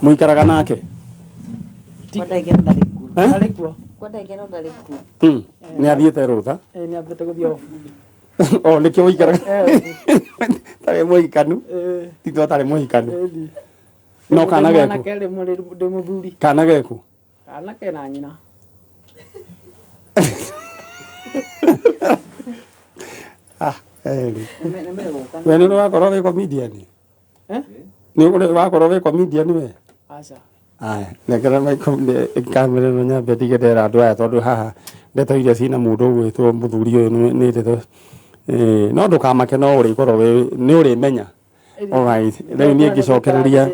Mũikaraga nake?
Kwa ndagĩka ĩno ndarĩ kuo.
Ndarĩ kuo.
Kwa ndagĩka ĩno ndarĩ kuo.
Nĩ athiĩte rũtha?
Ĩĩ nĩ ambĩte gũthiĩ off.
O nĩkĩo ũikaraga tarĩ mũhikanu? Ti to tarĩ mũhikanu. No kana geku?
Mwanake rĩmwe ndĩ mũthuri.
Kana geku?
Kana kena nyina.
Ah, eri. We nĩ ũrakorwo wĩ comedian? Nĩ ũrakorwo wĩ comedian we?
Aca.
Aya, nengera kamera ĩno nyambe ndige ndera andũ aya tondũ haha ndeto iria ciĩna mũndũ ũgwĩtwo mũthuri ũyũ nĩ ndeto no ndũkamake no ũrĩkorwo wĩ nĩ ũrĩmenya. Alright, rĩu niĩ ngĩcokereria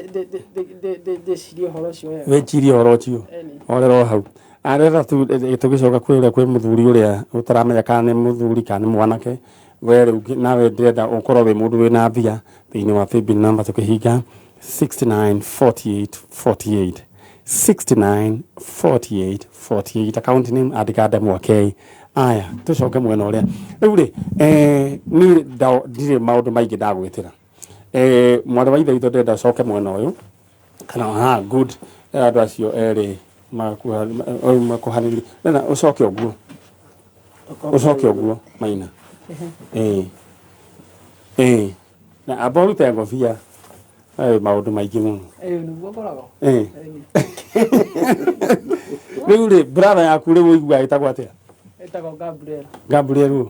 ndĩcirie ũhoro ũcio wega.
wĩcirie ũhoro ũcio orera o hau. Arera tu tũgĩcoka kwĩ ũrĩa kwĩ mũthuri ũrĩa ũtaramenya kana nĩ mũthuri kana nĩ mwanake we rĩu nawe ndĩrenda ũkorwo wĩ mũndũ wĩna mbia thĩinĩ wa paybill number tũkĩhinga 69 48 48 69 48 48 account name andĩka Ndemwa K. Aya tũcoke mwena ũrĩa rĩu rĩ niĩ ndirĩ maũndũ maingĩ ndagwĩtĩra. Mwarĩ wa ithe witũ ndĩrenda ũcoke mwena ũyũ kana ha good andũ acio erĩ makuhanĩrĩrie ndĩrenda ũcoke ũguo ũcoke ũguo Maina. Ĩĩ. Ĩĩ. Na amba ũrute ngobia maũndũ maingĩ mũno.
Ĩĩ nĩguo ngoragwo.
Ĩĩ. Rĩu rĩ brother yaku rĩu ũiguaga ĩtagwo atĩa?
Ĩtagwo Gabriel.
Gabriel ũ?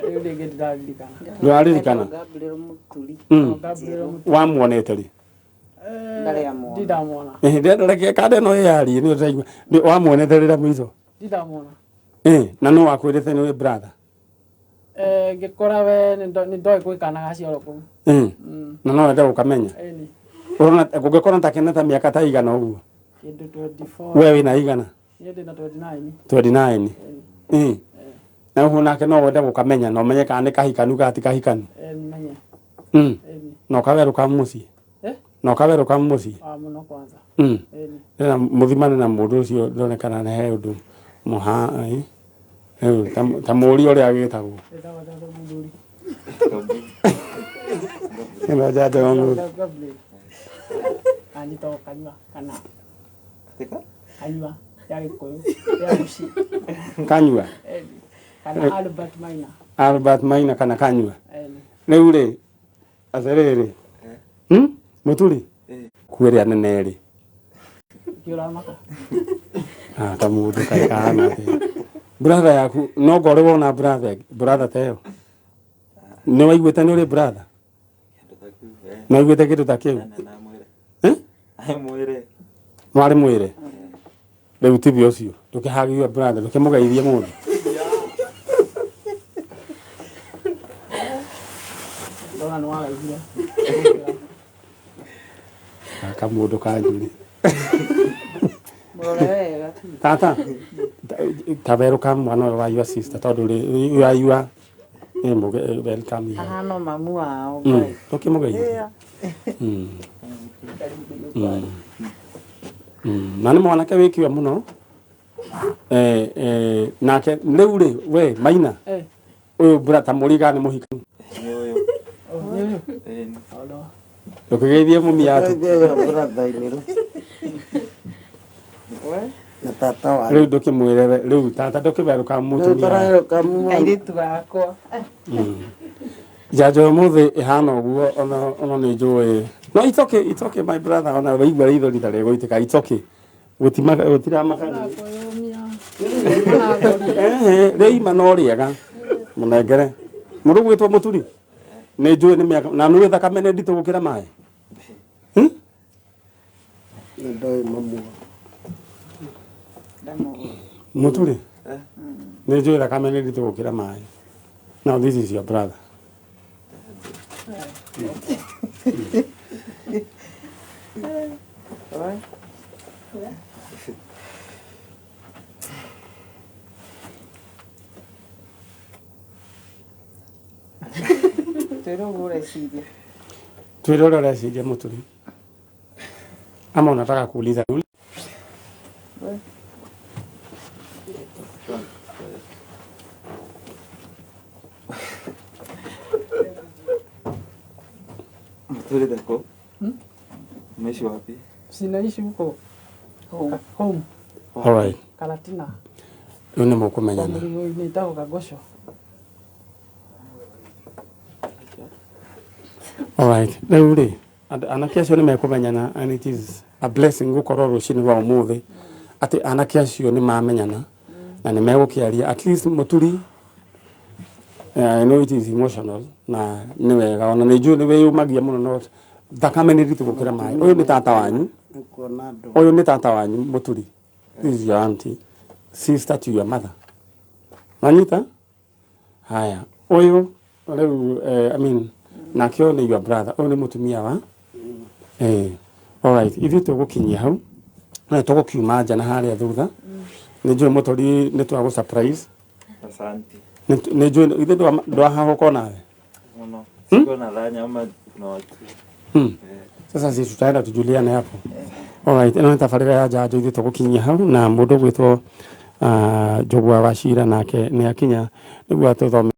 Rĩu rĩngĩ ndiraririkana.
Ndũraririkana?
Gabriel Mũturi.
Gabriel Mũturi.
Wamuonete rĩ?
Ndarĩ amuona.
Ndindamuona.
Ndĩrenda reke kanda ĩno ĩyarie nĩ ũraigua. Wamuonete rĩ rĩa mũico?
Ndindamuona.
Na no wakwĩrĩte nĩ brother?
Eh, ngĩkora we nĩ ndoĩ gwĩ kana gaciarwo kũu.
Na no wende gũkamenya?
Ĩni.
Ũrona ũngĩkorwo ta kena ta mĩaka ta igana ũguo?
Kĩndũ 24.
We wĩna igana?
Niĩ ndĩ na 29.
29. Na ũguo nake no wende gũkamenya na ũmenye kana nĩ kahikanu kana ti kahikanu?
Eh, menye. Ĩni.
Na ũkawerũka mũciĩ?
Eh?
Na ũkawerũka mũciĩ?
Ah, mũno kwanza. Ĩni.
Na mũthimane na mũndũ ũcio ndonekana nĩ he ũndũ mũha eh? Rĩu ta mũũria ũrĩa agĩtagwo.
Ĩtagwo Njanjo Mũthuri.
Ĩno Njanjo wa Mũthuri.
Gabriel. Anjĩtagwo Kanyua kana Kanyua ya Gĩkũyũ ya mũciĩ.
Kanyua.
Ĩni. Kana Albert Maina.
Albert Maina kana Kanyua.
Ĩni.
Rĩu rĩ atĩrĩrĩ, Mũturi ku ĩrĩa nene rĩ
Kĩũramaka.
Ah, ta mũndũ kaĩ kahana atĩa? Brother yaku no ngore wona brother brother ta ĩyo nĩ waiguĩte nĩ ũrĩ brother? Nĩ waiguĩte kĩndũ ta kĩu? Eh? Mwarĩ mwĩre rĩu tibi ũcio ndũkĩhagiwe brother, ndũkĩmũgeithie mũndũ.
Ndona nĩ waraihire.
Gaka mũndũ kanjuri.
Mũrore wega.
Tata, ta welcome mwana ũyũ wa your sister tondũ rĩ you are your welcome here.
Ahana mamu wao.
Ndũkĩmũgeithie. Na nĩ mwanake wĩkiwe mũno. Nake rĩu rĩ we Maina ũyũ bra ta mũriga nĩ mũhikanu. Ndũkĩgeithie mũmia atu.
Na tata wa
Rĩu ndũkĩmwĩre we rĩu tata ndũkĩwerũka mũtumia.
Airĩtu akwa.
Njanjo ya ũmũthĩ ĩhana ũguo ona nĩ njũĩ. No it's okay, it's okay my brother, ona waigua ritho rita rĩgũitĩka, it's okay. Gũtiramaka. Rĩima no rĩega. Mũnengere. Mũndũ gwĩtwo Mũturi. Nĩ njũĩ nĩ mĩaka na nĩ thakame nĩ nditũ gũkĩra maĩ.
Nĩ ndoĩ mamu.
Mũturi. Nĩ njũĩ thakame nĩ nditũ gũkĩra maĩ. Now this is your brother.
Twĩre ũguo ũreciria.
Twĩre ũrĩa ũreciria Mũturi. Ama unataka kuuliza?
Muturi dako. Umeishi wapi?
Sinaishi huko. Home.
All right.
Karatina.
Rĩu nĩ mũkũmenyana.
Mũrimũ ĩtagwo Kagosho.
All right. Rĩu rĩ anake acio nĩ mekũmenyana and it is a blessing gũkorwo rũcinĩ rwa ũmũthĩ atĩ anake acio nĩ mamenyana na nĩ megũkĩaria at least Mũturi. I know it is emotional na nĩ wega ona nĩ njũĩ nĩ wĩyũmagia mũno no thakame nĩ nditũ gũkĩra maĩ. Ũyũ nĩ tata wanyu. Ũyũ nĩ tata wanyu Mũturi. This is your auntie, sister to your mother. Wanyita? Haya. Ũyũ rĩu I mean nake ũyũ nĩ your brother. Ũyũ nĩ mũtumia wa All right. Ithuĩ tũgũkinyia hau. Na tũgũkiuma nja na harĩa thutha. Nĩ njũĩ Mũturi nĩ twagũ surprise.
Asante.
Nĩ njũĩ ithuĩ ndwahahũka nawe.
Mũno. Sikuwa nadhani ama kuna watu.
Sasa sisi tutaenda tujuliane hapo. All right, ĩno nĩ tabarĩra ya njanjo ithuĩ tũgũkinyia hau na mũndũ ũgwĩtwo Njũgũa wa Cira nake nĩ akinya nĩguo atũthome.